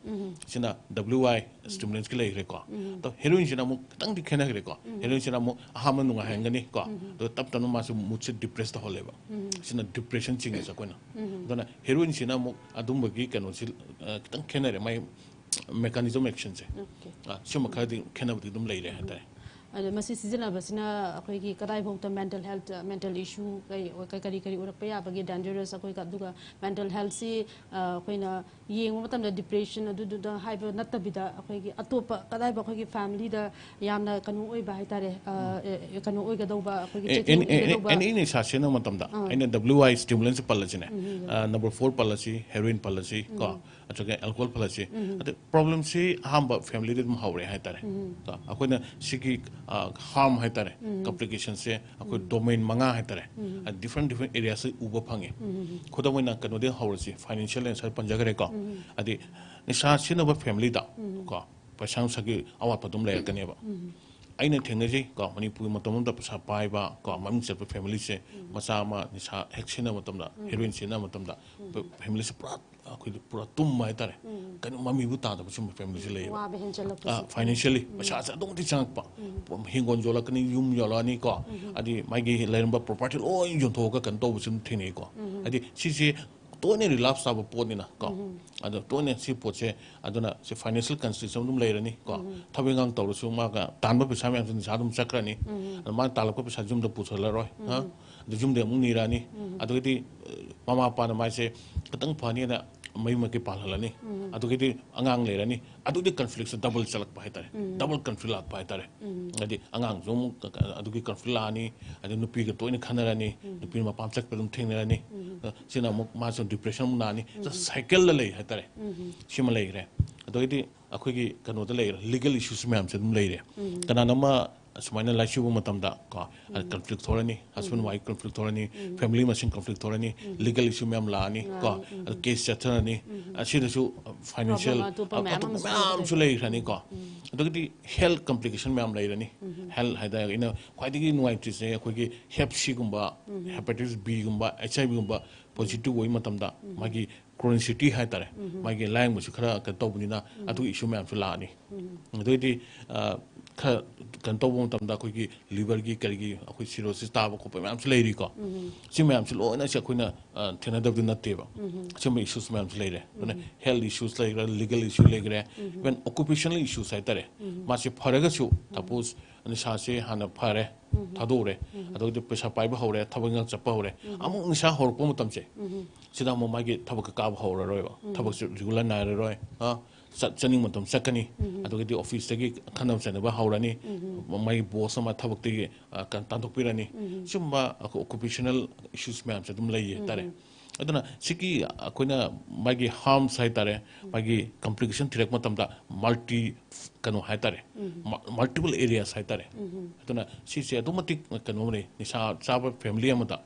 ꯁꯤꯅ W Y ꯁ꯭ꯇꯤꯃꯨꯂꯦꯟꯁꯀꯤ ꯂꯩꯈ꯭ꯔꯦꯀꯣ꯫ ꯑꯗꯣ ꯍꯦꯔꯣꯏꯟꯁꯤꯅ ꯑꯃꯨꯛ ꯈꯤꯇꯪꯗꯤ ꯈꯦꯠꯅꯈ꯭ꯔꯦꯀꯣ꯫ ꯍꯦꯔꯣꯏꯟꯁꯤꯅ ꯑꯃꯨꯛ ꯑꯍꯥꯟꯕ ꯅꯨꯡꯉꯥꯏꯍꯟꯒꯅꯤ ꯀꯣ, ꯑꯗꯨꯒ ꯇꯞ ꯇꯞꯅ ꯃꯥꯁꯦ ꯃꯨꯠꯁꯦ ꯗꯤꯄ꯭ꯔꯦꯁ ꯇꯧꯍꯜꯂꯦꯕ꯫ ꯁꯤꯅ ꯗꯤꯄ꯭ꯔꯦꯁꯟ ꯆꯤꯡꯉꯤꯁꯦ ꯑꯩꯈꯣꯏꯅ꯫ ꯑꯗꯨꯅ ꯍꯦꯔꯣꯏꯟꯁꯤꯅ ꯑꯃꯨꯛ ꯑꯗꯨꯝꯕꯒꯤ ꯀꯩꯅꯣꯁꯤ ꯑ, ꯈꯤꯇꯪ ꯈꯦꯠꯅꯔꯦ, ꯃꯥꯏ ꯃꯦꯀꯥꯅꯤꯖꯝ ꯑꯦꯛꯁꯟꯁꯦ꯫ ꯑꯣꯀꯦ꯫ ꯑ, ꯁꯤꯒꯨꯝꯕ ꯈꯔꯗꯤ ꯈꯦꯠꯅꯕꯗꯤ ꯑꯗꯨꯝ ꯂꯩꯔꯦ ꯍꯥꯏꯇꯥꯔꯦ꯫ ꯑꯗꯣ ꯃꯁꯤ ꯁꯤꯖꯤꯟꯅꯕꯁꯤꯅ ꯑꯩꯈꯣꯏꯒꯤ ꯀꯗꯥꯏꯐꯥꯎꯗ mental health, mental issue ꯀꯩ, ꯀꯔꯤ ꯀꯔꯤ ꯑꯣꯏꯔꯛꯄ ꯌꯥꯕꯒꯦ, dangerous ꯑꯩꯈꯣꯏꯒ, ꯑꯗꯨꯒ mental healthꯁꯤ ꯑꯩꯈꯣꯏꯅ ꯌꯦꯡꯕ ꯃꯇꯝꯗ depression ꯑꯗꯨꯗꯨꯗ ꯍꯥꯏꯕ ꯅꯠꯇꯕꯤꯗ ꯑꯩꯈꯣꯏꯒꯤ ꯑꯇꯣꯞꯄ ꯀꯗꯥꯏꯐꯥꯎ ꯑꯩꯈꯣꯏꯒꯤ familyꯗ ꯌꯥꯝꯅ ꯀꯩꯅꯣ ꯑꯣꯏꯕ ꯍꯥꯏꯇꯥꯔꯦ, ꯑ, ꯑ, ꯀꯩꯅꯣ ꯑꯣꯏꯒꯗꯧꯕ, ꯑꯩꯈꯣꯏꯒꯤ ꯆꯦꯛꯁꯤꯟ ꯑꯣꯏꯒꯗꯧꯕ꯫ ꯑꯦꯅꯤ ꯅꯤꯁꯥ ꯁꯤꯖꯤꯟꯅꯕ ꯃꯇꯝꯗ ꯑꯥ꯫ ꯑꯩꯅ W I stimulant ꯄꯜꯂꯁꯤꯅꯦ, number four ꯄꯜꯂꯁꯤ, heroin ꯄꯜꯂꯁꯤ ꯀꯣ, ꯑꯗꯨꯒ alcohol ꯄꯜꯂꯁꯤ, ꯑꯗ problemꯁꯤ ꯑꯍꯥꯟꯕ familyꯗ ꯑꯗꯨꯝ ꯍꯧꯔꯦ ꯍꯥꯏꯇꯥꯔꯦ꯫ ꯀꯣ, ꯑꯩꯈꯣꯏꯅ ꯁꯤꯒꯤ harm ꯍꯥꯏꯇꯥꯔꯦ, complicationꯁꯦ ꯑꯩꯈꯣꯏ domain ꯃꯉꯥ ꯍꯥꯏꯇꯥꯔꯦ, different different areaꯁꯤ ꯎꯕ ꯐꯪꯉꯦ꯫ ꯈꯨꯗꯝ ꯑꯣꯏꯅ ꯀꯩꯅꯣꯗꯤ ꯍꯧꯔꯁꯤ, financial ꯑꯩꯅ ꯉꯁꯥꯏ ꯄꯟꯖꯈ꯭ꯔꯦꯀꯣ꯫ ꯍꯥꯏꯗꯤ ꯅꯤꯁꯥ ꯁꯤꯖꯤꯟꯅꯕ familyꯗ ꯀꯣ, ꯄꯩꯁꯥ ꯅꯨꯡꯁꯥꯒꯤ ꯑꯋꯥꯠꯄ ꯑꯗꯨꯝ ꯂꯩꯔꯛꯀꯅꯦꯕ꯫ ꯑꯩꯅ ꯊꯦꯡꯅꯖꯩ ꯀꯣ, ꯃꯅꯤꯄꯨꯔꯒꯤ ꯃꯇꯝ ꯑꯃꯗ ꯄꯩꯁꯥ ꯄꯥꯏꯕ ꯀꯣ, ꯃꯃꯤꯡ ꯆꯠꯄ familyꯁꯦ, ꯃꯆꯥ ꯑꯃ ꯅꯤꯁꯥ ꯍꯦꯛ ꯁꯤꯖꯤꯟꯅꯕ ꯃꯇꯝꯗ, heroin ꯁꯤꯖꯤꯟꯅꯕ ꯃꯇꯝꯗ, familyꯁꯦ ꯄꯨꯔꯥ, ꯑꯩꯈꯣꯏꯗꯤ ꯄꯨꯔꯥ ꯇꯨꯝꯕ ꯍꯥꯏꯇꯥꯔꯦ꯫ ꯀꯩꯅꯣ ꯃꯃꯤꯕꯨ ꯇꯥꯗꯕ ꯁꯨꯝꯕ familyꯁꯦ ꯂꯩꯌꯦꯕ꯫ ꯋꯥꯕ ꯍꯦꯟꯖꯜꯂꯛꯄꯁꯦ꯫ ꯑꯥ, financially ꯄꯩꯁꯥꯁꯦ ꯑꯗꯨꯛ ꯃꯇꯤꯛ ꯆꯪꯉꯛꯄ, ꯍꯤꯡꯒꯣꯜ ꯌꯣꯜꯂꯛꯀꯅꯤ, ꯌꯨꯝ ꯌꯣꯜꯂꯛꯑꯅꯤ ꯀꯣ, ꯑꯗꯩ ꯃꯥꯒꯤ ꯂꯩꯔꯝꯕ property ꯂꯣꯏ ꯌꯣꯟꯊꯣꯛꯑꯒ ꯀꯩꯅꯣ ꯇꯧꯕꯁꯨ ꯑꯗꯨꯝ ꯊꯦꯡꯅꯩꯀꯣ꯫ ꯍꯥꯏꯗꯤ ꯁꯤꯁꯦ ꯇꯣꯏꯅ relapse ꯆꯥꯕ ꯄꯣꯠꯅꯤꯅ ꯀꯣ꯫ ꯑꯗꯣ ꯇꯣꯏꯅ ꯁꯤ ꯄꯣꯠꯁꯦ, ꯑꯗꯨꯅ ꯁꯤ financial constraint ꯑꯗꯨꯝ ꯂꯩꯔꯅꯤ ꯀꯣ꯫ ꯊꯕꯛ ꯏꯪꯈꯥꯡ ꯇꯧꯔꯁꯨ ꯃꯥꯒ ꯇꯥꯟꯕ ꯄꯩꯁꯥ ꯃꯌꯥꯝꯁꯦ ꯅꯤꯁꯥ ꯑꯗꯨꯝ ꯆꯠꯈ꯭ꯔꯅꯤ꯫ ꯑꯗꯣ ꯃꯥꯅ ꯇꯥꯜꯂꯛꯄ ꯄꯩꯁꯥ ꯌꯨꯝꯗ ꯄꯨꯊꯣꯛꯂꯔꯣꯏ꯫ ꯍꯥ? ꯑꯗꯨ ꯌꯨꯝꯗ ꯑꯃꯨꯛ ꯅꯤꯔꯛꯑꯅꯤ꯫ ꯑꯗꯨꯒꯗꯤ, ꯑ, ꯃꯃꯥ ꯃꯄꯥꯅ ꯃꯥꯏꯁꯦ ꯈꯤꯇꯪ ꯐꯅꯤꯅ ꯃꯌꯨꯝ ꯃꯀꯩ ꯄꯥꯜꯍꯜꯂꯅꯤ꯫ ꯑꯗꯨꯒꯗꯤ ꯑꯉꯥꯡ ꯂꯩꯔꯅꯤ꯫ ꯑꯗꯨꯗꯤ conflictꯁꯦ double ꯆꯠꯂꯛꯄ ꯍꯥꯏꯇꯥꯔꯦ꯫ Double conflict ꯂꯥꯛꯄ ꯍꯥꯏꯇꯥꯔꯦ꯫ ꯍꯥꯏꯗꯤ ꯑꯉꯥꯡꯁꯨ ꯑꯃꯨꯛ ꯀ-, ꯀ-, ꯑꯗꯨꯒꯤ conflict ꯂꯥꯛꯑꯅꯤ꯫ ꯑꯗꯩ ꯅꯨꯄꯤꯒ ꯇꯣꯏꯅ ꯈꯟꯅꯔꯅꯤ꯫ ꯅꯨꯄꯤꯅ ꯃꯄꯥꯝ ꯆꯠꯄ ꯑꯗꯨꯝ ꯊꯦꯡꯅꯔꯅꯤ꯫ ꯑ, ꯁꯤꯅ ꯑꯃꯨꯛ ꯃꯥꯁꯨ depression ꯑꯃꯨꯛ ꯅꯥꯅꯤ꯫ Cycleꯗ ꯂꯩ ꯍꯥꯏꯇꯥꯔꯦ꯫ ꯁꯤꯃ ꯂꯩꯈ꯭ꯔꯦ꯫ ꯑꯗꯩꯗꯤ ꯑꯩꯈꯣꯏꯒꯤ ꯀꯩꯅꯣꯗ ꯂꯩꯔꯦ, legal issues ꯃꯌꯥꯝꯁꯦ ꯑꯗꯨꯝ ꯂꯩꯔꯦ꯫ ꯀꯅꯥꯅꯣꯝꯃ ꯁꯨꯃꯥꯏꯅ ꯂꯥꯏꯆꯨꯕ ꯃꯇꯝꯗ ꯀꯣ, ꯑꯗ conflict ꯊꯣꯛꯂꯅꯤ, husband wife conflict ꯊꯣꯛꯂꯅꯤ, family ꯃꯁꯦꯟ conflict ꯊꯣꯛꯂꯅꯤ, legal issue ꯃꯌꯥꯝ ꯂꯥꯛꯑꯅꯤ ꯀꯣ, ꯑꯗ case ꯆꯠꯊꯔꯅꯤ꯫ ꯑꯁꯤꯗꯁꯨ financial, Problem ꯑꯇꯣꯞꯄ ꯃꯌꯥꯝ ꯑꯇꯣꯞꯄ ꯑꯃꯁꯨ ꯃꯌꯥꯝ ꯑꯃꯁꯨ ꯂꯩꯈ꯭ꯔꯅꯤꯀꯣ꯫ ꯑꯗꯒꯤꯗꯤ health complication ꯃꯌꯥꯝ ꯂꯩꯔꯅꯤ꯫ Health ꯍꯥꯏꯇꯥꯔꯒ ꯑꯩꯅ ꯈ꯭ꯋꯥꯏꯗꯒꯤ ꯅꯨꯡꯉꯥꯏꯇ꯭ꯔꯤꯁꯦ ꯑꯩꯈꯣꯏꯒꯤ Hep Cꯒꯨꯝꯕ, hepatitis Bꯒꯨꯝꯕ, HIVꯒꯨꯝꯕ positive ꯑꯣꯏꯕ ꯃꯇꯝꯗ ꯃꯥꯒꯤ chronicity ꯍꯥꯏꯇꯥꯔꯦ, ꯃꯥꯒꯤ ꯂꯥꯏꯌꯦꯡꯕꯁꯨ ꯈꯔ ꯀꯩꯅꯣ ꯇꯧꯕꯅꯤꯅ ꯑꯗꯨꯒꯤ issue ꯃꯌꯥꯝꯁꯨ ꯂꯥꯛꯑꯅꯤ꯫ ꯑꯗꯨꯑꯣꯏꯗꯤ, ꯑ, ꯈꯔ ꯀꯩꯅꯣ ꯇꯧꯕ ꯃꯇꯝꯗ ꯑꯩꯈꯣꯏꯒꯤ ꯂꯤꯚꯔꯒꯤ ꯀꯔꯤꯒꯤ ꯑꯩꯈꯣꯏ ꯁꯤꯔꯣꯁꯤꯁ ꯇꯥꯕ ꯈꯣꯠꯄ ꯃꯌꯥꯝꯁꯨ ꯂꯩꯔꯤꯀꯣ꯫ ꯁꯤ ꯃꯌꯥꯝꯁꯤ ꯂꯣꯏꯅ ꯁꯤ ꯑꯩꯈꯣꯏꯅ ꯑ, ꯊꯦꯡꯅꯗꯕꯗꯤ ꯅꯠꯇꯦꯕ꯫ ꯁꯤꯒꯨꯝꯕ ꯏꯁꯨꯁ ꯃꯌꯥꯝꯁꯨ ꯂꯩꯔꯦ꯫ ꯑꯗꯨꯅ ꯍꯦꯜꯊ ꯏꯁꯨꯁ ꯂꯩꯈ꯭ꯔꯦ, ꯂꯤꯒꯦꯜ ꯏꯁꯨ ꯂꯩꯈ꯭ꯔꯦ, ꯏꯚꯟ ꯑꯣꯀꯨꯄꯦꯁꯅꯦꯜ ꯏꯁꯨꯁ ꯍꯥꯏꯇꯥꯔꯦ꯫ ꯃꯥꯁꯦ ꯐꯔꯒꯁꯨ, ꯁꯄꯣꯁ, ꯅꯤꯁꯥꯁꯦ ꯍꯥꯟꯅ ꯐꯔꯦ, ꯊꯥꯗꯣꯛꯎꯔꯦ, ꯑꯗꯨꯗꯤ ꯄꯩꯁꯥ ꯄꯥꯏꯕ ꯍꯧꯔꯦ, ꯊꯕꯛ ꯏꯪꯈꯥꯡ ꯆꯠꯄ ꯍꯧꯔꯦ, ꯑꯃꯨꯛ ꯅꯤꯁꯥ ꯍꯧꯔꯛꯄ ꯃꯇꯝꯁꯦ, ꯁꯤꯗ ꯑꯃꯨꯛ ꯃꯥꯒꯤ ꯊꯕꯛꯀ ꯀꯥꯕ ꯍꯧꯔꯔꯣꯏꯕ꯫ ꯊꯕꯛꯁꯦ ꯔꯤꯒꯨꯂꯔ ꯅꯥꯏꯔꯔꯣꯏ꯫ ꯑ, ꯆꯠ-, ꯆꯠꯅꯤꯡꯕ ꯃꯇꯝ ꯆꯠꯀꯅꯤ꯫ ꯑꯗꯨꯒꯗꯤ ꯑꯣꯐꯤꯁꯇꯒꯤ ꯈꯠꯅꯕ ꯆꯩꯅꯕ ꯍꯧꯔꯅꯤ꯫ ꯃꯥꯒꯤ ꯕꯣꯁ ꯑꯃ ꯊꯕꯛꯇꯒꯤ, ꯑ, ꯀ-, ꯇꯥꯟꯊꯣꯛꯄꯤꯔꯅꯤ꯫ ꯁꯤꯒꯨꯝꯕ ꯑꯣꯀꯨꯄꯦꯁꯅꯦꯜ ꯏꯁꯨꯁ ꯃꯌꯥꯝꯁꯦ ꯑꯗꯨꯝ ꯂꯩꯌꯦ ꯍꯥꯏꯇꯥꯔꯦ꯫ ꯑꯗꯨꯅ ꯁꯤꯒꯤ ꯑꯩꯈꯣꯏꯅ ꯃꯥꯒꯤ ꯍꯥꯔꯝꯁ ꯍꯥꯏꯇꯥꯔꯦ, ꯃꯥꯒꯤ ꯀꯝꯄ꯭ꯂꯤꯀꯦꯁꯟ ꯊꯤꯔꯛꯄ ꯃꯇꯝꯗ ꯃꯜꯇꯤ ꯀꯩꯅꯣ ꯍꯥꯏꯇꯥꯔꯦ, ꯃꯜꯇꯤꯄꯜ ꯑꯦꯔꯤꯌꯥꯁ ꯍꯥꯏꯇꯥꯔꯦ꯫ ꯑꯗꯨꯅ ꯁꯤꯁꯦ ꯑꯗꯨꯛ ꯃꯇꯤꯛ ꯀꯩꯅꯣ ꯑꯃꯅꯤ, ꯅꯤꯁꯥ ꯆꯥꯕ ꯐꯦꯃꯤꯂꯤ ꯑꯃꯗ,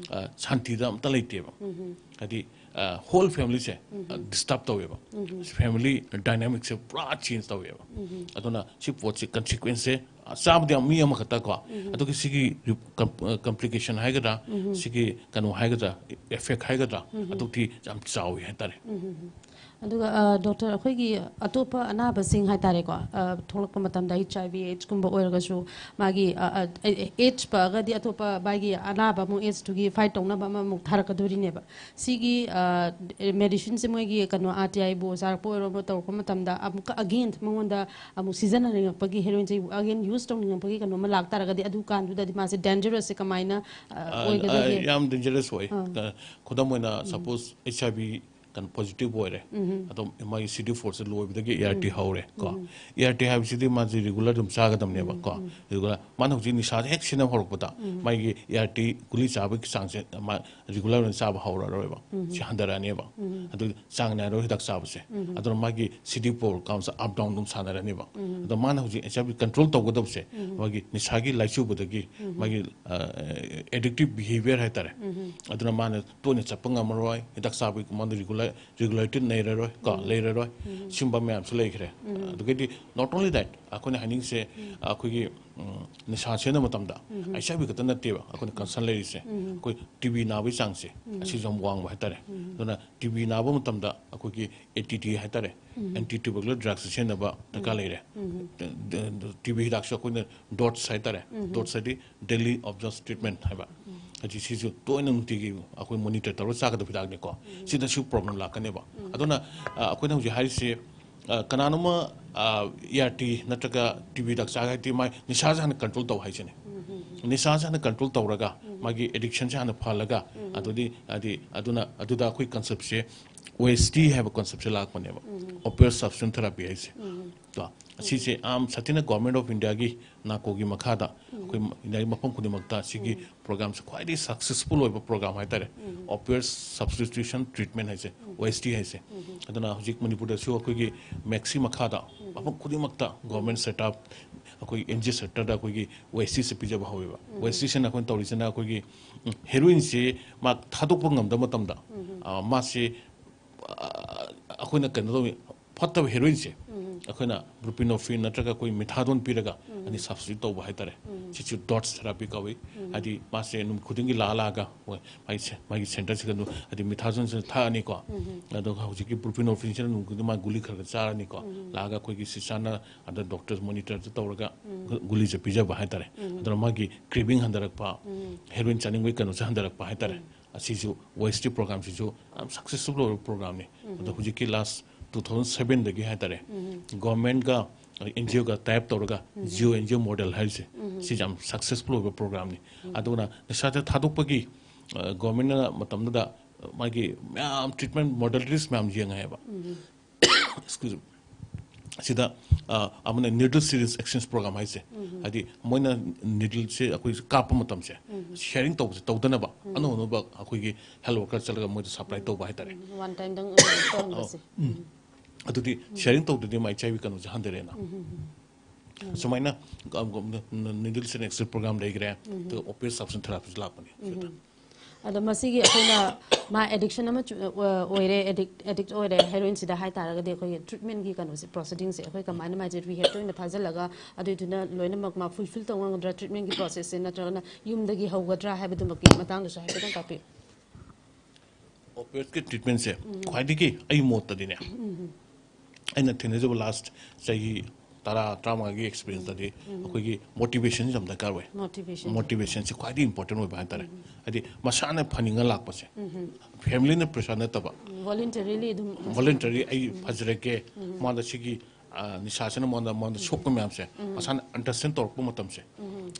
ꯑ, ꯁꯥꯟꯇꯤꯗ ꯑꯝꯇ ꯂꯩꯇꯦꯕ꯫ ꯍꯥꯏꯗꯤ, ꯍꯣꯜ ꯐꯦꯃꯤꯂꯤꯁꯦ ꯗꯤꯁꯇꯔꯕ ꯇꯧꯋꯦꯕ꯫ ꯐꯦꯃꯤꯂꯤ ꯗꯥꯏꯅꯥꯃꯤꯛꯁꯦ ꯄꯨꯔꯥ ꯆꯦꯟꯖ ꯇꯧꯋꯦꯕ꯫ ꯑꯗꯨꯅ ꯁꯤ ꯄꯣꯠꯁꯤ ꯀꯟꯁꯤꯀ꯭ꯋꯦꯟꯁꯁꯦ, ꯑ, ꯆꯥꯕꯗꯤ ꯌꯥꯝ ꯃꯤ ꯑꯃꯈꯛꯇ ꯀꯣ, ꯑꯗꯨꯒ ꯁꯤꯒꯤ ꯀꯝꯄ꯭ꯂꯤꯀꯦꯁꯟ ꯍꯥꯏꯒꯗ꯭ꯔꯥ, ꯁꯤꯒꯤ ꯀꯩꯅꯣ ꯍꯥꯏꯒꯗ꯭ꯔꯥ, ꯑꯦꯐꯦꯛ ꯍꯥꯏꯒꯗ꯭ꯔꯥ, ꯑꯗꯨꯛꯇꯤ ꯌꯥꯝ ꯆꯥꯎꯋꯤ ꯍꯥꯏꯇꯥꯔꯦ꯫ ꯑꯗꯨꯒ, ꯑ, ꯗꯣꯛꯇꯔ, ꯑꯩꯈꯣꯏꯒꯤ ꯑꯇꯣꯞꯄ ꯑꯅꯥꯕꯁꯤꯡ ꯍꯥꯏꯇꯥꯔꯦꯀꯣ, ꯑ, ꯊꯣꯛꯂꯛꯄ ꯃꯇꯝꯗ ꯑꯩꯆ ꯑꯥꯏ ꯚꯤ ꯑꯦꯗꯁꯀꯨꯝꯕ ꯑꯣꯏꯔꯒꯁꯨ, ꯃꯥꯒꯤ, ꯑ, ꯑ, ꯑꯦꯗꯁ ꯄꯛꯑꯒꯗꯤ ꯑꯇꯣꯞꯄ ꯃꯥꯒꯤ ꯑꯅꯥꯕ ꯑꯃꯨꯛ ꯑꯦꯗꯁꯇꯨꯒꯤ ꯐꯥꯏꯠ ꯇꯧꯅꯕ ꯑꯃꯃꯨꯛ ꯊꯥꯔꯛꯀꯗꯣꯔꯤꯅꯦꯕ꯫ ꯁꯤꯒꯤ, ꯑ, ꯃꯦꯗꯤꯁꯤꯟꯁꯦ ꯃꯣꯏꯒꯤ ꯀꯩꯅꯣ, ꯑꯥꯔ ꯇꯤ ꯑꯥꯏꯕꯨ ꯆꯥꯔꯛꯄ ꯑꯣꯏꯔꯣ, ꯑꯃ ꯇꯧꯔꯛꯄ ꯃꯇꯝꯗ ꯑꯃꯨꯛꯀ ꯑꯒꯦꯟ ꯃꯉꯣꯟꯗ ꯑꯃꯨꯛ ꯁꯤꯖꯤꯟꯅꯅꯤꯡꯉꯛꯄꯒꯤ, ꯍꯦꯔꯣꯏꯟꯁꯦ ꯑꯒꯦꯟ ꯌꯨꯁ ꯇꯧꯅꯤꯡꯉꯛꯄꯒꯤ ꯀꯩꯅꯣ ꯑꯃ ꯂꯥꯛꯇꯥꯔꯒꯗꯤ, ꯑꯗꯨ ꯀꯥꯟꯗꯨꯗꯗꯤ ꯃꯥꯁꯦ ꯗꯦꯟꯖꯔꯁꯁꯦ ꯀꯃꯥꯏꯅ, ꯑ, ꯑ, ꯑ, ꯑꯣꯏꯒꯗꯒꯦ? ꯌꯥꯝ ꯗꯦꯟꯖꯔꯁ ꯑꯣꯏ꯫ ꯑꯥ꯫ ꯀ-, ꯈꯨꯗꯝ ꯑꯣꯏꯅ, ꯁꯄꯣꯁ, ꯑꯩꯆ ꯑꯥꯏ ꯚꯤ ꯀꯩꯅꯣ ꯄꯣꯖꯤꯇꯤꯚ ꯑꯣꯏꯔꯦ꯫ ꯑꯗꯨꯝ ꯃꯥꯒꯤ ꯁꯤ ꯗꯤ ꯐꯣꯔꯁꯦ ꯂꯣꯏꯕꯗꯒꯤ ꯑꯦ ꯑꯥꯔ ꯇꯤ ꯍꯧꯔꯦ ꯀꯣ꯫ ꯑꯦ ꯑꯥꯔ ꯇꯤ ꯍꯥꯏꯕꯁꯤꯗꯤ ꯃꯥꯁꯦ ꯔꯤꯒꯨꯂꯔ ꯑꯗꯨꯝ ꯆꯥꯒꯗꯕꯅꯦꯕ ꯀꯣ꯫ ꯔꯤꯒꯨꯂꯔ, ꯃꯥꯅ ꯍꯧꯖꯤꯛ ꯅꯤꯁꯥꯁꯦ ꯍꯦꯛ ꯁꯤꯖꯤꯟꯅꯕ ꯍꯧꯔꯛꯄꯗ, ꯃꯥꯒꯤ ꯑꯦ ꯑꯥꯔ ꯇꯤ ꯒꯨꯂꯤ ꯆꯥꯕꯒꯤ ꯆꯥꯡꯁꯦ ꯃꯥ ꯔꯤꯒꯨꯂꯔ ꯑꯣꯏꯅ ꯆꯥꯕ ꯍꯧꯔꯔꯣꯏꯕ꯫ ꯁꯤ ꯍꯟꯊꯔꯛꯑꯅꯦꯕ꯫ ꯑꯗꯨ ꯆꯥꯡ ꯅꯥꯏꯔꯣꯏ ꯍꯤꯗꯥꯛ ꯆꯥꯕꯁꯦ꯫ ꯑꯗꯨꯅ ꯃꯥꯒꯤ ꯁꯤ ꯗꯤ ꯐꯣꯔ ꯀꯥꯎꯟꯁꯦ ꯑꯞ ꯗꯥꯎꯟ ꯑꯗꯨꯝ ꯁꯥꯟꯅꯔꯅꯦꯕ꯫ ꯑꯗꯣ ꯃꯥꯅ ꯍꯧꯖꯤꯛ ꯑꯩꯆ ꯑꯥꯏ ꯚꯤ ꯀꯟꯇ꯭ꯔꯣꯜ ꯇꯧꯒꯗꯕꯁꯦ, ꯃꯥꯒꯤ ꯅꯤꯁꯥꯒꯤ ꯂꯥꯏꯆꯨꯕꯗꯒꯤ, ꯃꯥꯒꯤ, ꯑ, ꯑꯦꯗꯤꯛꯇꯤꯚ ꯕꯤꯍꯦꯕꯤꯌꯔ ꯍꯥꯏꯇꯥꯔꯦ꯫ ꯑꯗꯨꯅ ꯃꯥꯅ ꯇꯣꯏꯅ ꯆꯠꯄ ꯉꯝꯃꯔꯣꯏ, ꯍꯤꯗꯥꯛ ꯆꯥꯕꯒꯤ ꯃꯉꯣꯟꯗ ꯔꯤꯒꯨꯂꯔ ꯔꯤꯒꯨꯂꯔꯤꯇꯤ ꯂꯩꯔꯔꯣꯏ ꯀꯣ, ꯂꯩꯔꯔꯣꯏ꯫ ꯁꯤꯒꯨꯝꯕ ꯃꯌꯥꯝꯁꯨ ꯂꯩꯈ꯭ꯔꯦ꯫ ꯑꯗꯨꯒꯗꯤ not only that, ꯑꯩꯈꯣꯏꯅ ꯍꯥꯏꯅꯤꯡꯁꯦ, ꯑꯩꯈꯣꯏꯒꯤ, ꯎꯝ, ꯅꯤꯁꯥ ꯁꯤꯖꯤꯟꯅꯕ ꯃꯇꯝꯗ, ꯑꯩꯠꯆ ꯑꯥꯏ ꯚꯤ ꯈꯛꯇ ꯅꯠꯇꯦꯕ ꯑꯩꯈꯣꯏꯅ ꯀꯟꯁꯔꯟ ꯂꯩꯔꯤꯁꯦ꯫ ꯑꯩꯈꯣꯏ ꯇꯤ ꯕꯤ ꯅꯥꯕꯒꯤ ꯆꯥꯡꯁꯦ ꯑꯁꯤꯁꯨ ꯌꯥꯝ ꯋꯥꯡꯕ ꯍꯥꯏꯇꯥꯔꯦ꯫ ꯑꯗꯨꯅ ꯇꯤ ꯕꯤ ꯅꯥꯕ ꯃꯇꯝꯗ ꯑꯩꯈꯣꯏꯒꯤ ꯑꯦ ꯇꯤ ꯗꯤ ꯍꯥꯏꯇꯥꯔꯦ, ꯑꯦꯟꯇꯤ ꯇ꯭ꯌꯨꯕꯔꯀꯨꯂꯔ ꯗ꯭ꯔꯒꯁ ꯁꯤꯖꯤꯟꯅꯕ ꯗꯔꯀꯥꯔ ꯂꯩꯔꯦ꯫ ꯇꯤ ꯕꯤ ꯍꯤꯗꯥꯛꯁꯨ ꯑꯩꯈꯣꯏꯅ ꯗꯣꯠꯁ ꯍꯥꯏꯇꯥꯔꯦ, ꯗꯣꯠꯁ ꯍꯥꯏꯗꯤ daily observed treatment ꯍꯥꯏꯕ꯫ ꯍꯥꯏꯗꯤ ꯁꯤꯁꯨ ꯇꯣꯏꯅ ꯅꯨꯡꯇꯤꯒꯤ ꯑꯩꯈꯣꯏ ꯃꯣꯅꯤꯇꯔ ꯇꯧꯔꯒ ꯆꯥꯒꯗꯕ ꯍꯤꯗꯥꯛꯅꯤꯀꯣ꯫ ꯁꯤꯗꯁꯨ ꯄ꯭ꯔꯣꯕ꯭ꯂꯦꯝ ꯂꯥꯛꯀꯅꯦꯕ꯫ ꯑꯗꯨꯅ, ꯑ, ꯑꯩꯈꯣꯏꯅ ꯍꯧꯖꯤꯛ ꯍꯥꯏꯔꯤꯁꯤ, ꯑ, ꯀꯅꯥꯅꯣꯝꯃ, ꯑ, ꯏ ꯑꯥꯔ ꯇꯤ ꯅꯠꯇ꯭ꯔꯒ ꯇꯤ ꯕꯤ ꯍꯤꯗꯥꯛ ꯆꯥꯒꯦ ꯍꯥꯏꯗꯤ ꯃꯥꯏ ꯅꯤꯁꯥꯁꯦ ꯍꯥꯟꯅ ꯀꯟꯇ꯭ꯔꯣꯜ ꯇꯧ ꯍꯥꯏꯁꯤꯅꯦ꯫ ꯅꯤꯁꯥꯁꯦ ꯍꯥꯟꯅ ꯀꯟꯇ꯭ꯔꯣꯜ ꯇꯧꯔꯒ, ꯃꯥꯒꯤ ꯑꯦꯗꯤꯛꯁꯟꯁꯦ ꯍꯥꯟꯅ ꯐꯍꯜꯂꯒ, ꯑꯗꯨꯗꯤ, ꯍꯥꯏꯗꯤ, ꯑꯗꯨꯅ, ꯑꯗꯨꯗ ꯑꯩꯈꯣꯏ ꯀꯟꯁꯦꯞꯁꯦ, ꯑꯣ ꯑꯦꯁ ꯇꯤ ꯍꯥꯏꯕ ꯀꯟꯁꯦꯞꯁꯦ ꯂꯥꯛꯄꯅꯦꯕ, opioid substitution therapy ꯍꯥꯏꯁꯦ꯫ ꯀꯣ, ꯑꯁꯤꯁꯦ ꯌꯥꯝ ꯁꯥꯊꯤꯅ ꯒꯣꯔꯃꯦꯟ ꯑꯣꯐ ꯏꯟꯗꯤꯌꯥꯒꯤ ꯅꯥꯀꯣꯒꯤ ꯃꯈꯥꯗ ꯑꯩꯈꯣꯏ ꯏꯟꯗꯤꯌꯥꯒꯤ ꯃꯐꯝ ꯈꯨꯗꯤꯡꯃꯛꯇ ꯁꯤꯒꯤ ꯄ꯭ꯔꯣꯒ꯭ꯔꯥꯝꯁꯦ ꯈ꯭ꯋꯥꯏꯗꯒꯤ ꯁꯛꯁꯦꯁꯐꯨꯜ ꯑꯣꯏꯕ ꯄ꯭ꯔꯣꯒ꯭ꯔꯥꯝ ꯍꯥꯏꯇꯥꯔꯦ꯫ Opioid substitution treatment ꯍꯥꯏꯁꯦ, ꯑꯣ ꯑꯦꯁ ꯇꯤ ꯍꯥꯏꯁꯦ꯫ ꯑꯗꯨꯅ ꯍꯧꯖꯤꯛ ꯃꯅꯤꯄꯨꯔꯗꯁꯨ ꯑꯩꯈꯣꯏꯒꯤ ꯃꯦꯛꯁꯤ ꯃꯈꯥꯗ ꯃꯐꯝ ꯈꯨꯗꯤꯡꯃꯛꯇ ꯒꯣꯔꯃꯦꯟ ꯁꯦꯛꯇꯔ, ꯑꯩꯈꯣꯏ ꯑꯦꯟ ꯖꯤ ꯑꯣ ꯁꯦꯛꯇꯔꯗ ꯑꯩꯈꯣꯏꯒꯤ ꯑꯣ ꯑꯦꯁ ꯇꯤꯁꯦ ꯄꯤꯖꯕ ꯍꯧꯋꯦꯕ꯫ ꯑꯣ ꯑꯦꯁ ꯇꯤꯁꯤꯅ ꯑꯩꯈꯣꯏꯅ ꯇꯧꯔꯤꯁꯤꯅ ꯑꯩꯈꯣꯏꯒꯤ, ꯎꯝ, ꯍꯦꯔꯣꯏꯟꯁꯦ ꯃꯥ ꯊꯥꯗꯣꯛꯄ ꯉꯝꯗꯕ ꯃꯇꯝꯗ, ꯑ, ꯃꯥꯁꯦ, ꯑ, ꯑꯩꯈꯣꯏꯅ ꯀꯩꯅꯣ ꯇꯧꯋꯤ, ꯐꯠꯇꯕ ꯍꯦꯔꯣꯏꯟꯁꯦ ꯑꯩꯈꯣꯏꯅ ꯕ꯭ꯔꯨꯄꯤꯅꯣꯐꯤꯟ ꯅꯠꯇ꯭ꯔꯒ ꯑꯩꯈꯣꯏ ꯃꯤꯊꯥꯗꯣꯟ ꯄꯤꯔꯒ ꯑꯅꯤ ꯁꯕꯁꯇꯤꯇ꯭ꯌꯨꯠ ꯇꯧꯕ ꯍꯥꯏꯇꯥꯔꯦ꯫ ꯁꯤꯁꯨ ꯗꯣꯠꯁ ꯊꯦꯔꯥꯄꯤ ꯀꯧꯏ꯫ ꯍꯥꯏꯗꯤ ꯃꯥꯁꯦ ꯅꯨꯃꯤꯠ ꯈꯨꯗꯤꯡꯒꯤ ꯂꯥꯛꯑ ꯂꯥꯛꯑꯒ ꯃꯣꯏ ꯃꯥꯒꯤ ꯁꯦ-, ꯃꯥꯒꯤ ꯁꯦꯟꯇꯔꯁꯤꯗ ꯑꯗꯨꯝ ꯍꯥꯏꯗꯤ ꯃꯤꯊꯥꯗꯣꯟꯁꯤꯅ ꯊꯛꯑꯅꯤꯀꯣ꯫ ꯑꯗꯨꯒ ꯍꯧꯖꯤꯛꯀꯤ ꯕ꯭ꯔꯨꯄꯤꯅꯣꯐꯤꯟꯁꯤꯅ ꯅꯨꯃꯤꯠ ꯈꯨꯗꯤꯡꯒꯤ ꯃꯥ ꯒꯨꯂꯤ ꯈꯔ ꯈꯔ ꯆꯥꯔꯅꯤꯀꯣ꯫ ꯂꯥꯛꯑꯒ ꯑꯩꯈꯣꯏꯒꯤ ꯁꯤꯁꯇꯔꯅ ꯑꯗ ꯗꯣꯛꯇꯔ ꯃꯣꯅꯤꯇꯔꯗ ꯇꯧꯔꯒ ꯒꯨ-, ꯒꯨꯂꯤꯁꯦ ꯄꯤꯖꯕ ꯍꯥꯏꯇꯥꯔꯦ꯫ ꯑꯗꯨꯅ ꯃꯥꯒꯤ ꯀ꯭ꯔꯦꯚꯤꯡ ꯍꯟꯊꯔꯛꯄ, ꯍꯦꯔꯣꯏꯟ ꯆꯥꯅꯤꯡꯕꯒꯤ ꯀꯩꯅꯣꯁꯦ ꯍꯟꯊꯔꯛꯄ ꯍꯥꯏꯇꯥꯔꯦ꯫ ꯑꯁꯤꯁꯨ ꯑꯣ ꯑꯦꯁ ꯇꯤ ꯄ꯭ꯔꯣꯒ꯭ꯔꯥꯝꯁꯤꯁꯨ ꯌꯥꯝ ꯁꯛꯁꯦꯁꯐꯨꯜ ꯑꯣꯏꯕ ꯄ꯭ꯔꯣꯒ꯭ꯔꯥꯝꯅꯤ꯫ ꯑꯗꯣ ꯍꯧꯖꯤꯛꯀꯤ ꯂꯥꯁ ꯇꯨ ꯊꯥꯎꯖꯟ ꯁꯚꯦꯟꯗꯒꯤ ꯍꯥꯏꯇꯥꯔꯦ, ꯒꯣꯔꯃꯦꯟꯒ ꯑꯦꯟ ꯖꯤ ꯑꯣꯒ ꯇꯥꯏ ꯑꯞ ꯇꯧꯔꯒ Jio and G O model ꯍꯥꯏꯔꯤꯁꯦ, ꯁꯤ ꯌꯥꯝ ꯁꯛꯁꯦꯁꯐꯨꯜ ꯑꯣꯏꯕ ꯄ꯭ꯔꯣꯒ꯭ꯔꯥꯝꯅꯤ꯫ ꯑꯗꯨꯅ ꯅꯤꯁꯥꯁꯦ ꯊꯥꯗꯣꯛꯄꯒꯤ, ꯑ, ꯒꯣꯔꯃꯦꯟꯅ ꯃꯇꯝꯗꯨꯗ ꯃꯥꯒꯤ ꯃꯌꯥꯝ ꯇ꯭ꯔꯤꯠꯃꯦꯟ ꯃꯣꯗꯦꯂꯤꯇꯤꯁ ꯃꯌꯥꯝ ꯌꯦꯡꯉꯦꯕ꯫ Excuse me꯫ ꯁꯤꯗ, ꯑ, ꯑꯃꯅ ꯅꯤꯗꯜ ꯁꯤꯔꯤꯟꯖ ꯑꯦꯛꯁꯆꯦꯟꯖ ꯄ꯭ꯔꯣꯒ꯭ꯔꯥꯝ ꯍꯥꯏꯁꯦ, ꯍꯥꯏꯗꯤ ꯃꯣꯏꯅ ꯅꯤꯗꯜꯁꯦ ꯑꯩꯈꯣꯏ ꯀꯥꯞꯄ ꯃꯇꯝꯁꯦ ꯁꯤꯌꯥꯔꯤꯡ ꯇꯧꯕꯁꯦ ꯇꯧꯗꯅꯕ ꯑꯅꯧ ꯑꯅꯧꯕ ꯑꯩꯈꯣꯏꯒꯤ ꯍꯦꯜꯊ ꯋꯥꯔꯀꯔ ꯆꯠꯂꯒ ꯃꯣꯏꯗ ꯁꯄ꯭ꯂꯥꯏ ꯇꯧꯕ ꯍꯥꯏꯇꯥꯔꯦ꯫ ꯋꯥꯟ ꯇꯥꯏꯝꯗꯪ ꯑꯣꯏꯅ ꯇꯧꯍꯟꯕꯁꯦ꯫ ꯑꯗꯨꯗꯤ ꯁꯤꯌꯥꯔꯤꯡ ꯇꯧꯗ꯭ꯔꯗꯤ ꯃꯥ ꯑꯩꯠꯆ ꯑꯥꯏ ꯚꯤ ꯀꯩꯅꯣꯁꯦ ꯍꯟꯊꯔꯦꯅ꯫ ꯁꯨꯃꯥꯏꯅ, ꯑ, ꯅꯤꯗꯜ ꯁꯤꯔꯤꯟꯖ ꯑꯦꯛꯁꯆꯦꯟꯖ ꯄ꯭ꯔꯣꯒ꯭ꯔꯥꯝ ꯂꯩꯈ꯭ꯔꯦ, ꯑꯗꯨꯒ ꯑꯣꯄꯤꯌꯣꯏꯗ ꯁꯕꯁꯇꯤꯇ꯭ꯌꯨꯁꯟ ꯊꯦꯔꯥꯄꯤꯁꯨ ꯂꯥꯛꯄꯅꯦ꯫ ꯑꯗꯣ ꯃꯁꯤꯒꯤ ꯑꯩꯈꯣꯏꯅ ꯃꯥ ꯑꯦꯗꯤꯛꯁꯟ ꯑꯃ ꯆꯨ- ꯑ, ꯑꯣꯏꯔꯦ, ꯑꯦꯗꯤꯛ ꯑꯦꯗꯤꯛ ꯑꯣꯏꯔꯦ ꯍꯦꯔꯣꯏꯟꯁꯤꯗ ꯍꯥꯏ ꯇꯥꯔꯒꯗꯤ, ꯑꯩꯈꯣꯏꯒꯤ ꯇ꯭ꯔꯤꯠꯃꯦꯟꯒꯤ ꯀꯩꯅꯣꯁꯦ, ꯄ꯭ꯔꯣꯁꯤꯗꯤꯡꯁꯦ ꯑꯩꯈꯣꯏ ꯀꯃꯥꯏꯅ ꯃꯥꯁꯦ ꯔꯤꯍꯦꯕꯇ ꯑꯣꯏꯅ ꯊꯥꯖꯤꯜꯂꯒ, ꯑꯗꯨꯏꯗꯨꯅ ꯂꯣꯏꯅꯃꯛ ꯃꯥ ꯐꯨꯜꯐꯤꯜ ꯇꯧ ꯉꯝꯒꯗ꯭ꯔꯥ ꯇ꯭ꯔꯤꯠꯃꯦꯟꯒꯤ ꯄ꯭ꯔꯣꯁꯦꯁꯁꯦ, ꯅꯠꯇ꯭ꯔꯒꯅ ꯌꯨꯝꯗꯒꯤ ꯍꯧꯒꯗ꯭ꯔꯥ ꯍꯥꯏꯕꯗꯨꯃꯛꯀꯤ ꯃꯇꯥꯡꯗꯁꯨ ꯍꯥꯏꯐꯦꯠꯇꯪ ꯇꯥꯛꯄꯤꯌꯨ꯫ ꯑꯣꯄꯤꯌꯣꯏꯗꯀꯤ ꯇ꯭ꯔꯤꯠꯃꯦꯟꯁꯦ ꯈ꯭ꯋꯥꯏꯗꯒꯤ ꯑꯩ ꯃꯣꯠꯇꯗꯤꯅꯦ, ꯑꯩꯅ ꯊꯦꯡꯅꯖꯕ ꯂꯥꯁ ꯆꯍꯤ ꯇꯔꯥ ꯇꯔꯥꯃꯉꯥꯒꯤ ꯑꯦꯛꯁꯄꯤꯔꯤꯌꯦꯟꯁꯇꯗꯤ ꯑꯩꯈꯣꯏꯒꯤ ꯃꯣꯇꯤꯚꯦꯁꯟꯁꯦ ꯌꯥꯝ ꯗꯔꯀꯥꯔ ꯑꯣꯏ꯫ ꯃꯣꯇꯤꯚꯦꯁꯟ ꯃꯣꯇꯤꯚꯦꯁꯟꯁꯦ ꯈ꯭ꯋꯥꯏꯗꯒꯤ ꯏꯝꯄꯣꯔꯇꯦꯟ ꯑꯣꯏꯕ ꯍꯥꯏꯇꯥꯔꯦ꯫ ꯍꯥꯏꯗꯤ ꯃꯁꯥꯅ ꯐꯅꯤꯡꯉ ꯂꯥꯛꯄꯁꯦ, ꯐꯦꯃꯤꯂꯤꯅ ꯄ꯭ꯔꯦꯁꯔ ꯅꯠꯇꯕ, ꯚꯣꯂꯨꯟꯇꯔꯤꯂꯤ ꯑꯗꯨꯝ ꯚꯣꯂꯨꯟꯇꯔꯤ ꯑꯩ ꯐꯖꯔꯒꯦ, ꯃꯉꯣꯟꯗ ꯁꯤꯒꯤ ꯑ, ꯅꯤꯁꯥꯁꯤꯅ ꯃꯉꯣꯟꯗ ꯃꯉꯣꯟꯗ ꯁꯣꯛꯄ ꯃꯌꯥꯝꯁꯦ ꯃꯁꯥꯅ ꯑꯟꯗꯔꯁꯇꯦꯟ ꯇꯧꯔꯛꯄ ꯃꯇꯝꯁꯦ,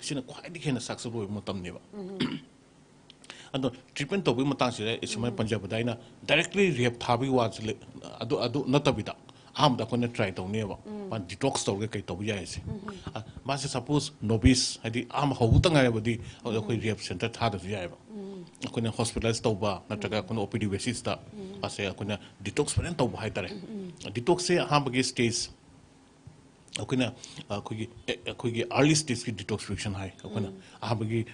ꯁꯤꯅ ꯈ꯭ꯋꯥꯏꯗꯒꯤ ꯍꯦꯟꯅ ꯁꯛꯁꯦꯁ ꯑꯣꯏꯕ ꯃꯇꯝꯅꯦꯕ꯫ ꯑꯗꯣ ꯇ꯭ꯔꯤꯠꯃꯦꯟ ꯇꯧꯕꯒꯤ ꯃꯇꯥꯡꯁꯤꯗ ꯁꯨꯃꯥꯏꯅ ꯄꯟꯖꯕꯗ, ꯑꯩꯅ ꯗꯥꯏꯔꯦꯛꯂꯤ ꯔꯤꯍꯦꯕ ꯊꯥꯕꯒꯤ ꯋꯥꯁꯤ ꯂꯩ-, ꯑꯗꯨ ꯑꯗꯨ ꯅꯠꯇꯕꯤꯗ, ꯑꯍꯥꯟꯕꯗ ꯑꯩꯈꯣꯏꯅ ꯇ꯭ꯔꯥꯏ ꯇꯧꯅꯦꯕ, ꯃꯥ ꯗꯤꯇꯣꯛꯁ ꯇꯧꯔꯒ ꯀꯩ ꯇꯧꯕ ꯌꯥꯏꯁꯦ꯫ ꯑ, ꯃꯥꯁꯦ ꯁꯄꯣꯁ ꯅꯣꯕꯤꯁ, ꯍꯥꯏꯗꯤ ꯑꯍꯥꯟꯕ ꯍꯧꯕꯇ ꯉꯥꯏꯔꯕꯗꯤ ꯑꯩꯈꯣꯏ ꯔꯤꯍꯦꯕ ꯁꯦꯟꯇꯔ ꯊꯥꯗꯕꯁꯨ ꯌꯥꯏꯑꯕ꯫ ꯑꯩꯈꯣꯏꯅ ꯍꯣꯁꯄꯤꯇꯥꯂꯥꯏꯁ ꯇꯧꯕ ꯅꯠꯇ꯭ꯔꯒ ꯑꯩꯈꯣꯏꯅ ꯑꯣ ꯄꯤ ꯗꯤ ꯕꯦꯁꯤꯁꯇ ꯃꯥꯁꯦ ꯑꯩꯈꯣꯏꯅ ꯗꯤꯇꯣꯛꯁ ꯐꯖꯅ ꯇꯧꯕ ꯍꯥꯏꯇꯥꯔꯦ꯫ ꯗꯤꯇꯣꯛꯁꯁꯦ ꯑꯍꯥꯟꯕꯒꯤ ꯁ꯭ꯇꯦꯖ ꯑꯩꯈꯣꯏꯅ, ꯑꯩꯈꯣꯏꯒꯤ, ꯑꯩꯈꯣꯏꯒꯤ ꯑꯥꯔꯂꯤ ꯁ꯭ꯇꯦꯖꯀꯤ ꯗꯤꯇꯣꯛꯁꯤꯐꯤꯀꯦꯁꯟ ꯍꯥꯏ꯫ ꯑꯩꯈꯣꯏꯅ ꯑꯍꯥꯟꯕꯒꯤ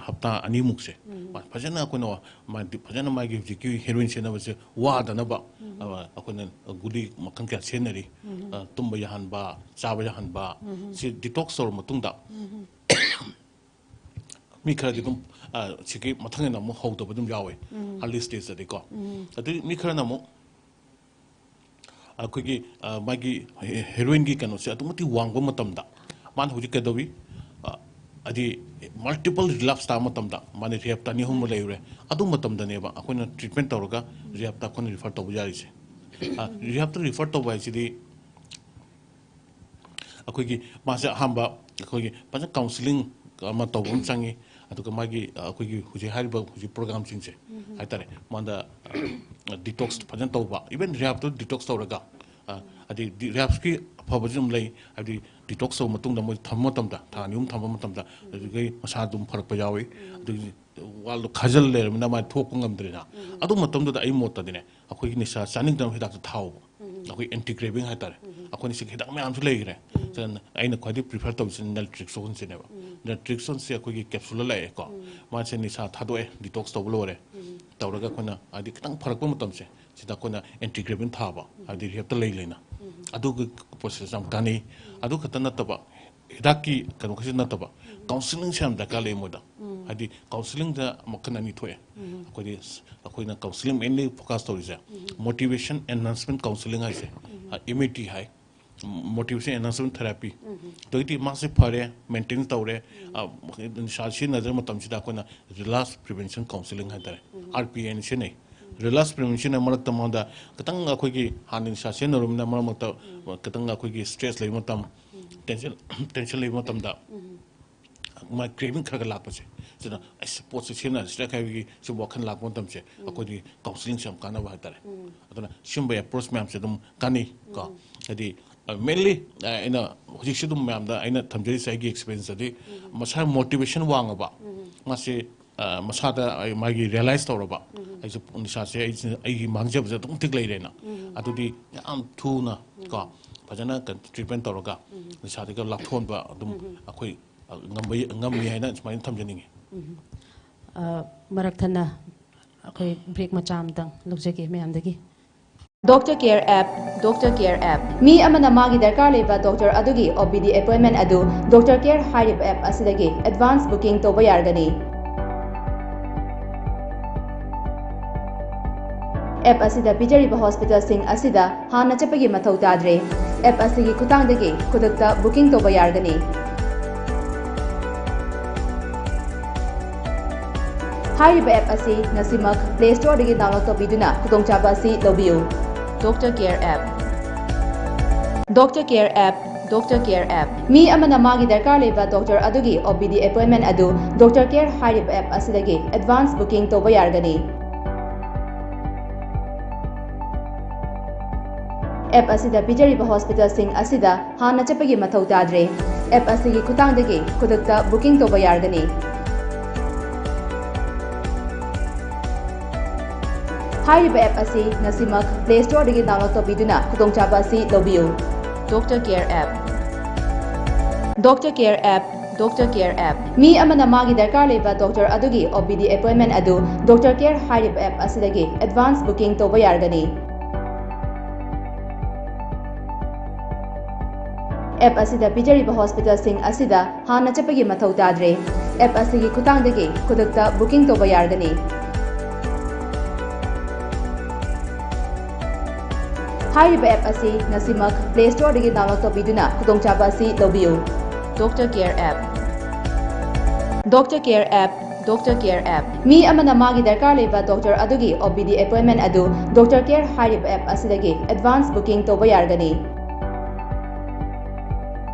ꯍꯞꯇꯥ ꯑꯅꯤꯃꯨꯛꯁꯦ ꯃꯥ ꯐꯖꯅ ꯑꯩꯈꯣꯏꯅ ꯃꯥꯗꯤ ꯐꯖꯅ ꯃꯥꯒꯤ ꯍꯧꯖꯤꯛꯀꯤ ꯍꯦꯔꯣꯏꯟ ꯁꯤꯖꯤꯟꯅꯕꯁꯦ ꯋꯥꯗꯅꯕ, ꯑ, ꯑꯩꯈꯣꯏꯅ ꯒꯨꯂꯤ ꯃꯈꯜ ꯀꯌꯥ ꯁꯤꯖꯤꯟꯅꯔꯤ꯫ ꯑ, ꯇꯨꯝꯕ ꯌꯥꯍꯟꯕ, ꯆꯥꯕ ꯌꯥꯍꯟꯕ, ꯁꯤ ꯗꯤꯇꯣꯛꯁ ꯇꯧꯔ ꯃꯇꯨꯡꯗ ꯃꯤ ꯈꯔꯗꯤ ꯑꯗꯨꯝ, ꯑ, ꯁꯤꯒꯤ ꯃꯊꯪ ꯍꯦꯟꯅ ꯑꯃꯨꯛ ꯍꯧꯗꯕ ꯑꯗꯨꯝ ꯌꯥꯎꯋꯦ, ꯑꯥꯔꯂꯤ ꯁ꯭ꯇꯦꯖꯇꯗꯤꯀꯣ꯫ ꯑꯗꯩ ꯃꯤ ꯈꯔꯅ ꯑꯃꯨꯛ ꯑꯩꯈꯣꯏꯒꯤ, ꯑ, ꯃꯥꯒꯤ ꯍꯦ-, ꯍꯦꯔꯣꯏꯟꯒꯤ ꯀꯩꯅꯣꯁꯦ ꯑꯗꯨꯛ ꯃꯇꯤꯛ ꯋꯥꯡꯕ ꯃꯇꯝꯗ ꯃꯥꯅ ꯍꯧꯖꯤꯛ ꯀꯩꯗꯧꯏ? ꯑ, ꯍꯥꯏꯗꯤ ꯃꯜꯇꯤꯄꯜ ꯔꯤꯂꯥꯞꯁ ꯇꯥꯕ ꯃꯇꯝꯗ, ꯃꯥꯅ ꯔꯤꯍꯦꯞꯇ ꯑꯅꯤ ꯑꯍꯨꯝ ꯂꯩꯔꯨꯔꯦ, ꯑꯗꯨ ꯃꯇꯝꯗꯅꯦꯕ ꯑꯩꯈꯣꯏꯅ ꯇ꯭ꯔꯤꯠꯃꯦꯟ ꯇꯧꯔꯒ ꯔꯤꯍꯦꯞꯇ ꯑꯩꯈꯣꯏꯅ ꯔꯤꯐꯔ ꯇꯧꯕ ꯌꯥꯔꯤꯁꯦ꯫ ꯑ, ꯔꯤꯍꯦꯞꯇ ꯔꯤꯐꯔ ꯇꯧꯕ ꯍꯥꯏꯁꯤꯗꯤ ꯑꯩꯈꯣꯏꯒꯤ ꯃꯥꯁꯦ ꯑꯍꯥꯟꯕ ꯑꯩꯈꯣꯏꯒꯤ ꯐꯖꯅ ꯀꯥꯎꯟꯁꯤꯂꯤꯡ ꯑꯃ ꯇꯧꯕ ꯑꯃ ꯆꯪꯉꯤ꯫ ꯑꯗꯨꯒ ꯃꯥꯒꯤ, ꯑ, ꯑꯩꯈꯣꯏꯒꯤ ꯍꯧꯖꯤꯛ ꯍꯥꯏꯔꯤꯕ ꯍꯧꯖꯤꯛ ꯄ꯭ꯔꯣꯒꯥꯝꯁꯤꯡꯁꯦ ꯍꯥꯏꯇꯥꯔꯦ, ꯃꯉꯣꯟꯗ, ꯑ, ꯗꯤꯇꯣꯛꯁ ꯐꯖꯅ ꯇꯧꯕ, ꯏꯚꯟ ꯔꯤꯍꯦꯞꯇ ꯗꯤꯇꯣꯛꯁ ꯇꯧꯔꯒ, ꯑ, ꯍꯥꯏꯗꯤ ꯗꯤ-, ꯔꯤꯍꯦꯞꯀꯤ ꯑꯐꯕꯁꯨ ꯑꯗꯨꯝ ꯂꯩ, ꯍꯥꯏꯕꯗꯤ ꯗꯤꯇꯣꯛꯁ ꯇꯧꯕ ꯃꯇꯨꯡꯗ ꯃꯣꯏ ꯊꯝꯕ ꯃꯇꯝꯗ, ꯊꯥ ꯑꯅꯤ ꯑꯍꯨꯝ ꯊꯝꯕ ꯃꯇꯝꯗ, ꯑꯗꯨꯗꯒꯤ ꯃꯁꯥ ꯑꯗꯨꯝ ꯐꯔꯛꯄ ꯌꯥꯎꯏ꯫ ꯑꯗꯨꯒꯤ ꯋꯥꯜꯗꯣ ꯈꯥꯖꯤꯜ ꯂꯩꯔꯕꯅꯤꯅ ꯃꯥ ꯊꯣꯛꯄ ꯉꯝꯗ꯭ꯔꯦꯅ꯫ ꯑꯗꯨ ꯃꯇꯝꯗꯨꯗ ꯑꯩ ꯃꯣꯠꯇꯗꯤꯅꯦ, ꯑꯩꯈꯣꯏꯒꯤ ꯅꯤꯁꯥ ꯆꯥꯅꯤꯡꯗꯅꯕ ꯍꯤꯗꯥꯛꯇꯣ ꯊꯥꯎꯕ, ꯑꯩꯈꯣꯏ ꯑꯦꯟꯇꯤ ꯀ꯭ꯔꯦꯚꯤꯡ ꯍꯥꯏꯇꯥꯔꯦ꯫ ꯑꯩꯈꯣꯏꯅ ꯁꯤꯒꯤ ꯍꯤꯗꯥꯛ ꯃꯌꯥꯝꯁꯨ ꯂꯩꯈ꯭ꯔꯦ꯫ ꯁꯤꯗ ꯑꯩꯅ ꯈ꯭ꯋꯥꯏꯗꯒꯤ ꯄ꯭ꯔꯤꯐꯔ ꯇꯧꯔꯤꯁꯤ ꯅꯦꯜꯇ꯭ꯔꯤꯛꯁꯣꯟꯁꯤꯅꯦꯕ꯫ ꯅꯦꯜꯇ꯭ꯔꯤꯛꯁꯣꯟꯁꯦ ꯑꯩꯈꯣꯏꯒꯤ ꯀꯦꯞꯁꯨꯜꯗ ꯂꯥꯛꯑꯦꯀꯣ꯫ ꯃꯥꯁꯦ ꯅꯤꯁꯥ ꯊꯥꯗꯣꯛꯑꯦ, ꯗꯤꯇꯣꯛꯁ ꯇꯧꯕ ꯂꯣꯏꯔꯦ꯫ ꯇꯧꯔꯒ ꯑꯩꯈꯣꯏꯅ ꯍꯥꯏꯗꯤ ꯈꯤꯇꯪ ꯐꯔꯛꯄ ꯃꯇꯝꯁꯦ, ꯁꯤꯗ ꯑꯩꯈꯣꯏꯅ ꯑꯦꯟꯇꯤꯒ꯭ꯔꯦꯕꯤꯟ ꯊꯥꯕ, ꯍꯥꯏꯗꯤ ꯔꯤꯍꯦꯞꯇ ꯂꯩ ꯂꯩꯅ꯫ ꯑꯗꯨꯒꯤ ꯄ꯭ꯔꯣꯁꯦꯁ ꯌꯥꯝ ꯀꯥꯟꯅꯩ꯫ ꯑꯗꯨ ꯈꯛꯇ ꯅꯠꯇꯕ, ꯍꯤꯗꯥꯛꯀꯤ ꯀꯩꯅꯣ ꯈꯛꯇ ꯅꯠꯇꯕ, ꯀꯥꯎꯟꯁꯤꯂꯤꯡꯁꯦ ꯌꯥꯝ ꯗꯔꯀꯥꯔ ꯂꯩ ꯃꯣꯏꯗ꯫ ꯍꯥꯏꯗꯤ ꯀꯥꯎꯟꯁꯤꯂꯤꯡꯗ ꯃꯈꯜ ꯑꯅꯤ ꯊꯣꯛꯑꯦ꯫ ꯑꯩꯈꯣꯏꯗꯤ ꯑꯩꯈꯣꯏꯅ ꯀꯥꯎꯟꯁꯤꯂꯤꯡ ꯃꯦꯟꯂꯤ ꯐꯣꯀꯁ ꯇꯧꯔꯤꯁꯦ, ꯃꯣꯇꯤꯚꯦꯁꯟ ꯑꯦꯟꯍꯥꯟꯁꯃꯦꯟ ꯀꯥꯎꯟꯁꯤꯂꯤꯡ ꯍꯥꯏꯁꯦ, ꯑꯦꯝ ꯑꯦ ꯇꯤ ꯍꯥꯏ, ꯃꯣꯇꯤꯚꯦꯁꯟ ꯑꯦꯟꯍꯥꯟꯁꯃꯦꯟ ꯊꯦꯔꯥꯄꯤ꯫ ꯑꯗꯒꯤꯗꯤ ꯃꯥꯁꯦ ꯐꯔꯦ, ꯃꯦꯟꯇꯦꯟ ꯇꯧꯔꯦ, ꯑ, ꯅꯤꯁꯥ ꯁꯤꯖꯤꯟꯅꯗ꯭ꯔ ꯃꯇꯝꯁꯤꯗ ꯑꯩꯈꯣꯏꯅ ꯔꯤꯂꯥꯞꯁ ꯄ꯭ꯔꯤꯚꯦꯟꯁꯟ ꯀꯥꯎꯟꯁꯤꯂꯤꯡ ꯍꯥꯏꯇꯥꯔꯦ, ꯑꯥꯔ ꯄꯤ ꯑꯦꯟ ꯁꯤꯖꯤꯟꯅꯩ꯫ ꯔꯤꯂꯥꯞꯁ ꯄ꯭ꯔꯤꯚꯦꯟꯁꯟ ꯃꯔꯛꯇ ꯃꯉꯣꯟꯗ ꯈꯤꯇꯪ ꯑꯩꯈꯣꯏꯒꯤ ꯍꯥꯟꯅ ꯅꯤꯁꯥ ꯁꯤꯖꯤꯟꯅꯔꯨꯕꯅꯤꯅ ꯃꯔꯛ ꯃꯔꯛꯇ ꯈꯤꯇꯪ ꯑꯩꯈꯣꯏꯒꯤ ꯁ꯭ꯇ꯭ꯔꯦꯁ ꯂꯩꯕ ꯃꯇꯝ, ꯇꯦꯟꯁꯟ, ꯇꯦꯟꯁꯟ ꯂꯩꯕ ꯃꯇꯝꯗ ꯃꯥ ꯀ꯭ꯔꯦꯚꯤꯡ ꯈꯔ ꯈꯔ ꯂꯥꯛꯄꯁꯦ, ꯁꯤꯅ ꯑꯁ ꯄꯣꯠꯁꯦ ꯁꯤꯖꯤꯟꯅꯔꯁꯤꯔ ꯍꯥꯏꯕꯒꯤ ꯁꯤꯒꯨꯝꯕ ꯋꯥꯈꯜ ꯂꯥꯛꯄ ꯃꯇꯝꯁꯦ, ꯑꯩꯈꯣꯏꯗꯤ ꯀꯥꯎꯟꯁꯤꯂꯤꯡꯁꯦ ꯌꯥꯝ ꯀꯥꯟꯅꯕ ꯍꯥꯏꯇꯥꯔꯦ꯫ ꯑꯗꯨꯅ ꯁꯤꯒꯨꯝꯕ ꯑꯦꯄ꯭ꯔꯣꯆ ꯃꯌꯥꯝꯁꯦ ꯑꯗꯨꯝ ꯀꯥꯟꯅꯩ ꯀꯣ꯫ ꯍꯥꯏꯗꯤ ꯃꯦꯟꯂꯤ ꯑꯩꯅ ꯍꯧꯖꯤꯛꯁꯨ ꯑꯗꯨꯝ ꯃꯌꯥꯝꯗ ꯑꯩꯅ ꯊꯝꯖꯔꯤꯁꯦ, ꯑꯩꯒꯤ ꯑꯦꯛꯁꯄꯤꯔꯤꯌꯦꯟꯁꯇꯗꯤ ꯃꯁꯥ ꯃꯣꯇꯤꯚꯦꯁꯟ ꯋꯥꯡꯉꯕ, ꯃꯥꯁꯦ ꯑ, ꯃꯁꯥꯗ ꯑꯩ, ꯃꯥꯒꯤ ꯔꯤꯌꯦꯂꯥꯏꯁ ꯇꯧꯔꯕ, ꯑꯩꯁꯨ ꯅꯤꯁꯥꯁꯦ ꯑꯩꯁꯦ ꯑꯩꯒꯤ ꯃꯥꯡꯖꯕꯁꯦ ꯑꯗꯨꯛ ꯃꯇꯤꯛ ꯂꯩꯔꯦꯅ꯫ ꯑꯗꯨꯗꯤ ꯌꯥꯝ ꯊꯨꯅ ꯀꯣ, ꯐꯖꯅ ꯇ꯭ꯔꯤꯠꯃꯦꯟ ꯇꯧꯔꯒ ꯅꯤꯁꯥꯗꯒꯤ ꯂꯥꯞꯊꯣꯛꯍꯟꯕ ꯑꯗꯨꯝ ꯑꯩꯈꯣꯏ, ꯑ, ꯉꯝꯕ, ꯉꯝꯃꯤ ꯍꯥꯏꯅ ꯁꯨꯃꯥꯏꯅ ꯊꯝꯖꯅꯤꯡꯉꯤ꯫ ꯑ, ꯃꯔꯛ ꯊꯠꯅ ꯑꯩꯈꯣꯏ ꯕ꯭ꯔꯦꯛ ꯃꯆꯥ ꯑꯃꯇꯪ ꯂꯧꯖꯒꯦ ꯃꯌꯥꯝꯗꯒꯤ꯫ Doctor care app. Doctor care app. ꯃꯤ ꯑꯃꯅ ꯃꯥꯒꯤ ꯗꯔꯀꯥꯔ ꯂꯩꯕ ꯗꯣꯛꯇꯔ ꯑꯗꯨꯒꯤ ꯑꯣ ꯄꯤ ꯗꯤ ꯑꯦꯄꯣꯏꯟꯃꯦꯟ ꯑꯗꯨ ꯗꯣꯛꯇꯔ ꯀꯦꯌꯔ ꯍꯥꯏꯔꯤꯕ ꯑꯦꯞ ꯑꯁꯤꯗꯒꯤ ꯑꯦꯗꯚꯥꯟꯁ ꯕꯨꯀꯤꯡ ꯇꯧꯕ ꯌꯥꯔꯒꯅꯤ꯫ ꯑꯦꯞ ꯑꯁꯤꯗ ꯄꯤꯖꯔꯤꯕ ꯍꯣꯁꯄꯤꯇꯥꯜꯁꯤꯡ ꯑꯁꯤꯗ ꯍꯥꯟꯅ ꯆꯠꯄꯒꯤ ꯃꯊꯧ ꯇꯥꯗ꯭ꯔꯦ꯫ ꯑꯦꯞ ꯑꯁꯤꯒꯤ ꯈꯨꯠꯊꯥꯡꯗꯒꯤ ꯈꯨꯗꯛꯇ ꯕꯨꯀꯤꯡ ꯇꯧꯕ ꯌꯥꯔꯒꯅꯤ꯫ ꯍꯥꯏꯔꯤꯕ ꯑꯦꯞ ꯑꯁꯤ ꯉꯁꯤꯃꯛ ꯄ꯭ꯂꯦ ꯁ꯭ꯇꯣꯔꯗꯒꯤ ꯗꯥꯎꯟꯂꯣꯗ ꯇꯧꯕꯤꯗꯨꯅ ꯈꯨꯗꯣꯡꯆꯥꯕ ꯑꯁꯤ ꯂꯧꯕꯤꯌꯨ꯫ Doctor care app. Doctor care app. Doctor care app. ꯃꯤ ꯑꯃꯅ ꯃꯥꯒꯤ ꯗꯔꯀꯥꯔ ꯂꯩꯕ ꯗꯣꯛꯇꯔ ꯑꯗꯨꯒꯤ ꯑꯣ ꯄꯤ ꯗꯤ ꯑꯦꯄꯣꯏꯟꯃꯦꯟ ꯑꯗꯨ ꯗꯣꯛꯇꯔ ꯀꯦꯌꯔ ꯍꯥꯏꯔꯤꯕ ꯑꯦꯞ ꯑꯁꯤꯗꯒꯤ ꯑꯦꯗꯚꯥꯟꯁ ꯕꯨꯀꯤꯡ ꯇꯧꯕ ꯌꯥꯔꯒꯅꯤ꯫ ꯑꯦꯞ ꯑꯁꯤꯗ ꯄꯤꯖꯔꯤꯕ ꯍꯣꯁꯄꯤꯇꯥꯜꯁꯤꯡ ꯑꯁꯤꯗ ꯍꯥꯟꯅ ꯆꯠꯄꯒꯤ ꯃꯊꯧ ꯇꯥꯗ꯭ꯔꯦ꯫ ꯑꯦꯞ ꯑꯁꯤꯒꯤ ꯈꯨꯠꯊꯥꯡꯗꯒꯤ ꯈꯨꯗꯛꯇ ꯕꯨꯀꯤꯡ ꯇꯧꯕ ꯌꯥꯔꯒꯅꯤ꯫ ꯍꯥꯏꯔꯤꯕ ꯑꯦꯞ ꯑꯁꯤ ꯉꯁꯤꯃꯛ ꯄ꯭ꯂꯦ ꯁ꯭ꯇꯣꯔꯗꯒꯤ ꯗꯥꯎꯟꯂꯣꯗ ꯇꯧꯕꯤꯗꯨꯅ ꯈꯨꯗꯣꯡꯆꯥꯕ ꯑꯁꯤ ꯂꯧꯕꯤꯌꯨ꯫ Doctor Care App. Doctor Care App. Doctor Care App. ꯃꯤ ꯑꯃꯅ ꯃꯥꯒꯤ ꯗꯔꯀꯥꯔ ꯂꯩꯕ ꯗꯣꯛꯇꯔ ꯑꯗꯨꯒꯤ OPD appointment ꯑꯗꯨ Doctor Care ꯍꯥꯏꯔꯤꯕ app ꯑꯁꯤꯗꯒꯤ advance booking ꯇꯧꯕ ꯌꯥꯔꯒꯅꯤ꯫ App ꯑꯁꯤꯗ ꯄꯤꯖꯔꯤꯕ hospitalꯁꯤꯡ ꯑꯁꯤꯗ ꯍꯥꯟꯅ ꯆꯠꯄꯒꯤ ꯃꯊꯧ ꯇꯥꯗ꯭ꯔꯦ꯫ App ꯑꯁꯤꯒꯤ ꯈꯨꯠꯊꯥꯡꯗꯒꯤ ꯈꯨꯗꯛꯇ booking ꯇꯧꯕ ꯌꯥꯔꯒꯅꯤ꯫ ꯍꯥꯏꯔꯤꯕ app ꯑꯁꯤ ꯉꯁꯤꯃꯛ Play Storeꯗꯒꯤ download ꯇꯧꯕꯤꯗꯨꯅ ꯈꯨꯗꯣꯡꯆꯥꯕ ꯑꯁꯤ ꯂꯧꯕꯤꯌꯨ꯫ Doctor Care App. Doctor Care App. Doctor Care App. ꯃꯤ ꯑꯃꯅ ꯃꯥꯒꯤ ꯗꯔꯀꯥꯔ ꯂꯩꯕ ꯗꯣꯛꯇꯔ ꯑꯗꯨꯒꯤ OPD appointment ꯑꯗꯨ Doctor Care ꯍꯥꯏꯔꯤꯕ app ꯑꯁꯤꯗꯒꯤ advance booking ꯇꯧꯕ ꯌꯥꯔꯒꯅꯤ꯫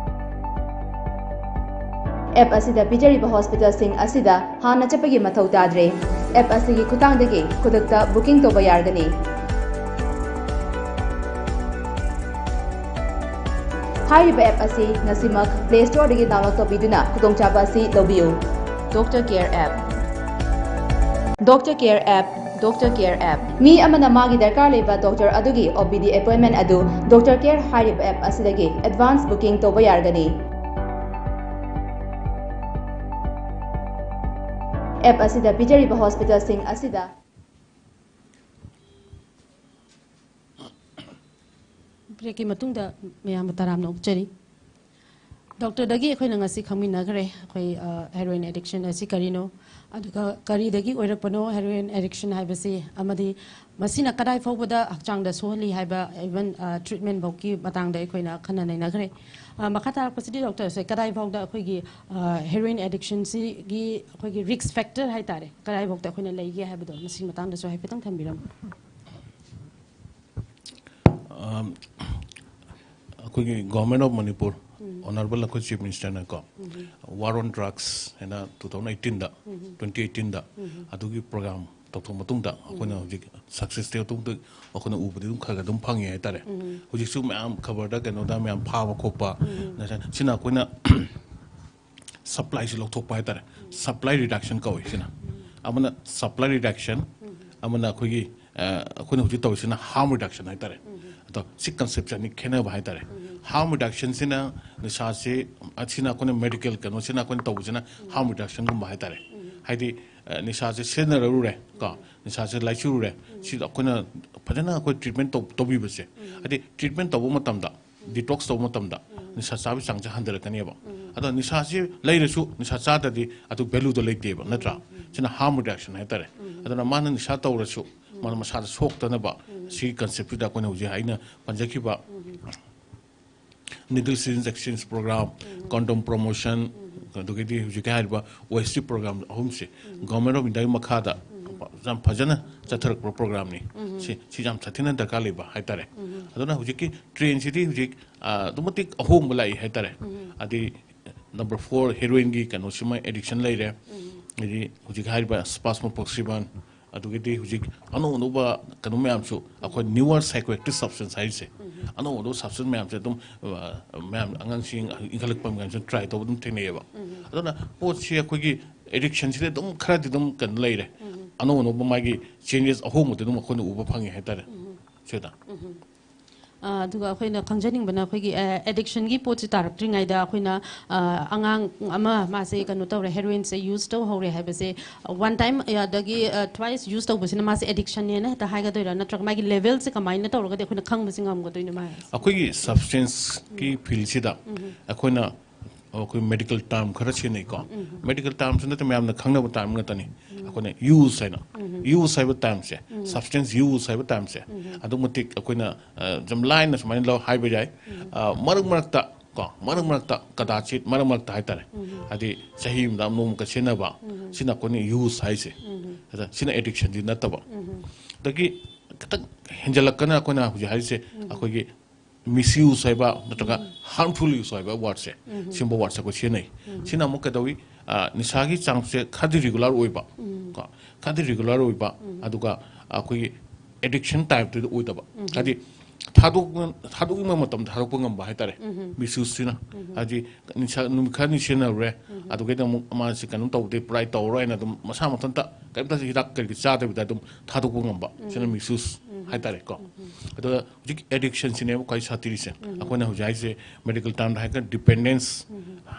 App ꯑꯁꯤꯗ ꯄꯤꯖꯔꯤꯕ hospitalꯁꯤꯡ ꯑꯁꯤꯗ ꯍꯥꯟꯅ ꯆꯠꯄꯒꯤ ꯃꯊꯧ ꯇꯥꯗ꯭ꯔꯦ꯫ App ꯑꯁꯤꯒꯤ ꯈꯨꯠꯊꯥꯡꯗꯒꯤ ꯈꯨꯗꯛꯇ booking ꯇꯧꯕ ꯌꯥꯔꯒꯅꯤ꯫ ꯍꯥꯏꯔꯤꯕ app ꯑꯁꯤ ꯉꯁꯤꯃꯛ Play Storeꯗꯒꯤ download ꯇꯧꯕꯤꯗꯨꯅ ꯈꯨꯗꯣꯡꯆꯥꯕ ꯑꯁꯤ ꯂꯧꯕꯤꯌꯨ꯫ Doctor Care App. Doctor Care App. Doctor Care App. ꯃꯤ ꯑꯃꯅ ꯃꯥꯒꯤ ꯗꯔꯀꯥꯔ ꯂꯩꯕ ꯗꯣꯛꯇꯔ ꯑꯗꯨꯒꯤ OPD appointment ꯑꯗꯨ Doctor Care ꯍꯥꯏꯔꯤꯕ app ꯑꯁꯤꯗꯒꯤ advance booking ꯇꯧꯕ ꯌꯥꯔꯒꯅꯤ꯫ App ꯑꯁꯤꯗ ꯄꯤꯖꯔꯤꯕ hospitalꯁꯤꯡ ꯑꯁꯤꯗ꯫ Breakꯀꯤ ꯃꯇꯨꯡꯗ ꯃꯌꯥꯝꯕꯨ ꯇꯔꯥꯝꯅ ꯑꯣꯛꯆꯔꯤ꯫ ꯗꯣꯛꯇꯔꯗꯒꯤ ꯑꯩꯈꯣꯏꯅ ꯉꯁꯤ ꯈꯪꯃꯤꯟꯅꯈ꯭ꯔꯦ, ꯑꯩꯈꯣꯏ, ꯑ, heroin addiction ꯑꯁꯤ ꯀꯔꯤꯅꯣ, ꯑꯗꯨꯒ ꯀꯔꯤꯗꯒꯤ ꯑꯣꯏꯔꯛꯄꯅꯣ heroin addiction ꯍꯥꯏꯕꯁꯤ, ꯑꯃꯗꯤ ꯃꯁꯤꯅ ꯀꯗꯥꯏ ꯐꯥꯎꯕꯗ ꯍꯛꯆꯥꯡꯗ ꯁꯣꯛꯍꯜꯂꯤ ꯍꯥꯏꯕ, even, ꯑ, treatment ꯐꯥꯎꯒꯤ ꯃꯇꯥꯡꯗ ꯑꯩꯈꯣꯏꯅ ꯈꯟꯅ ꯅꯩꯅꯈ꯭ꯔꯦ꯫ ꯑ, ꯃꯈꯥ ꯇꯥꯔꯛꯄꯁꯤꯗꯤ ꯗꯣꯛꯇꯔꯁꯦ ꯀꯗꯥꯏ ꯐꯥꯎꯗ ꯑꯩꯈꯣꯏꯒꯤ, ꯑ, heroin addictionꯁꯤꯒꯤ ꯑꯩꯈꯣꯏꯒꯤ risk factor ꯍꯥꯏꯇꯥꯔꯦ, ꯀꯗꯥꯏ ꯐꯥꯎꯗ ꯑꯩꯈꯣꯏꯅ ꯂꯩꯒꯦ ꯍꯥꯏꯕꯗꯣ ꯃꯁꯤꯒꯤ ꯃꯇꯥꯡꯗꯁꯨ ꯍꯥꯏꯐꯦꯠꯇꯪ ꯊꯝꯕꯤꯔꯝꯃꯨ꯫ ꯑꯝ, ꯑꯩꯈꯣꯏꯒꯤ Government of Manipur, um. Honourable ꯑꯩꯈꯣꯏ Chief Ministerꯅꯀꯣ, um. War on Drugs ꯍꯥꯏꯅ two thousand eighteenꯗ, ꯎꯝ꯫ Twenty eighteenꯗ, ꯎꯝ꯫ ꯑꯗꯨꯒꯤ program ꯇꯧꯊꯣꯛ ꯃꯇꯨꯡꯗ ꯑꯩꯈꯣꯏꯅ ꯎꯝ꯫ ꯍꯧꯖꯤꯛ successꯇꯤ ꯑꯗꯨꯝ ꯑꯩꯈꯣꯏꯅ ꯎꯕꯗꯤ ꯑꯗꯨꯝ ꯈꯔ ꯈꯔ ꯑꯗꯨꯝ ꯐꯪꯉꯦ ꯍꯥꯏꯇꯥꯔꯦ꯫ ꯎꯝ꯫ ꯍꯧꯖꯤꯛꯁꯨ ꯃꯌꯥꯝ ꯈꯕꯔꯗ ꯀꯩꯅꯣꯗ ꯃꯌꯥꯝ ꯐꯥꯕ ꯈꯣꯠꯄ, ꯎꯝ꯫ ꯁꯤꯅ ꯑꯩꯈꯣꯏꯅ supplyꯁꯤ ꯂꯧꯊꯣꯛꯄ ꯍꯥꯏꯇꯥꯔꯦ꯫ ꯎꯝ꯫ Supply reduction ꯀꯧꯏ ꯁꯤꯅ꯫ ꯎꯝ꯫ ꯑꯃꯅ supply reduction, ꯎꯝ꯫ ꯑꯃꯅ ꯑꯩꯈꯣꯏꯒꯤ, ꯑ, ꯑꯩꯈꯣꯏꯅ ꯍꯧꯖꯤꯛ ꯇꯧꯔꯤꯁꯤꯅ harm reduction ꯍꯥꯏꯇꯥꯔꯦ꯫ ꯎꯝ꯫ ꯑꯗꯣ ꯁꯤ conceptionꯅꯤ ꯈꯦꯠꯅꯕ ꯍꯥꯏꯇꯥꯔꯦ꯫ ꯎꯝ꯫ Harm reduction ꯁꯤꯅ ꯅꯤꯁꯥꯁꯤ, ꯑꯁꯤꯅ ꯑꯩꯈꯣꯏꯅ medical ꯀꯩꯅꯣꯁꯤꯅ ꯑꯩꯈꯣꯏꯅ ꯇꯧꯕꯁꯤꯅ harm reduction ꯒꯨꯝꯕ ꯍꯥꯏꯇꯥꯔꯦ꯫ ꯍꯥꯏꯗꯤ, ꯑ, ꯅꯤꯁꯥꯁꯦ ꯁꯤꯖꯤꯟꯅꯔꯨꯔꯦ ꯀꯣ, ꯅꯤꯁꯥꯁꯦ ꯂꯩꯁꯤꯜꯂꯨꯔꯦ, ꯁꯤꯗ ꯑꯩꯈꯣꯏꯅ ꯐꯖꯅ ꯑꯩꯈꯣꯏ treatment ꯇꯧ-, ꯇꯧꯕꯤꯕꯁꯦ꯫ ꯍꯥꯏꯗꯤ treatment ꯇꯧꯕ ꯃꯇꯝꯗ, detox ꯇꯧꯕ ꯃꯇꯝꯗ ꯅꯤꯁꯥ ꯆꯥꯕꯒꯤ ꯆꯥꯡꯁꯦ ꯍꯟꯊꯔꯛꯀꯅꯦꯕ꯫ ꯑꯗꯣ ꯅꯤꯁꯥꯁꯤ ꯂꯩꯔꯁꯨ ꯅꯤꯁꯥ ꯆꯥꯗ꯭ꯔꯗꯤ ꯑꯗꯨ value ꯗꯣ ꯂꯩꯇꯦꯕ, ꯅꯠꯇ꯭ꯔꯥ? ꯁꯤꯅ harm reduction ꯍꯥꯏꯇꯥꯔꯦ꯫ ꯑꯗꯨꯅ ꯃꯥꯅ ꯅꯤꯁꯥ ꯇꯧꯔꯁꯨ ꯃꯥꯅ ꯃꯁꯥꯗ ꯁꯣꯛꯇꯅꯕ ꯁꯤꯒꯤ concept ꯁꯤꯗ ꯑꯩꯈꯣꯏꯅ ꯍꯧꯖꯤꯛ ꯑꯩꯅ ꯄꯟꯖꯈꯤꯕ needle syringe exchange program, condom promotion, ꯑꯗꯨꯗꯒꯤꯗꯤ ꯍꯧꯖꯤꯛꯀꯤ ꯍꯥꯏꯔꯤꯕ OST program ꯑꯍꯨꯝꯁꯦ Government of India ꯒꯤ ꯃꯈꯥꯗ ꯌꯥꯝ ꯐꯖꯅ ꯆꯠꯊꯔꯛꯄ program ꯅꯤ꯫ ꯁꯤ, ꯁꯤ ꯌꯥꯝ ꯁꯥꯊꯤꯅ ꯗꯔꯀꯥꯔ ꯂꯩꯕ ꯍꯥꯏꯇꯥꯔꯦ꯫ ꯑꯗꯨꯅ ꯍꯧꯖꯤꯛꯀꯤ trend ꯁꯤꯗꯤ ꯍꯧꯖꯤꯛ, ꯑ, ꯑꯗꯨꯛ ꯃꯇꯤꯛ ꯑꯍꯣꯡꯕ ꯂꯥꯛꯏ ꯍꯥꯏꯇꯥꯔꯦ꯫ ꯑꯗꯩ number four heroin ꯒꯤ ꯀꯩꯅꯣꯁꯤꯃ addiction ꯂꯩꯔꯦ꯫ ꯑꯗꯩ ꯍꯧꯖꯤꯛ ꯍꯥꯏꯔꯤꯕ spasmoxyban, ꯑꯗꯨꯒꯤꯗꯤ ꯍꯧꯖꯤꯛ ꯑꯅꯧ ꯑꯅꯧꯕ ꯀꯩꯅꯣ ꯃꯌꯥꯝꯁꯨ, ꯑꯩꯈꯣꯏ newer psychoactive substance ꯍꯥꯏꯔꯤꯁꯦ, ꯑꯅꯧ ꯑꯅꯧꯕ substance ꯃꯌꯥꯝꯁꯦ ꯑꯗꯨꯝ, ꯑ, ꯃꯌꯥꯝ ꯑꯉꯥꯡꯁꯤꯡ ꯏꯟꯈꯠꯂꯛꯄ ꯃꯌꯥꯝꯁꯦ try ꯇꯧꯕ ꯑꯗꯨꯝ ꯊꯦꯡꯅꯩꯌꯦꯕ꯫ ꯑꯗꯨꯅ ꯄꯣꯠꯁꯤ ꯑꯩꯈꯣꯏꯒꯤ addiction ꯁꯤꯗꯤ ꯑꯗꯨꯝ ꯈꯔꯗꯤ ꯑꯗꯨꯝ ꯀꯩꯅꯣ ꯂꯩꯔꯦ꯫ ꯑꯅꯧ ꯑꯅꯧꯕ ꯃꯥꯒꯤ changes ꯑꯍꯣꯡꯕꯗꯤ ꯑꯗꯨꯝ ꯑꯩꯈꯣꯏꯅ ꯎꯕ ꯐꯪꯉꯦ ꯍꯥꯏꯇꯥꯔꯦ꯫ ꯁꯤꯗ꯫ ꯑ, ꯑꯗꯨꯒ ꯑꯩꯈꯣꯏꯅ ꯈꯪꯖꯅꯤꯡꯕꯅ ꯑꯩꯈꯣꯏꯒꯤ, ꯑ, addiction ꯒꯤ ꯄꯣꯠꯁꯤ ꯇꯥꯔꯛꯇ꯭ꯔꯤꯉꯩꯗ ꯑꯩꯈꯣꯏꯅ, ꯑ, ꯑꯉꯥꯡ ꯑꯃ ꯃꯥꯁꯦ ꯀꯩꯅꯣ ꯇꯧꯔꯦ, heroin ꯁꯦ use ꯇꯧꯍꯧꯔꯦ ꯍꯥꯏꯕꯁꯦ, one time, ꯑ, ꯑꯗꯒꯤ, ꯑ, twice use ꯇꯧꯕꯁꯤꯅ ꯃꯥꯁꯦ addiction ꯅꯦꯅ ꯍꯦꯛꯇ ꯍꯥꯏꯒꯗꯣꯏꯔꯥ, ꯅꯠꯇ꯭ꯔꯒ ꯃꯥꯒꯤ level ꯁꯦ ꯀꯃꯥꯏꯅ ꯇꯧꯔꯒꯗꯤ ꯑꯩꯈꯣꯏꯅ ꯈꯪꯕꯁꯦ ꯉꯝꯒꯗꯣꯏꯅꯣ ꯃꯥ ꯍꯥꯏꯁꯦ? ꯑꯩꯈꯣꯏꯒꯤ substance ꯀꯤ field ꯁꯤꯗ ꯑꯩꯈꯣꯏꯅ ꯑꯩꯈꯣꯏ medical term ꯈꯔ ꯁꯤꯖꯤꯟꯅꯩꯀꯣ꯫ Medical term ꯁꯨ ꯅꯠꯇꯦ, ꯃꯌꯥꯝꯅ ꯈꯪꯅꯕ term ꯉꯥꯛꯇꯅꯤ꯫ ꯑꯩꯈꯣꯏꯅ use ꯍꯥꯏꯅ, use ꯍꯥꯏꯕ term ꯁꯦ, substance use ꯍꯥꯏꯕ term ꯁꯦ, ꯑꯗꯨꯛ ꯃꯇꯤꯛ ꯑꯩꯈꯣꯏꯅ, ꯑ, ꯌꯥꯝ ꯂꯥꯏꯅ ꯁꯨꯃꯥꯏꯅ ꯂꯧ ꯍꯥꯏꯕ ꯌꯥꯏ꯫ ꯑ, ꯃꯔꯛ ꯃꯔꯛꯇ ꯀꯣ, ꯃꯔꯛ ꯃꯔꯛꯇ, ꯀꯗꯥꯆꯤꯠ, ꯃꯔꯛ ꯃꯔꯛꯇ ꯍꯥꯏꯇꯥꯔꯦ꯫ ꯍꯥꯏꯗꯤ ꯆꯍꯤ ꯑꯃꯗ ꯑꯃꯨꯛ ꯑꯃꯨꯛꯀ ꯁꯤꯖꯤꯟꯅꯕ, ꯁꯤꯅ ꯑꯩꯈꯣꯏꯅ use ꯍꯥꯏꯁꯦ꯫ ꯑꯗ ꯁꯤꯅ addiction ꯗꯤ ꯅꯠꯇꯕ꯫ ꯑꯗꯒꯤ ꯈꯤꯇꯪ ꯍꯦꯟꯖꯜꯂꯛꯀꯅ ꯑꯩꯈꯣꯏꯅ ꯍꯧꯖꯤꯛ ꯍꯥꯏꯔꯤꯁꯦ, ꯑꯩꯈꯣꯏꯒꯤ misuse ꯍꯥꯏꯕ ꯅꯠꯇ꯭ꯔꯒ harmful use ꯍꯥꯏꯕ word ꯁꯦ, ꯁꯤꯒꯨꯝꯕ word ꯁꯦ ꯑꯩꯈꯣꯏ ꯁꯤꯖꯤꯟꯅꯩ꯫ ꯁꯤꯅ ꯑꯃꯨꯛ ꯀꯩꯗꯧꯏ? ꯑ, ꯅꯤꯁꯥꯒꯤ ꯆꯥꯡꯁꯦ ꯈꯔꯗꯤ regular ꯑꯣꯏꯕ, ꯀꯣ, ꯈꯔꯗꯤ regular ꯑꯣꯏꯕ, ꯑꯗꯨꯒ ꯑꯩꯈꯣꯏꯒꯤ addiction type ꯇꯨꯗꯤ ꯑꯣꯏꯗꯕ꯫ ꯍꯥꯏꯗꯤ ꯊꯥꯗꯣꯛ-, ꯊꯥꯗꯣꯛꯅꯤꯡꯕ ꯃꯇꯝꯗ ꯊꯥꯗꯣꯛꯄ ꯉꯝꯕ ꯍꯥꯏꯇꯥꯔꯦ꯫ Misuse ꯁꯤꯅ ꯍꯥꯏꯗꯤ ꯅꯤꯁꯥ ꯅꯨꯃꯤꯠ ꯈꯔꯅꯤ ꯁꯤꯖꯤꯟꯅꯔꯨꯔꯦ, ꯑꯗꯨꯒꯩꯗ ꯑꯃꯨꯛ ꯃꯥꯁꯤ ꯀꯩꯅꯣ ꯇꯧꯗꯦ, ꯄꯨꯔꯥꯏ ꯇꯧꯔꯔꯣꯏ ꯍꯥꯏꯅ ꯑꯗꯨꯝ ꯃꯁꯥ ꯃꯊꯟꯇ ꯀꯔꯤꯝꯇ ꯍꯤꯗꯥꯛ ꯀꯔꯤ ꯆꯥꯗꯕꯤꯗ ꯑꯗꯨꯝ ꯊꯥꯗꯣꯛꯄ ꯉꯝꯕ, ꯁꯤꯅ misuse꯫ ꯍꯥꯏꯇꯥꯔꯦꯀꯣ꯫ ꯑꯗꯨꯒ ꯍꯧꯖꯤꯛ ꯑꯦꯗꯤꯛꯁꯟꯁꯤꯅꯦꯕ ꯈ꯭ꯋꯥꯏ ꯁꯥꯊꯤꯔꯤꯁꯦ꯫ ꯑꯩꯈꯣꯏꯅ ꯍꯧꯖꯤꯛ ꯍꯥꯏꯁꯦ, ꯃꯦꯗꯤꯀꯦꯜ ꯇꯥꯔꯝꯗ ꯍꯥꯏꯔꯒ ꯗꯤꯄꯦꯟꯗꯦꯟꯁ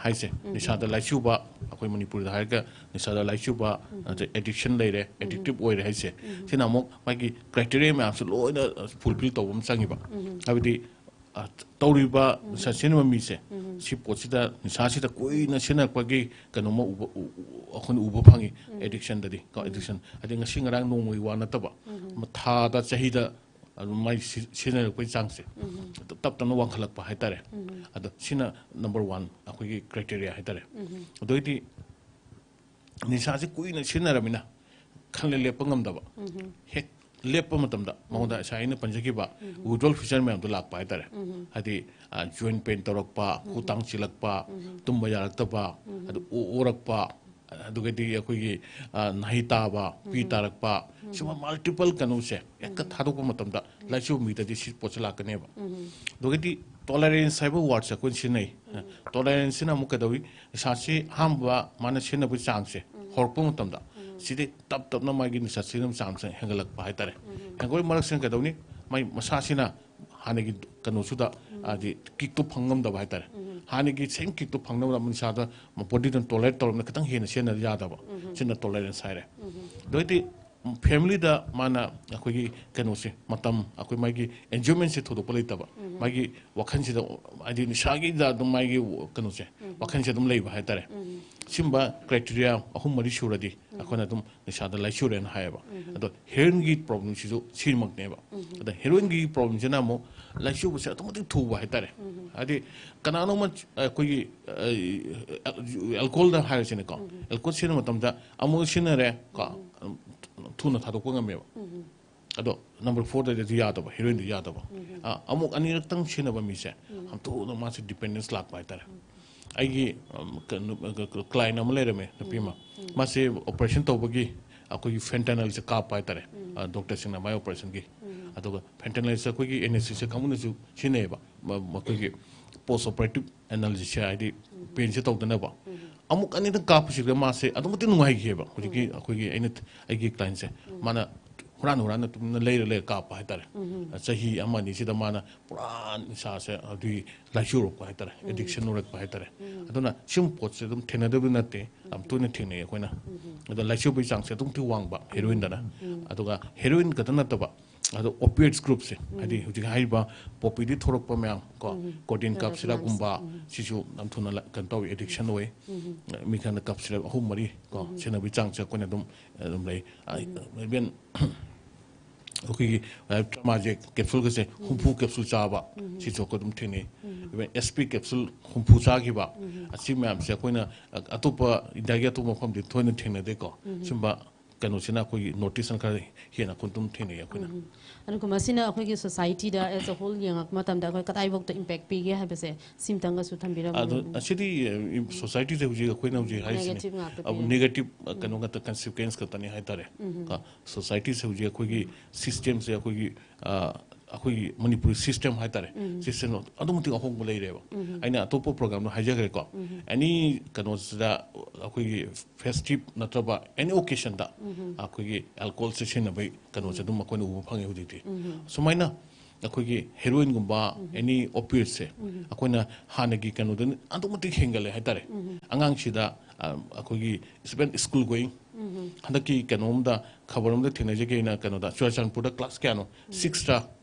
ꯍꯥꯏꯁꯦ, ꯅꯤꯁꯥꯗ ꯂꯥꯏꯆꯨꯕ, ꯑꯩꯈꯣꯏ ꯃꯅꯤꯄꯨꯔꯗ ꯍꯥꯏꯔꯒ ꯅꯤꯁꯥꯗ ꯂꯥꯏꯆꯨꯕ, ꯑꯗ ꯑꯦꯗꯤꯛꯁꯟ ꯂꯩꯔꯦ, ꯑꯦꯗꯤꯛꯇꯤꯞ ꯑꯣꯏꯔꯦ ꯍꯥꯏꯁꯦ꯫ ꯁꯤꯅ ꯑꯃꯨꯛ ꯃꯥꯒꯤ ꯀ꯭ꯔꯥꯏꯇꯦꯔꯤꯌꯥ ꯃꯌꯥꯝꯁꯦ ꯂꯣꯏꯅ ꯐꯨꯜꯐꯤꯜ ꯇꯧꯕ ꯑꯃ ꯆꯪꯉꯤꯕ꯫ ꯍꯥꯏꯕꯗꯤ, ꯑ, ꯇꯧꯔꯤꯕ ꯅꯤꯁꯥ ꯁꯤꯖꯤꯟꯅꯕ ꯃꯤꯁꯦ, ꯁꯤ ꯄꯣꯠꯁꯤꯗ, ꯅꯤꯁꯥꯁꯤꯗ ꯀꯨꯏꯅ ꯁꯤꯖꯤꯟꯅꯔꯛꯄꯒꯤ ꯀꯩꯅꯣꯝꯃ ꯎꯕ, ꯎ-, ꯎ-, ꯑꯩꯈꯣꯏꯅ ꯎꯕ ꯐꯪꯉꯤ꯫ ꯑꯦꯗꯤꯛꯁꯟꯗꯗꯤ ꯀꯣ, ꯑꯦꯗꯤꯛꯁꯟ ꯍꯥꯏꯗꯤ ꯉꯁꯤ ꯉꯔꯥꯡ ꯅꯣꯡꯃꯒꯤ ꯋꯥ ꯅꯠꯇꯕ, ꯊꯥꯗ, ꯆꯍꯤꯗ ꯑꯗꯨꯝ ꯃꯥꯏ ꯁꯤ-, ꯁꯤꯖꯤꯟꯅꯔꯛꯄꯒꯤ ꯆꯥꯡꯁꯦ ꯇꯞ ꯇꯞꯅ ꯋꯥꯡꯈꯠꯂꯛꯄ ꯍꯥꯏꯇꯥꯔꯦ꯫ ꯑꯗꯣ ꯁꯤꯅ ꯅꯝꯕꯔ ꯋꯥꯟ ꯑꯩꯈꯣꯏꯒꯤ ꯀ꯭ꯔꯥꯏꯇꯦꯔꯤꯌꯥ ꯍꯥꯏꯇꯥꯔꯦ꯫ ꯑꯗꯨ ꯑꯣꯏꯗꯤ ꯅꯤꯁꯥꯁꯦ ꯀꯨꯏꯅ ꯁꯤꯖꯤꯟꯅꯔꯕꯅꯤꯅ ꯈꯪꯂꯦ ꯂꯦꯞꯄ ꯉꯝꯗꯕ꯫ ꯍꯦꯛ ꯂꯦꯞꯄ ꯃꯇꯝꯗ ꯃꯉꯣꯟꯗ ꯉꯁꯥꯏ ꯑꯩꯅ ꯄꯟꯖꯈꯤꯕ ꯋꯤꯗ꯭ꯔꯣꯜ ꯐꯤꯆꯔ ꯃꯌꯥꯝꯗꯣ ꯂꯥꯛꯄ ꯍꯥꯏꯇꯥꯔꯦ꯫ ꯍꯥꯏꯗꯤ, ꯖꯣꯏꯟ ꯄꯦꯟ ꯇꯧꯔꯛꯄ, ꯈꯨ ꯇꯥꯡ ꯆꯤꯜꯂꯛꯄ, ꯇꯨꯝꯕ ꯌꯥꯔꯛꯇꯕ, ꯑꯗꯨ ꯑꯣ-, ꯑꯣꯔꯛꯄ, ꯑꯗꯨꯒꯗꯤ ꯑꯩꯈꯣꯏꯒꯤ, ꯑ, ꯅꯥꯍꯩ ꯇꯥꯕ, ꯄꯤ ꯇꯥꯔꯛꯄ, ꯁꯤꯒꯨꯝꯕ ꯃꯜꯇꯤꯄꯜ ꯀꯩꯅꯣꯁꯦ ꯍꯦꯛꯇ ꯊꯥꯗꯣꯛꯄ ꯃꯇꯝꯗ ꯂꯥꯏꯆꯨꯕ ꯃꯤꯗꯗꯤ ꯁꯤ ꯄꯣꯠꯁꯦ ꯂꯥꯛꯀꯅꯦꯕ꯫ ꯑꯗꯨꯒꯗꯤ ꯇꯣꯂꯔꯦꯟꯁ ꯍꯥꯏꯕ ꯋꯥꯔꯗꯁꯦ ꯑꯩꯈꯣꯏꯅ ꯁꯤꯖꯤꯟꯅꯩ꯫ ꯇꯣꯂꯔꯦꯟꯁꯁꯤꯅ ꯑꯃꯨꯛ ꯀꯩꯗꯧꯏ? ꯅꯤꯁꯥꯁꯤ ꯑꯍꯥꯟꯕ ꯃꯥꯅ ꯁꯤꯖꯤꯟꯅꯕꯒꯤ ꯆꯥꯡꯁꯦ ꯍꯧꯔꯛꯄ ꯃꯇꯝꯗ, ꯁꯤꯗꯤ ꯇꯞ ꯇꯞꯅ ꯃꯥꯒꯤ ꯅꯤꯁꯥ ꯁꯤꯖꯤꯟꯅꯕ ꯆꯥꯡꯁꯦ ꯍꯦꯟꯒꯠꯂꯛꯄ ꯍꯥꯏꯇꯥꯔꯦ꯫ ꯍꯦꯟꯒꯠꯂꯛꯄꯒꯤ ꯃꯔꯛꯁꯤꯅ ꯀꯩꯗꯧꯅꯤ? ꯃꯥꯏ ꯃꯁꯥꯁꯤꯅ ꯍꯥꯟꯅꯒꯤ ꯀꯩꯅꯣꯁꯤꯗ, ꯍꯥꯏꯗꯤ, ꯀꯤꯛꯇꯣ ꯐꯪ ꯉꯝꯗꯕ ꯍꯥꯏꯇꯥꯔꯦ꯫ ꯍꯥꯟꯅꯒꯤ ꯁꯦꯝ ꯀꯤꯛꯇꯣ ꯐꯪꯅꯕ ꯅꯤꯁꯥꯗ ꯕꯣꯗꯤꯗ ꯇꯣꯂꯔꯦꯠ ꯇꯧꯔꯕꯅꯤꯅ ꯈꯤꯇꯪ ꯍꯦꯟꯅ ꯁꯤꯖꯤꯟꯅ ꯌꯥꯗꯕ꯫ ꯁꯤꯅ ꯇꯣꯂꯔꯦꯟꯁ ꯍꯥꯏꯔꯦ꯫ ꯑꯗꯨ ꯑꯣꯏꯗꯤ ꯐꯦꯃꯤꯂꯤꯗ ꯃꯥꯅ ꯑꯩꯈꯣꯏꯒꯤ ꯀꯩꯅꯣꯁꯦ, ꯃꯇꯝ, ꯑꯩꯈꯣꯏ ꯃꯥꯒꯤ ꯑꯦꯟꯖꯣꯏꯃꯦꯟꯁꯦ ꯊꯣꯏꯗꯣꯛꯄ ꯂꯩꯇꯕ, ꯃꯥꯒꯤ ꯋꯥꯈꯜꯁꯤꯗ, ꯍꯥꯏꯗꯤ ꯅꯤꯁꯥꯒꯤꯗ ꯑꯗꯨꯝ ꯃꯥꯒꯤ ꯀꯩꯅꯣꯁꯦ, ꯋꯥꯈꯜꯁꯦ ꯑꯗꯨꯝ ꯂꯩꯕ ꯍꯥꯏꯇꯥꯔꯦ꯫ ꯁꯤꯒꯨꯝꯕ ꯀ꯭ꯔꯥꯏꯇꯦꯔꯤꯌꯥ ꯑꯍꯨꯝ ꯃꯔꯤ ꯁꯨꯔꯗꯤ ꯑꯩꯈꯣꯏꯅ ꯑꯗꯨꯝ ꯅꯤꯁꯥꯗ ꯂꯥꯏꯆꯨꯔꯦꯅ ꯍꯥꯏꯌꯦꯕ꯫ ꯑꯗꯣ ꯍꯦꯔꯣꯏꯟꯒꯤ ꯄ꯭ꯔꯣꯕ꯭ꯂꯦꯝꯁꯤꯁꯨ ꯁꯤꯃꯛꯅꯦꯕ꯫ ꯑꯗ ꯍꯦꯔꯣꯏꯟꯒꯤ ꯄ꯭ꯔꯣꯕ꯭ꯂꯦꯝꯁꯤꯅ ꯑꯃꯨꯛ ꯂꯥꯏꯆꯨꯕꯁꯦ ꯑꯗꯨꯛꯀꯤ ꯃꯇꯤꯛ ꯊꯨꯕ ꯍꯥꯏꯇꯥꯔꯦ꯫ ꯍꯥꯏꯗꯤ ꯀꯅꯥꯅꯣꯝꯃ ꯑꯩꯈꯣꯏꯒꯤ, ꯑ, ꯑꯦꯜꯀꯣꯍꯣꯜꯗ ꯍꯥꯏꯔꯁꯤꯅꯦꯀꯣ, ꯑꯦꯜꯀꯣꯍꯣꯜ ꯁꯤꯖꯤꯟꯅꯕ ꯃꯇꯝꯗ ꯑꯃꯨꯛ ꯁꯤꯖꯤꯟꯅꯔꯦ ꯀꯣ, ꯊꯨꯅ ꯊꯥꯗꯣꯛꯄ ꯉꯝꯃꯦꯕ꯫ ꯑꯗꯣ ꯅꯝꯕꯔ ꯐꯣꯔꯗꯗꯤ ꯑꯗꯨ ꯌꯥꯗꯕ, ꯍꯦꯔꯣꯏꯟꯗꯤ ꯌꯥꯗꯕ꯫ ꯑ, ꯑꯃꯨꯛ ꯑꯅꯤꯔꯛꯇꯪ ꯁꯤꯖꯤꯟꯅꯕ ꯃꯤꯁꯦ ꯌꯥꯝ ꯊꯨꯅ ꯃꯥꯁꯦ ꯗꯤꯄꯦꯟꯗꯦꯟꯁ ꯂꯥꯛꯄ ꯍꯥꯏꯇꯥꯔꯦ꯫ ꯑꯩꯒꯤ, ꯎꯝ, ꯀꯩꯅꯣ, ꯀ꯭ꯂꯥꯏꯟ ꯑꯃ ꯂꯩꯔꯝꯃꯦ, ꯅꯨꯄꯤ ꯑꯃ꯫ ꯃꯥꯁꯦ ꯑꯣꯄꯔꯦꯁꯟ ꯇꯧꯕꯒꯤ ꯑꯩꯈꯣꯏꯒꯤ ꯐꯦꯟꯇꯅꯜꯁꯦ ꯀꯥꯞꯄ ꯍꯥꯏꯇꯥꯔꯦ, ꯑ, ꯗꯣꯛꯇꯔꯁꯤꯡꯅ ꯃꯥꯏ ꯑꯣꯄꯔꯦꯁꯟꯒꯤ꯫ ꯑꯗꯨꯒ ꯐꯦꯟꯇꯅꯜꯁꯦ ꯑꯩꯈꯣꯏꯒꯤ ꯑꯦꯅꯦꯁꯊꯦꯁꯤꯌꯥ ꯀꯥꯡꯕꯨꯅꯁꯨ ꯁꯤꯖꯤꯟꯅꯩꯌꯦꯕ, ꯃ-, ꯃꯈꯣꯏꯒꯤ ꯄꯣꯁ ꯑꯣꯄꯔꯦꯇꯤꯞ ꯑꯦꯅꯥꯂꯖꯤꯁꯤꯌꯥ, ꯍꯥꯏꯗꯤ ꯄꯦꯟꯁꯦ ꯇꯧꯗꯅꯕ꯫ ꯑꯃꯨꯛ ꯑꯅꯤꯗꯪ ꯀꯥꯞꯄꯁꯤꯗ ꯃꯥꯁꯦ ꯑꯗꯨꯛꯀꯤ ꯃꯇꯤꯛ ꯅꯨꯡꯉꯥꯏꯈꯤꯑꯕ꯫ ꯍꯧꯖꯤꯛꯀꯤ ꯑꯩꯈꯣꯏꯒꯤ ꯑꯩꯅ, ꯑꯩꯒꯤ ꯀ꯭ꯂꯥꯏꯟꯁꯦ, ꯃꯥꯅ ꯍꯨꯔꯥꯟ ꯍꯨꯔꯥꯟꯅ ꯇꯨꯃꯤꯟꯅ ꯂꯩꯔ ꯂꯩꯔ ꯀꯥꯞꯄ ꯍꯥꯏꯇꯥꯔꯦ꯫ ꯆꯍꯤ ꯑꯃ ꯑꯅꯤꯁꯤꯗ ꯃꯥꯅ ꯄꯨꯔꯥ ꯅꯤꯁꯥꯁꯦ ꯑꯗꯨꯒꯤ ꯂꯥꯏꯆꯨꯔꯛꯄ ꯍꯥꯏꯇꯥꯔꯦ, ꯑꯦꯗꯤꯛꯁꯟ ꯑꯣꯏꯔꯛꯄ ꯍꯥꯏꯇꯥꯔꯦ꯫ ꯑꯗꯨꯅ ꯁꯤꯒꯨꯝꯕ ꯄꯣꯠꯁꯦ ꯑꯗꯨꯝ ꯊꯦꯡꯅꯗꯕꯗꯤ ꯅꯠꯇꯦ, ꯌꯥꯝ ꯇꯣꯏꯅ ꯊꯦꯡꯅꯩ ꯑꯩꯈꯣꯏꯅ꯫ ꯑꯗꯣ ꯂꯥꯏꯆꯨꯕꯒꯤ ꯆꯥꯡꯁꯦ ꯑꯗꯨꯝ ꯃꯇꯤꯛ ꯋꯥꯡꯕ ꯍꯦꯔꯣꯏꯟꯗꯅ꯫ ꯑꯗꯨꯒ ꯍꯦꯔꯣꯏꯟ ꯈꯛꯇ ꯅꯠꯇꯕ, ꯑꯗꯣ ꯑꯣꯄꯤꯌꯠꯁ ꯒ꯭ꯔꯨꯞꯁꯦ, ꯍꯥꯏꯗꯤ ꯍꯧꯖꯤꯛ ꯍꯥꯏꯔꯤꯕ ꯄꯣꯄꯤꯗꯤ ꯊꯣꯛꯂꯛꯄ ꯃꯌꯥꯝ ꯀꯣ, ꯀꯣꯗꯤꯟ ꯀꯞ ꯁꯤꯔꯞꯀꯨꯝꯕ, ꯁꯤꯁꯨ ꯌꯥꯝ ꯊꯨꯅ ꯂ-, ꯀꯩꯅꯣ ꯇꯧꯋꯤ, ꯑꯦꯗꯤꯛꯁꯟ ꯑꯣꯏ꯫ ꯃꯤ ꯈꯔꯅ ꯀꯞ ꯁꯤꯔꯞ ꯑꯍꯨꯝ ꯃꯔꯤ ꯀꯣ ꯁꯤꯖꯤꯟꯅꯕꯒꯤ ꯆꯥꯡꯁꯦ ꯑꯩꯈꯣꯏꯅ ꯑꯗꯨꯝ, ꯑꯗꯨꯝ ꯂꯩ꯫ ꯏꯚꯦꯟ ꯑꯩꯈꯣꯏꯒꯤ ꯇ꯭ꯔꯃꯥꯖꯦ ꯀꯦꯞꯁꯨꯜꯒꯁꯦ ꯍꯨꯝꯐꯨ ꯀꯦꯞꯁꯨꯜ ꯆꯥꯕ, ꯁꯤꯁꯨ ꯑꯩꯈꯣꯏ ꯑꯗꯨꯝ ꯊꯦꯡꯅꯩ꯫ ꯏꯚꯦꯟ ꯑꯦꯁ ꯄꯤ ꯀꯦꯞꯁꯨꯜ ꯍꯨꯝꯐꯨ ꯆꯥꯈꯤꯕ, ꯑꯁꯤ ꯃꯌꯥꯝꯁꯦ ꯑꯩꯈꯣꯏꯅ, ꯑ-, ꯑꯇꯣꯞꯄ ꯏꯟꯗꯤꯌꯥꯒꯤ ꯑꯇꯣꯞꯄ ꯃꯐꯝꯗꯤ ꯊꯣꯏꯅ ꯊꯦꯡꯅꯗꯦꯀꯣ꯫ ꯁꯨꯝꯕ ꯀꯩꯅꯣꯁꯤꯅ ꯑꯩꯈꯣꯏꯒꯤ ꯅꯣꯔꯠ ꯏꯁꯇꯅ ꯈꯔ ꯍꯦꯟꯅ ꯑꯩꯈꯣꯏ ꯑꯗꯨꯝ ꯊꯦꯡꯅꯩ ꯑꯩꯈꯣꯏꯅ꯫ ꯑꯗꯨꯒ ꯃꯁꯤꯅ ꯑꯩꯈꯣꯏꯒꯤ ꯁꯣꯁꯥꯏꯇꯤꯗ ꯑꯦꯁ ꯑ ꯍꯣꯜ ꯌꯦꯡꯉꯛꯄ ꯃꯇꯝꯗ ꯑꯩꯈꯣꯏ ꯀꯗꯥꯏꯐꯥꯎꯗ ꯏꯝꯄꯦꯛ ꯄꯤꯒꯦ ꯍꯥꯏꯕꯁꯦ ꯁꯤꯝꯇꯪꯒꯁꯨ ꯊꯝꯕꯤꯔꯝꯃꯨ꯫ ꯑꯗꯣ ꯑꯁꯤꯗꯤ, ꯑ, ꯁꯣꯁꯥꯏꯇꯤꯁꯦ ꯍꯧꯖꯤꯛ ꯑꯩꯈꯣꯏꯅ ꯍꯧꯖꯤꯛ ꯍꯥꯏꯔꯤꯁꯤꯅꯦ, ꯅꯦꯒꯦꯇꯤꯚ ꯉꯥꯛꯇ ꯑꯕ-, ꯄꯤꯔꯦ꯫ ꯅꯦꯒꯦꯇꯤꯚ, ꯑ, ꯀꯩꯅꯣ ꯉꯥꯛꯇ, ꯀꯟꯁꯤꯀ꯭ꯋꯦꯟꯁ ꯈꯛꯇꯅꯤ ꯍꯥꯏꯇꯥꯔꯦ꯫ ꯀꯣ, ꯁꯣꯁꯥꯏꯇꯤꯁꯦ ꯍꯧꯖꯤꯛ ꯑꯩꯈꯣꯏꯒꯤ ꯁꯤꯁꯇꯦꯝꯁꯦ ꯑꯩꯈꯣꯏꯒꯤ, ꯑ, ꯑꯩꯈꯣꯏꯒꯤ ꯃꯅꯤꯄꯨꯔꯤ ꯁꯤꯁꯇꯦꯝ ꯍꯥꯏꯇꯥꯔꯦ, ꯁꯤꯁꯇꯦꯝ ꯑꯗꯨꯛꯀꯤ ꯃꯇꯤꯛ ꯑꯍꯣꯡꯕ ꯂꯩꯔꯦꯕ꯫ ꯑꯩꯅ ꯑꯇꯣꯞꯄ ꯄ꯭ꯔꯣꯒ꯭ꯔꯥꯝꯗ ꯍꯥꯏꯖꯈ꯭ꯔꯦꯀꯣ, ꯑꯦꯅꯤ ꯀꯩꯅꯣꯁꯤꯗ ꯑꯩꯈꯣꯏꯒꯤ ꯐꯦꯁꯇꯤꯚ ꯅꯠꯇ꯭ꯔꯕ ꯑꯦꯅꯤ ꯑꯣꯀꯦꯁꯟꯗ ꯑꯩꯈꯣꯏꯒꯤ ꯑꯦꯜꯀꯣꯍꯣꯜꯁꯦ ꯁꯤꯖꯤꯟꯅꯕꯒꯤ ꯀꯩꯅꯣꯁꯦ ꯑꯗꯨꯝ ꯑꯩꯈꯣꯏꯅ ꯎꯕ ꯐꯪꯉꯦ ꯍꯧꯖꯤꯛꯇꯤ꯫ ꯁꯨꯃꯥꯏꯅ ꯑꯩꯈꯣꯏꯒꯤ ꯍꯦꯔꯣꯏꯟꯒꯨꯝꯕ, ꯑꯦꯅꯤ ꯑꯣꯄꯤꯌꯠꯁꯦ ꯑꯩꯈꯣꯏꯅ ꯍꯥꯟꯅꯒꯤ ꯀꯩꯅꯣꯗ ꯑꯗꯨꯛꯀꯤ ꯃꯇꯤꯛ ꯍꯦꯟꯒꯠꯂꯦ ꯍꯥꯏꯇꯥꯔꯦ꯫ ꯑꯉꯥꯡꯁꯤꯗ, ꯑ, ꯑꯩꯈꯣꯏꯒꯤ ꯏꯚꯦꯟ ꯁ꯭ꯀꯨꯜ ꯒꯣꯌꯤꯡ, ꯍꯟꯗꯛꯀꯤ ꯀꯩꯅꯣꯝꯗ, ꯈꯕꯔ ꯑꯃꯗ ꯊꯦꯡꯅꯖꯈꯤ ꯑꯩꯅ, ꯀꯩꯅꯣꯗ, ꯆꯨꯔꯥꯆꯥꯟꯄꯨꯔꯗ ꯀ꯭ꯂꯥꯁ ꯀꯌꯥꯅꯣ, ꯁꯤꯛꯁꯇ,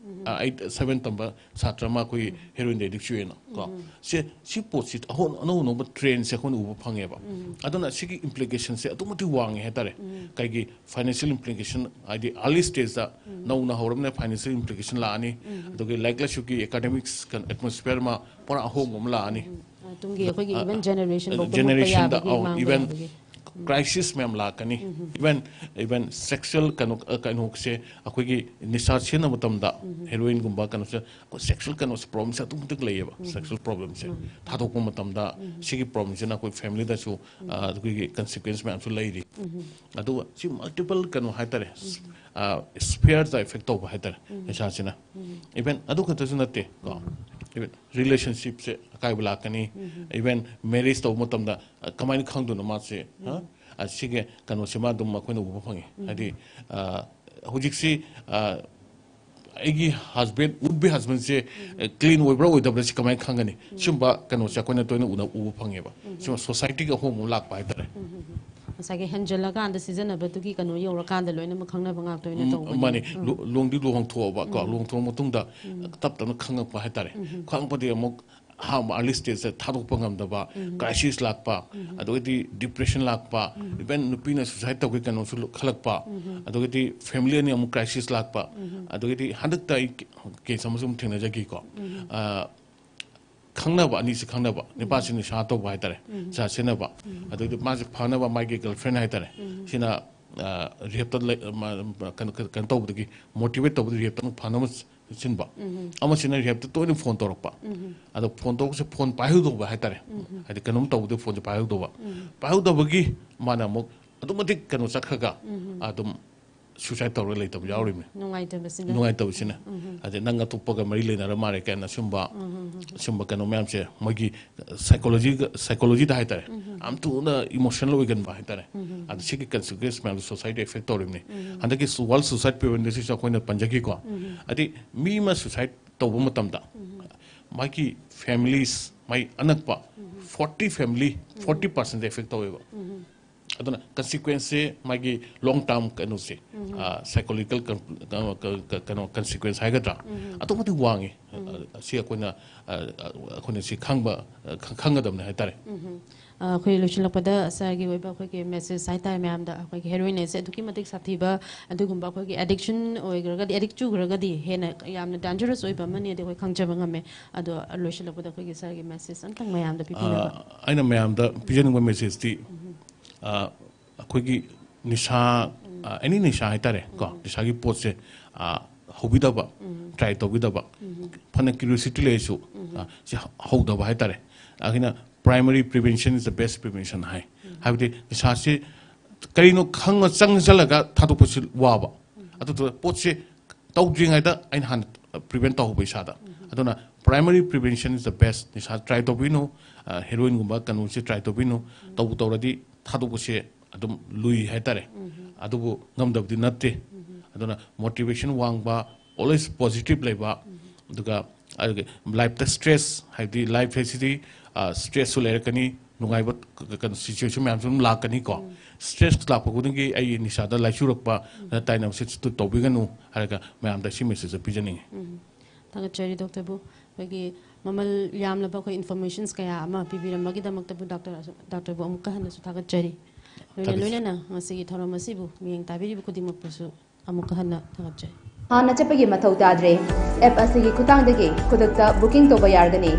ꯑ, ꯑꯩꯠ, ꯁꯚꯦꯟ ꯇꯝꯕ ꯁꯥꯇ꯭ꯔ ꯑꯃ ꯑꯩꯈꯣꯏ ꯍꯦꯔꯣꯏꯟꯗ ꯑꯦꯗꯤꯛ ꯆꯨꯏꯌꯦꯅ ꯀꯣ꯫ ꯁꯦ, ꯁꯤ ꯄꯣꯠꯁꯤ ꯑꯍꯣꯡ-, ꯑꯅꯧ ꯑꯅꯧꯕ ꯇ꯭ꯔꯦꯟꯁꯦ ꯑꯩꯈꯣꯏꯅ ꯎꯕ ꯐꯪꯉꯦꯕ꯫ ꯑꯗꯨꯅ ꯁꯤꯒꯤ ꯏꯝꯄ꯭ꯂꯤꯀꯦꯁꯟꯁꯦ ꯑꯗꯨꯛꯀꯤ ꯃꯇꯤꯛ ꯋꯥꯡꯉꯦ ꯍꯥꯏꯇꯥꯔꯦ꯫ ꯀꯩꯒꯤ ꯐꯥꯏꯅꯥꯟꯁꯤꯌꯦꯜ ꯏꯝꯄ꯭ꯂꯤꯀꯦꯁꯟ, ꯍꯥꯏꯗꯤ ꯑꯥꯔꯂꯤ ꯁ꯭ꯇꯦꯖꯇ ꯅꯧꯅ ꯍꯧꯔꯕꯅꯤꯅ ꯐꯥꯏꯅꯥꯟꯁꯤꯌꯦꯜ ꯏꯝꯄ꯭ꯂꯤꯀꯦꯁꯟ ꯂꯥꯛꯑꯅꯤ, ꯑꯗꯨꯒꯤ ꯂꯥꯏꯔꯤꯛ ꯂꯥꯏꯁꯨꯒꯤ ꯑꯦꯀꯥꯗꯦꯃꯤꯛꯁ ꯑꯦꯠꯃꯣꯁꯐꯤꯌꯔ ꯑꯃ ꯄꯨꯔꯥ ꯑꯍꯣꯡꯕ ꯑꯃ ꯂꯥꯛꯑꯅꯤ꯫ ꯑ, ꯇꯨꯡꯒꯤ ꯑꯩꯈꯣꯏꯒꯤ ꯑ, ꯏꯚꯟ ꯖꯦꯅꯦꯔꯦꯁꯟ ꯑ, ꯐꯥꯎ ꯖꯦꯅꯦꯔꯦꯁꯟꯗ, ꯃꯥꯡꯕ ꯑꯧ, ꯌꯥꯕꯒꯤ꯫ ꯏꯚꯟ ꯀ꯭ꯔꯥꯏꯁꯤꯁ ꯃꯌꯥꯝ ꯂꯥꯛꯀꯅꯤ꯫ ꯏꯚꯟ, ꯏꯚꯟ ꯁꯦꯛꯁꯨꯋꯦꯜ ꯀꯩꯅꯣ, ꯑ, ꯀꯩꯅꯣꯁꯦ ꯑꯩꯈꯣꯏꯒꯤ ꯅꯤꯁꯥ ꯁꯤꯖꯤꯟꯅꯕ ꯃꯇꯝꯗ, ꯍꯦꯔꯣꯏꯟꯒꯨꯝꯕ ꯀꯩꯅꯣꯁꯦ, ꯑꯩꯈꯣꯏ ꯁꯦꯛꯁꯨꯋꯦꯜ ꯀꯩꯅꯣꯁꯦ, ꯄ꯭ꯔꯣꯕ꯭ꯂꯦꯝꯁꯦ ꯑꯗꯨꯛꯀꯤ ꯃꯇꯤꯛ ꯂꯩꯌꯦꯕ꯫ ꯁꯦꯛꯁꯨꯋꯦꯜ ꯄ꯭ꯔꯣꯕ꯭ꯂꯦꯝꯁꯦ ꯊꯥꯗꯣꯛꯄ ꯃꯇꯝꯗ ꯁꯤꯒꯤ ꯄ꯭ꯔꯣꯕ꯭ꯂꯦꯝꯁꯤꯅ ꯑꯩꯈꯣꯏ ꯐꯦꯃꯤꯂꯤꯗꯁꯨ, ꯑ, ꯑꯩꯈꯣꯏꯒꯤ ꯀꯟꯁꯤꯀ꯭ꯋꯦꯟꯁ ꯃꯌꯥꯝꯁꯨ ꯂꯩꯔꯤ꯫ ꯑꯗꯨꯒ ꯁꯤ ꯃꯜꯇꯤꯄꯜ ꯀꯩꯅꯣ ꯍꯥꯏꯇꯥꯔꯦ, ꯑ, ꯁ꯭ꯐꯤꯌꯔꯗ ꯑꯦꯐꯦꯛ ꯇꯧꯕ ꯍꯥꯏꯇꯥꯔꯦ ꯅꯤꯁꯥꯁꯤꯅ꯫ ꯏꯚꯟ ꯑꯗꯨ ꯈꯛꯇꯁꯨ ꯅꯠꯇꯦ ꯀꯣ, ꯏꯚꯟ ꯔꯤꯂꯦꯁꯟꯁꯤꯞꯁꯦ ꯑꯀꯥꯏꯕ ꯂꯥꯛꯀꯅꯤ꯫ ꯏꯚꯟ ꯃꯦꯔꯤꯖ ꯇꯧꯕ ꯃꯇꯝꯗ, ꯑ, ꯀꯃꯥꯏꯅ ꯈꯪꯗꯣꯏꯅꯣ ꯃꯥꯁꯦ, ꯍꯥ? ꯑ, ꯁꯤꯒꯤ ꯀꯩꯅꯣꯁꯦ ꯃꯥ ꯑꯗꯨꯝ ꯑꯩꯈꯣꯏꯅ ꯎꯕ ꯐꯪꯉꯤ꯫ ꯍꯥꯏꯗꯤ, ꯑ, ꯍꯧꯖꯤꯛꯁꯤ ꯑ, ꯑꯩꯒꯤ ꯍꯁꯕꯦꯟ ꯋꯨꯗ ꯕꯤ ꯍꯁꯕꯦꯟꯁꯦ ꯀ꯭ꯂꯤꯟ ꯑꯣꯏꯕ꯭ꯔꯥ ꯑꯣꯏꯗꯕ꯭ꯔꯥ ꯁꯤ ꯀꯃꯥꯏꯅ ꯈꯪꯒꯅꯤ? ꯁꯤꯒꯨꯝꯕ ꯀꯩꯅꯣꯁꯦ ꯑꯩꯈꯣꯏꯅ ꯇꯣꯏꯅ ꯎꯅ ꯎꯕ ꯐꯪꯉꯦꯕ꯫ ꯁꯤꯃ ꯁꯣꯁꯥꯏꯇꯤꯒꯤ ꯑꯍꯣꯡꯕ ꯑꯃ ꯂꯥꯛꯄ ꯍꯥꯏꯇꯥꯔꯦ꯫ ꯉꯁꯥꯏꯒꯤ ꯍꯦꯟꯖꯜꯂꯀꯥꯟꯗ ꯁꯤꯖꯤꯟꯅꯕꯗꯨꯒꯤ ꯀꯩꯅꯣ ꯌꯧꯔꯀꯥꯟꯗ ꯂꯣꯏꯅꯃꯛ ꯈꯪꯅꯕ ꯉꯥꯛꯇ ꯑꯣꯏꯅ ꯎꯝ, ꯇꯧꯕꯅꯤ꯫ ꯃꯥꯅꯦ꯫ ꯂꯨ- ꯂꯨꯍꯣꯡꯗꯤ ꯂꯨꯍꯣꯡꯊꯣꯛꯑꯕ ꯀꯣ, ꯂꯨꯍꯣꯡꯊꯣꯛꯑ ꯃꯇꯨꯡꯗ ꯇꯞ ꯇꯞꯅ ꯈꯪꯉꯛꯄ ꯍꯥꯏꯇꯥꯔꯦ꯫ ꯈꯪꯉꯛꯄꯗꯒꯤ ꯑꯃꯨꯛ ꯑꯍꯥꯟꯕ ꯑꯥꯔꯂꯤ ꯁ꯭ꯇꯦꯖꯇ ꯊꯥꯗꯣꯛꯄ ꯉꯝꯗꯕ, ꯀ꯭ꯔꯥꯏꯁꯤꯁ ꯂꯥꯛꯄ, ꯑꯗꯨꯗꯒꯤꯗꯤ ꯗꯤꯄ꯭ꯔꯦꯁꯟ ꯂꯥꯛꯄ, ꯏꯚꯟ ꯅꯨꯄꯤꯅ ꯁꯨꯁꯥꯏꯗ ꯇꯧꯒꯦ ꯀꯩꯅꯣꯁꯨ ꯈꯜꯂꯛꯄ, ꯑꯗꯨꯗꯒꯤꯗꯤ ꯐꯦꯃꯤꯂꯤ ꯑꯅꯤ ꯑꯃꯨꯛ ꯀ꯭ꯔꯥꯏꯁꯤꯁ ꯂꯥꯛꯄ, ꯑꯗꯨꯗꯒꯤꯗꯤ ꯍꯟꯗꯛꯇ ꯑꯩ ꯀꯦꯁ ꯑꯃꯁꯨ ꯑꯃꯨꯛ ꯊꯦꯡꯅꯖꯈꯤꯀꯣ꯫ ꯑ, ꯈꯪꯅꯕ ꯑꯅꯤꯁꯤ ꯈꯪꯅꯕ ꯅꯤꯄꯥꯁꯤ ꯅꯤꯁꯥ ꯇꯧꯕ ꯍꯥꯏꯇꯥꯔꯦ, ꯅꯤꯁꯥ ꯁꯤꯖꯤꯟꯅꯕ꯫ ꯑꯗꯨꯗꯤ ꯃꯥꯁꯦ ꯐꯅꯕ ꯃꯥꯒꯤ ꯒꯔꯜꯐ꯭ꯔꯦꯟ ꯍꯥꯏꯇꯥꯔꯦ, ꯁꯤꯅ ꯔꯦꯞꯇ ꯀꯩꯅꯣ ꯀꯩꯅꯣ ꯇꯧꯕꯗꯒꯤ ꯃꯣꯇꯤꯚꯦꯠ ꯇꯧꯕꯗ ꯔꯦꯞꯇ ꯑꯃꯨꯛ ꯐꯅꯕ ꯁꯤꯟꯕ꯫ ꯑꯃꯁꯤꯅ ꯔꯦꯞꯇ ꯇꯣꯏꯅ ꯐꯣꯟ ꯇꯧꯔꯛꯄ꯫ ꯑꯗꯣ ꯐꯣꯟ ꯇꯧꯕꯁꯦ ꯐꯣꯟ ꯄꯥꯏꯍꯧꯗꯧꯕ ꯍꯥꯏꯇꯥꯔꯦ, ꯍꯥꯏꯗꯤ ꯀꯩꯅꯣꯝ ꯇꯧꯕꯗ ꯐꯣꯟꯁꯦ ꯄꯥꯏꯍꯧꯗꯧꯕ꯫ ꯄꯥꯏꯍꯧꯗꯕꯒꯤ ꯃꯥꯅ ꯑꯃꯨꯛ ꯑꯗꯨꯛ ꯃꯇꯤꯛ ꯀꯩꯅꯣ ꯆꯠꯈ꯭ꯔꯒ ꯑꯗꯨꯝ ꯁꯨꯁꯥꯏꯗ ꯇꯧꯔꯒ ꯂꯩꯇꯕ ꯌꯥꯎꯔꯤꯕꯅꯤ꯫ ꯅꯨꯡꯉꯥꯏꯇꯕꯁꯤꯅ꯫ ꯅꯨꯡꯉꯥꯏꯇꯕꯁꯤꯅ꯫ ꯑꯗꯩ ꯅꯪ ꯑꯇꯣꯞꯄꯒ ꯃꯔꯤ ꯂꯩꯅꯔ ꯃꯥꯜꯂꯦ ꯀꯥꯏꯅ ꯁꯨꯝꯕ ꯁꯨꯝꯕ ꯀꯩꯅꯣ ꯃꯌꯥꯝꯁꯦ ꯃꯣꯏꯒꯤ ꯁꯥꯏꯀꯣꯂꯣꯖꯤꯒ ꯁꯥꯏꯀꯣꯂꯣꯖꯤꯗ ꯍꯥꯏꯇꯥꯔꯦ, ꯌꯥꯝ ꯊꯨꯅ ꯏꯃꯣꯁꯅꯦꯜ ꯑꯣꯏꯒꯟꯕ ꯍꯥꯏꯇꯥꯔꯦ꯫ ꯑꯗ ꯁꯤꯒꯤ ꯀꯟꯁꯤꯀ꯭ꯋꯦꯟꯁ ꯃꯌꯥꯝꯗꯣ ꯁꯣꯁꯥꯏꯇꯤ ꯑꯦꯐꯦꯛ ꯇꯧꯔꯤꯕꯅꯤ꯫ ꯍꯟꯗꯛꯀꯤ ꯋꯥꯔꯜ ꯁꯨꯁꯥꯏꯗ ꯄ꯭ꯔꯤꯚꯦꯟꯁꯤꯁꯨ ꯑꯩꯈꯣꯏꯅ ꯄꯟꯖꯈꯤꯀꯣ꯫ ꯍꯥꯏꯗꯤ ꯃꯤ ꯑꯃ ꯁꯨꯁꯥꯏꯗ ꯇꯧꯕ ꯃꯇꯝꯗ ꯃꯥꯒꯤ ꯐꯦꯃꯤꯂꯤꯁ ꯃꯥꯏ ꯑꯅꯛꯄ forty family forty percent effect ꯇꯧꯋꯦꯕ꯫ ꯑꯗꯨꯅ ꯀꯟꯁꯤꯀ꯭ꯋꯦꯟꯁꯁꯦ ꯃꯥꯒꯤ ꯂꯣꯡ ꯇꯥꯔꯝ ꯀꯩꯅꯣꯁꯦ ꯁꯥꯏꯀꯣꯂꯣꯖꯤꯀꯦꯜ ꯀꯩꯅꯣ ꯀꯟꯁꯤꯀ꯭ꯋꯦꯟꯁ ꯍꯥꯏꯒꯗ꯭ꯔꯥ ꯑꯗꯨꯛ ꯃꯇꯤꯛ ꯋꯥꯡꯉꯤ꯫ ꯑꯁꯤ ꯑꯩꯈꯣꯏꯅ ꯑꯩꯈꯣꯏꯅ ꯁꯤ ꯈꯪꯕ ꯈꯪꯒꯗꯕꯅꯤ ꯍꯥꯏꯇꯥꯔꯦ꯫ ꯑꯩꯈꯣꯏ ꯂꯣꯏꯁꯤꯜꯂꯛꯄꯗ ꯁꯥꯔꯒꯤ ꯑꯣꯏꯕ ꯑꯩꯈꯣꯏꯒꯤ ꯃꯦꯁꯦꯖ ꯍꯥꯏꯇꯥꯔꯦ ꯃꯌꯥꯝꯗ, ꯑꯩꯈꯣꯏꯒꯤ ꯍꯦꯔꯣꯏꯟ ꯑꯁꯦ ꯑꯗꯨꯛꯀꯤ ꯃꯇꯤꯛ ꯁꯥꯊꯤꯕ, ꯑꯗꯨꯒꯨꯝꯕ ꯑꯩꯈꯣꯏꯒꯤ ꯑꯦꯗꯤꯛꯁꯟ ꯑꯣꯏꯈ꯭ꯔꯒꯗꯤ ꯑꯦꯗꯤꯛ ꯆꯨꯈ꯭ꯔꯒꯗꯤ ꯍꯦꯟꯅ ꯌꯥꯝꯅ ꯗꯦꯟꯖꯔꯁ ꯑꯣꯏꯕ ꯑꯃꯅꯤ ꯑꯗꯤ ꯑꯩꯈꯣꯏ ꯈꯪꯖꯕ ꯉꯝꯃꯦ꯫ ꯑꯗꯣ ꯂꯣꯏꯁꯤꯜꯂꯛꯄꯗ ꯑꯩꯈꯣꯏꯒꯤ ꯁꯥꯔꯒꯤ ꯃꯦꯁꯦꯖ ꯑꯝꯇꯪ ꯃꯌꯥꯝꯗ ꯄꯤꯕꯤꯅꯕ꯫ ꯑꯩꯅ ꯃꯌꯥꯝꯗ ꯄꯤꯖꯅꯤꯡꯕ ꯃꯦꯁꯦꯖꯇꯤ ꯑꯩꯈꯣꯏꯒꯤ ꯅꯤꯁꯥ ꯑꯦꯅꯤ ꯅꯤꯁꯥ ꯍꯥꯏꯇꯥꯔꯦ ꯀꯣ, ꯅꯤꯁꯥꯒꯤ ꯄꯣꯠꯁꯦ ꯍꯧꯕꯤꯗꯕ, ꯇ꯭ꯔꯥꯏ ꯇꯧꯕꯤꯗꯕ, ꯐꯅ ꯀ꯭ꯌꯨꯔꯤꯑꯣꯁꯤꯇꯤ ꯂꯩꯔꯁꯨ ꯁꯤ ꯍꯧꯗꯕ ꯍꯥꯏꯇꯥꯔꯦ꯫ ꯑꯩꯈꯣꯏꯅ primary prevention is the best prevention ꯍꯥꯏ꯫ ꯍꯥꯏꯕꯗꯤ ꯅꯤꯁꯥꯁꯤ ꯀꯔꯤꯅꯣ ꯈꯪꯉ ꯆꯪꯁꯜꯂꯒ ꯊꯥꯗꯣꯛꯄꯁꯤ ꯋꯥꯕ꯫ ꯑꯗꯨꯗꯨꯅ ꯄꯣꯠꯁꯤ ꯇꯧꯗ꯭ꯔꯤꯉꯩꯗ ꯑꯩꯅ ꯍꯥꯟꯅ ꯄ꯭ꯔꯤꯚꯦꯟ ꯇꯧꯍꯧꯕ ꯏꯁꯥꯗ꯫ ꯑꯗꯨꯅ primary prevention is the best꯫ ꯅꯤꯁꯥ ꯇ꯭ꯔꯥꯏ ꯇꯧꯕꯤꯅꯨ, ꯍꯦꯔꯣꯏꯟꯒꯨꯝꯕ ꯀꯩꯅꯣꯁꯦ ꯇ꯭ꯔꯥꯏ ꯇꯧꯕꯤꯅꯨ꯫ ꯇꯧꯕꯨ ꯇꯧꯔꯗꯤ ꯊꯥꯗꯣꯛꯄꯁꯦ ꯑꯗꯨꯝ ꯂꯨꯏ ꯍꯥꯏꯇꯥꯔꯦ꯫ ꯑꯗꯨꯕꯨ ꯉꯝꯗꯕꯗꯤ ꯅꯠꯇꯦ꯫ ꯑꯗꯨꯅ motivation ꯋꯥꯡꯕ, always positive ꯂꯩꯕ, ꯑꯗꯨꯒ ꯑꯗꯨꯒ ꯂꯥꯏꯐꯇ ꯁ꯭ꯇ꯭ꯔꯦꯁ, ꯍꯥꯏꯕꯗꯤ ꯂꯥꯏꯐ ꯍꯥꯏꯁꯤꯗꯤ ꯁ꯭ꯇ꯭ꯔꯦꯁꯁꯨ ꯂꯩꯔꯛꯀꯅꯤ, ꯅꯨꯡꯉꯥꯏꯕ ꯀꯩꯅꯣ ꯁꯤꯆꯨꯋꯦꯁꯟ ꯃꯌꯥꯝꯁꯨ ꯑꯗꯨꯝ ꯂꯥꯛꯀꯅꯤꯀꯣ꯫ ꯁ꯭ꯇ꯭ꯔꯦꯁ ꯂꯥꯛꯄ ꯈꯨꯗꯤꯡꯒꯤ ꯑꯩ ꯅꯤꯁꯥꯗ ꯂꯥꯏꯆꯨꯔꯛꯄ, ꯇꯥꯏꯅꯕꯁꯦ ꯇꯧꯕꯤꯒꯅꯨ ꯍꯥꯏꯔꯒ ꯃꯌꯥꯝꯗ ꯁꯤ ꯃꯦꯁꯦꯖꯁꯦ ꯄꯤꯖꯅꯤꯡꯉꯤ꯫ ꯊꯥꯒꯠꯆꯔꯤ ꯗꯣꯛꯇꯔꯕꯨ꯫ ꯑꯩꯈꯣꯏꯒꯤ ꯃꯃꯜ ꯌꯥꯝꯂꯕ ꯑꯩꯈꯣꯏ ꯏꯟꯐꯣꯔꯃꯦꯁꯟꯁ ꯀꯌꯥ ꯑꯃ ꯄꯤꯕꯤꯔꯝꯕꯒꯤꯗꯃꯛꯇꯕꯨ ꯗꯣꯛꯇꯔ ꯗꯣꯛꯇꯔꯕꯨ ꯑꯃꯨꯛꯀ ꯍꯟꯅꯁꯨ ꯊꯥꯒꯠꯆꯔꯤ꯫ ꯂꯣꯏꯅ ꯊꯥꯒꯠꯆꯔꯤ꯫ ꯂꯣꯏꯅꯅ ꯉꯁꯤꯒꯤ ꯊꯧꯔꯝ ꯑꯁꯤꯕꯨ ꯃꯤꯠꯌꯦꯡ ꯇꯥꯕꯤꯔꯤꯕ ꯈꯨꯗꯤꯡꯃꯛꯄꯨꯁꯨ ꯑꯃꯨꯛꯀ ꯍꯟꯅ ꯊꯥꯒꯠꯆꯔꯤ꯫ ꯍꯥꯟꯅ ꯆꯠꯄꯒꯤ ꯃꯊꯧ ꯇꯥꯗ꯭ꯔꯦ꯫ ꯑꯦꯞ ꯑꯁꯤꯒꯤ ꯈꯨꯠꯊꯥꯡꯗꯒꯤ ꯈꯨꯗꯛꯇ ꯕꯨꯀꯤꯡ ꯇꯧꯕ ꯌꯥꯔꯒꯅꯤ꯫